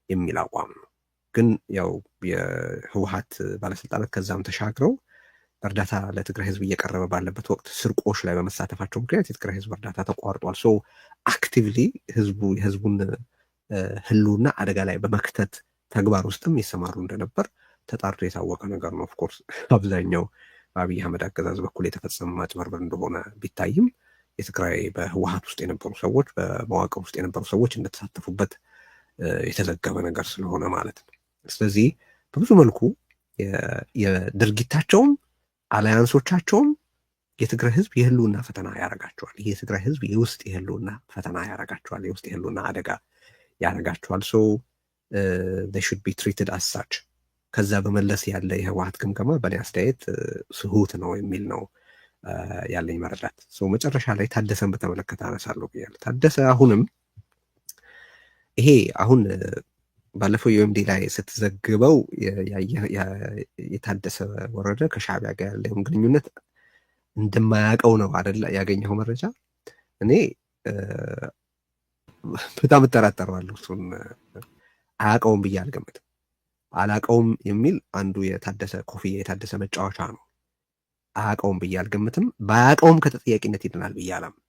የሚል አቋም ነው። ግን ያው የህወሀት ባለስልጣናት ከዛም ተሻግረው እርዳታ ለትግራይ ህዝብ እየቀረበ ባለበት ወቅት ስርቆሽ ላይ በመሳተፋቸው ምክንያት የትግራይ ህዝብ እርዳታ ተቋርጧል። So actively ህዝቡ የህዝቡን ህልውና አደጋ ላይ በመክተት ተግባር ውስጥም ይሰማሩ እንደነበር ተጣርቶ የታወቀ ነገር ነው። Of course አብዛኛው በአብይ አህመድ አገዛዝ በኩል የተፈጸመ ማጭበርበር እንደሆነ ቢታይም የትግራይ በህወሀት ውስጥ የነበሩ ሰዎች፣ በመዋቅር ውስጥ የነበሩ ሰዎች እንደተሳተፉበት የተዘገበ ነገር ስለሆነ ማለት ነው። ስለዚህ በብዙ መልኩ የድርጊታቸውም alliance ኦቻቸውም የትግራይ ህዝብ የህልውና ፈተና ያደርጋቸዋል። ይህ የትግራይ ህዝብ የውስጥ የህልውና ፈተና ያደርጋቸዋል። የውስጥ የህልውና አደጋ ያደርጋቸዋል። So should be treated as such። ከዛ በመለስ ያለ የህወሀት ግምገማ በእኔ አስተያየት ስሁት ነው የሚል ነው ያለኝ መረዳት። መጨረሻ ላይ ታደሰን በተመለከተ አነሳለሁ ብያለሁ። ታደሰ አሁንም ይሄ አሁን ባለፈው የ OMD ላይ ስትዘግበው የታደሰ ወረደ ከሻዕቢያ ጋር ያለውን ግንኙነት እንደማያውቀው ነው አይደለ ያገኘኸው መረጃ? እኔ በጣም እጠራጠረዋለሁ። እሱን አያውቀውም ብዬ አልገምትም። አላውቀውም የሚል አንዱ የታደሰ ኮፍያ፣ የታደሰ መጫወቻ ነው። አያውቀውም ብዬ አልገምትም። ባያውቀውም ከተጠያቂነት ይድናል ብዬ አላምንም።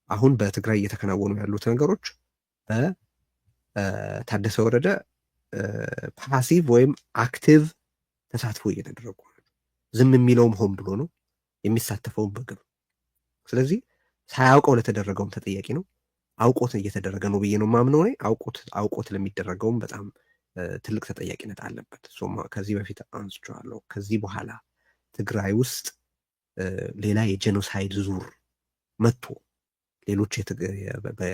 አሁን በትግራይ እየተከናወኑ ያሉት ነገሮች በታደሰ ወረደ passive ወይም active ተሳትፎ እየተደረጉ ነው። ዝም የሚለውም ሆን ብሎ ነው፣ የሚሳተፈውም በግብ። ስለዚህ ሳያውቀው ለተደረገውም ተጠያቂ ነው። አውቆት እየተደረገ ነው ብዬ ነው የማምነው እኔ። አውቆት ለሚደረገውም በጣም ትልቅ ተጠያቂነት አለበት። ከዚህ በፊት አንስቼዋለሁ። ከዚህ በኋላ ትግራይ ውስጥ ሌላ የ genocide ዙር መጥቶ ሌሎች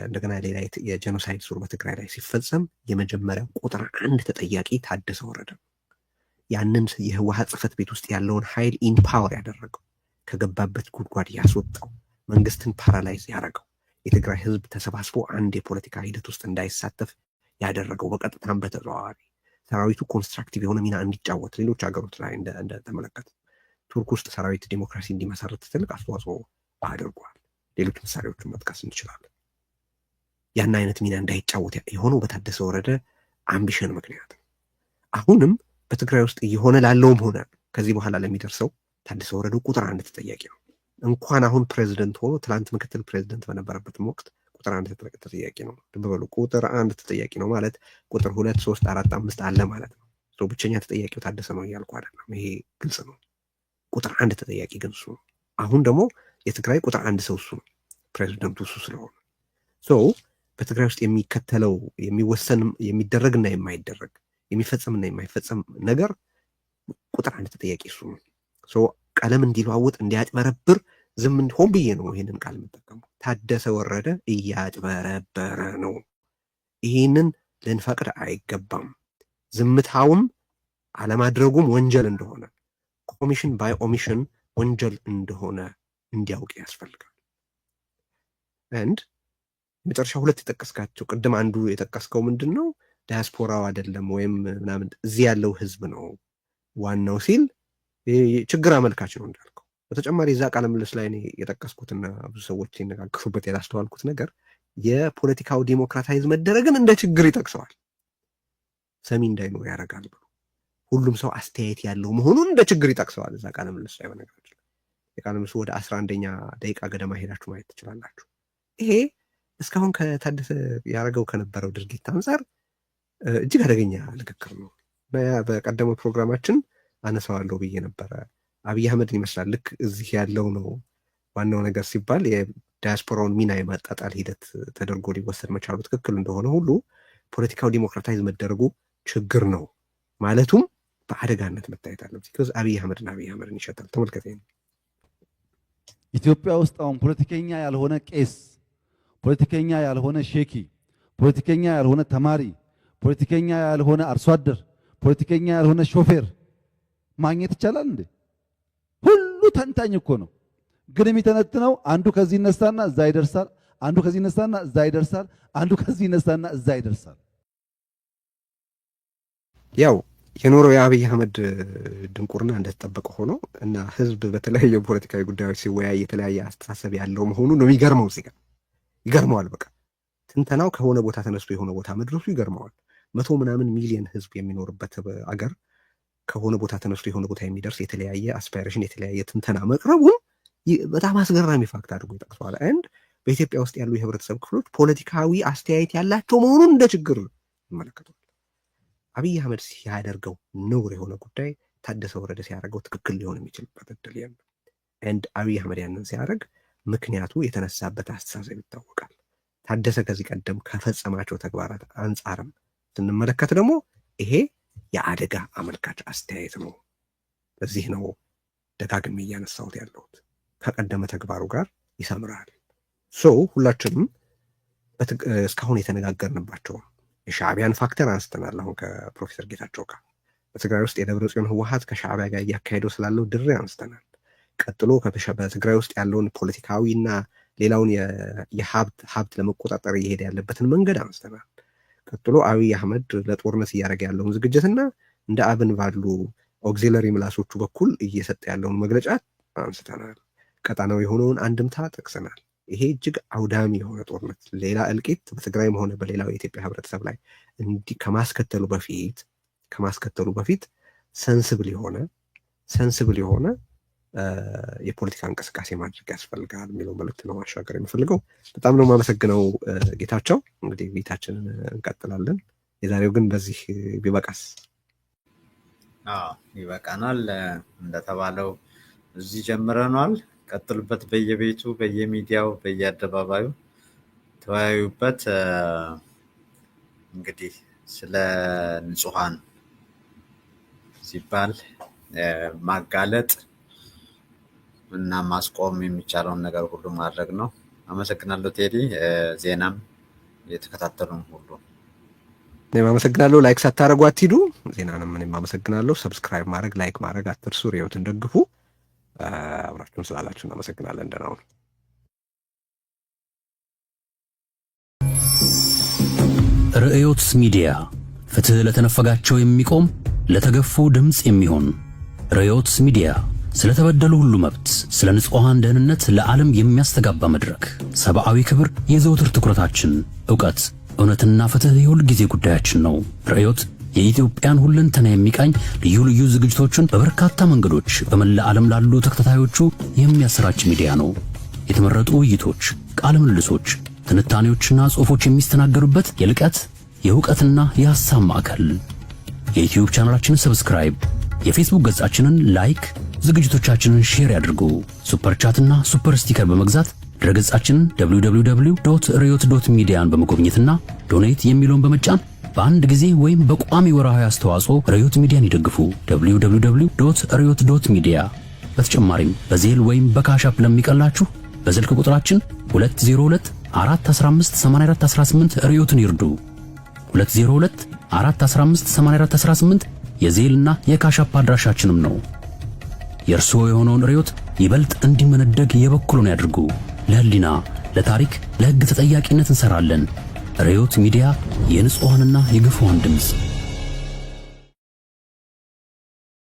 እንደገና ሌላ የ genocide ዙር በትግራይ ላይ ሲፈጸም የመጀመሪያው ቁጥር አንድ ተጠያቂ ታደሰ ወረደ ነው። ያንን የህወሀት ጽህፈት ቤት ውስጥ ያለውን ኃይል empower ያደረገው፣ ከገባበት ጉድጓድ ያስወጣው፣ መንግስትን paralyze ያደረገው፣ የትግራይ ህዝብ ተሰባስቦ አንድ የፖለቲካ ሂደት ውስጥ እንዳይሳተፍ ያደረገው፣ በቀጥታም በተዘዋዋሪ ሰራዊቱ constructive የሆነ ሚና እንዲጫወት፣ ሌሎች ሀገሮች ላይ እንደተመለከተ ቱርክ ውስጥ ሰራዊት ዲሞክራሲ እንዲመሰረት ትልቅ አስተዋጽኦ አድርጓል። ሌሎች ምሳሌዎችን መጥቀስ እንችላለን። ያን አይነት ሚና እንዳይጫወት የሆነው በታደሰ ወረደ ambition ምክንያት ነው። አሁንም በትግራይ ውስጥ እየሆነ ላለውም ሆነ ከዚህ በኋላ ለሚደርሰው ታደሰ ወረደ ቁጥር አንድ ተጠያቂ ነው። እንኳን አሁን ፕሬዚደንት ሆኖ ትላንት ምክትል ፕሬዚደንት በነበረበትም ወቅት ቁጥር አንድ ተጠያቂ ነው። ልብ በሉ፣ ቁጥር አንድ ተጠያቂ ነው ማለት ቁጥር ሁለት፣ ሶስት፣ አራት፣ አምስት አለ ማለት ነው። ብቸኛ ተጠያቂው ታደሰ ነው እያልኩ አይደለም። ይሄ ግልጽ ነው። ቁጥር አንድ ተጠያቂ ግን እሱ ነው። አሁን ደግሞ የትግራይ ቁጥር አንድ ሰው እሱ ነው፣ ፕሬዚደንቱ እሱ ስለሆነ በትግራይ ውስጥ የሚከተለው፣ የሚወሰን፣ የሚደረግና የማይደረግ፣ የሚፈጸምና የማይፈጸም ነገር ቁጥር አንድ ተጠያቂ እሱ ነው። ቀለም እንዲለዋውጥ፣ እንዲያጭበረብር ዝም ሆን ብዬ ነው ይህንን ቃል የምጠቀመው። ታደሰ ወረደ እያጭበረበረ ነው። ይህንን ልንፈቅድ አይገባም። ዝምታውም አለማድረጉም ወንጀል እንደሆነ፣ commission by omission ወንጀል እንደሆነ እንዲያውቅ ያስፈልጋል። And መጨረሻ ሁለት የጠቀስካቸው፣ ቅድም አንዱ የጠቀስከው ምንድን ነው፣ ዳያስፖራው አይደለም ወይም ምናምን እዚህ ያለው ህዝብ ነው ዋናው ሲል ችግር አመልካች ነው እንዳልከው። በተጨማሪ እዛ ቃለ ምልልስ ላይ እኔ የጠቀስኩትና ብዙ ሰዎች ሲነጋገሩበት ያላስተዋልኩት ነገር የፖለቲካው democratize መደረግን እንደ ችግር ይጠቅሰዋል። ሰሚ እንዳይኖር ያደርጋል ብሎ ሁሉም ሰው አስተያየት ያለው መሆኑን እንደ ችግር ይጠቅሰዋል እዛ ቃለ ምልልስ ላይ። በነገራችን ላይ የቃለ ምልልሱ ወደ 11ኛ ደቂቃ ገደማ ሄዳችሁ ማየት ትችላላችሁ። ይሄ እስካሁን ከታደሰ ያደረገው ከነበረው ድርጊት አንጻር እጅግ አደገኛ ንግግር ነው። በቀደመው ፕሮግራማችን አነሳዋለሁ ብዬ ነበረ። አብይ አህመድን ይመስላል። ልክ እዚህ ያለው ነው ዋናው ነገር ሲባል የዳያስፖራውን ሚና የማጣጣል ሂደት ተደርጎ ሊወሰድ መቻሉ ትክክል እንደሆነ ሁሉ ፖለቲካው democratize መደረጉ ችግር ነው ማለቱም በአደጋነት መታየት አለበት። Because አብይ አህመድን አብይ አህመድን ይሸታል። ተመልከተ። ኢትዮጵያ ውስጥ አሁን ፖለቲከኛ ያልሆነ ቄስ፣ ፖለቲከኛ ያልሆነ ሼኪ፣ ፖለቲከኛ ያልሆነ ተማሪ፣ ፖለቲከኛ ያልሆነ አርሶ አደር፣ ፖለቲከኛ ያልሆነ ሾፌር ማግኘት ይቻላል እንዴ? ሁሉ ተንታኝ እኮ ነው። ግን የሚተነትነው አንዱ ከዚህ ይነሳና እዛ ይደርሳል፣ አንዱ ከዚህ ይነሳና እዛ ይደርሳል፣ አንዱ ከዚህ ይነሳና እዛ ይደርሳል። ያው የኖረው የአብይ አህመድ ድንቁርና እንደተጠበቀ ሆኖ እና ህዝብ በተለያዩ ፖለቲካዊ ጉዳዮች ሲወያይ የተለያየ አስተሳሰብ ያለው መሆኑ ነው የሚገርመው። እዚህ ጋር ይገርመዋል። በቃ ትንተናው ከሆነ ቦታ ተነስቶ የሆነ ቦታ መድረሱ ይገርመዋል። መቶ ምናምን ሚሊየን ህዝብ የሚኖርበት አገር ከሆነ ቦታ ተነስቶ የሆነ ቦታ የሚደርስ የተለያየ aspiration፣ የተለያየ ትንተና መቅረቡን በጣም አስገራሚ fact አድርጎ ይጠቅሰዋል። And በኢትዮጵያ ውስጥ ያሉ የህብረተሰብ ክፍሎች ፖለቲካዊ አስተያየት ያላቸው መሆኑን እንደ ችግር ይመለከተዋል። አብይ አህመድ ሲያደርገው ነውር የሆነ ጉዳይ ታደሰ ወረደ ሲያደርገው ትክክል ሊሆን የሚችልበት እድል የለም። And አብይ አህመድ ያንን ሲያደርግ ምክንያቱ የተነሳበት አስተሳሰብ ይታወቃል። ታደሰ ከዚህ ቀደም ከፈጸማቸው ተግባራት አንጻርም ስንመለከት ደግሞ ይሄ የአደጋ አመልካች አስተያየት ነው። ለዚህ ነው ደጋግሜ እያነሳሁት ያለሁት፣ ከቀደመ ተግባሩ ጋር ይሰምራል። So ሁላችንም እስካሁን የተነጋገርንባቸውን የሻዕቢያን factor አንስተናል። አሁን ከፕሮፌሰር ጌታቸው ጋር በትግራይ ውስጥ የደብረ ጽዮን ህወሀት ከሻዕቢያ ጋር እያካሄደው ስላለው ድሬ አንስተናል። ቀጥሎ በትግራይ ውስጥ ያለውን ፖለቲካዊና ሌላውን የሀብት ሀብት ለመቆጣጠር እየሄደ ያለበትን መንገድ አንስተናል። ቀጥሎ አብይ አህመድ ለጦርነት እያደረገ ያለውን ዝግጅትና እንደ አብን ባሉ auxiliary ምላሶቹ በኩል እየሰጠ ያለውን መግለጫ አንስተናል። ቀጣናዊ የሆነውን አንድምታ ጠቅሰናል። ይሄ እጅግ አውዳሚ የሆነ ጦርነት ሌላ እልቂት በትግራይም ሆነ በሌላው የኢትዮጵያ ህብረተሰብ ላይ እንዲህ ከማስከተሉ በፊት sensible የሆነ የፖለቲካ እንቅስቃሴ ማድረግ ያስፈልጋል የሚለው መልእክት ነው ማሻገር የምፈልገው። በጣም ነው የማመሰግነው ጌታቸው። እንግዲህ ውይይታችንን እንቀጥላለን። የዛሬው ግን በዚህ ቢበቃስ? ይበቃናል። እንደተባለው እዚህ ጀምረኗል። ቀጥሉበት። በየቤቱ፣ በየሚዲያው፣ በየአደባባዩ ተወያዩበት። እንግዲህ ስለ ንጹሐን ሲባል ማጋለጥ እና ማስቆም የሚቻለውን ነገር ሁሉ ማድረግ ነው። አመሰግናለሁ ቴዲ። ዜናም የተከታተሉን ሁሉ እኔም አመሰግናለሁ። Like ሳታደርጉ አትሂዱ። ዜናንም እኔም አመሰግናለሁ። Subscribe ማድረግ፣ like ማድረግ አትርሱ። ርዕዮትን ደግፉ። አብራችሁን ስላላችሁ እናመሰግናለን። ደህና ሁኑ። ርዕዮት ሚዲያ፣ ፍትሕ ለተነፈጋቸው የሚቆም፣ ለተገፉ ድምፅ የሚሆን ርዕዮት ሚዲያ፣ ስለተበደሉ ሁሉ መብት፣ ስለ ንጹሐን ደህንነት ለዓለም የሚያስተጋባ መድረክ። ሰብአዊ ክብር የዘውትር ትኩረታችን፣ ዕውቀት፣ እውነትና ፍትሕ የሁል ጊዜ ጉዳያችን ነው። ርዕዮት የኢትዮጵያን ሁለንተና የሚቃኝ ልዩ ልዩ ዝግጅቶችን በበርካታ መንገዶች በመላ ዓለም ላሉ ተከታታዮቹ የሚያሰራጭ ሚዲያ ነው። የተመረጡ ውይይቶች፣ ቃለ ምልልሶች፣ ትንታኔዎችና ጽሑፎች የሚስተናገዱበት የልቀት፣ የእውቀትና የሐሳብ ማዕከል። የዩትዩብ ቻናላችንን subscribe፣ የፌስቡክ ገጻችንን like፣ ዝግጅቶቻችንን share ያድርጉ። Super chat ና super sticker በመግዛት ድረገጻችንን www.ርዕዮት.ሚዲያን በመጎብኘትና donate የሚለውን በመጫን በአንድ ጊዜ ወይም በቋሚ ወርሃዊ አስተዋጽኦ ርዕዮት ሚዲያን ይደግፉ። www.ርዕዮት.ሚዲያ። በተጨማሪም በ Zelle ወይም በ Cash App ለሚቀላችሁ በስልክ ቁጥራችን 202 415 8418 ርዕዮትን ይርዱ። 202 415 8418 የ Zelle ና የ Cash App አድራሻችንም ነው። የእርስዎ የሆነውን ርዕዮት ይበልጥ እንዲመነደግ የበኩሉን ያድርጉ። ለሕሊና፣ ለታሪክ፣ ለሕግ ተጠያቂነት እንሰራለን። ርዕዮት ሚዲያ፣ የንጹሐንና የግፉዓን ድምፅ።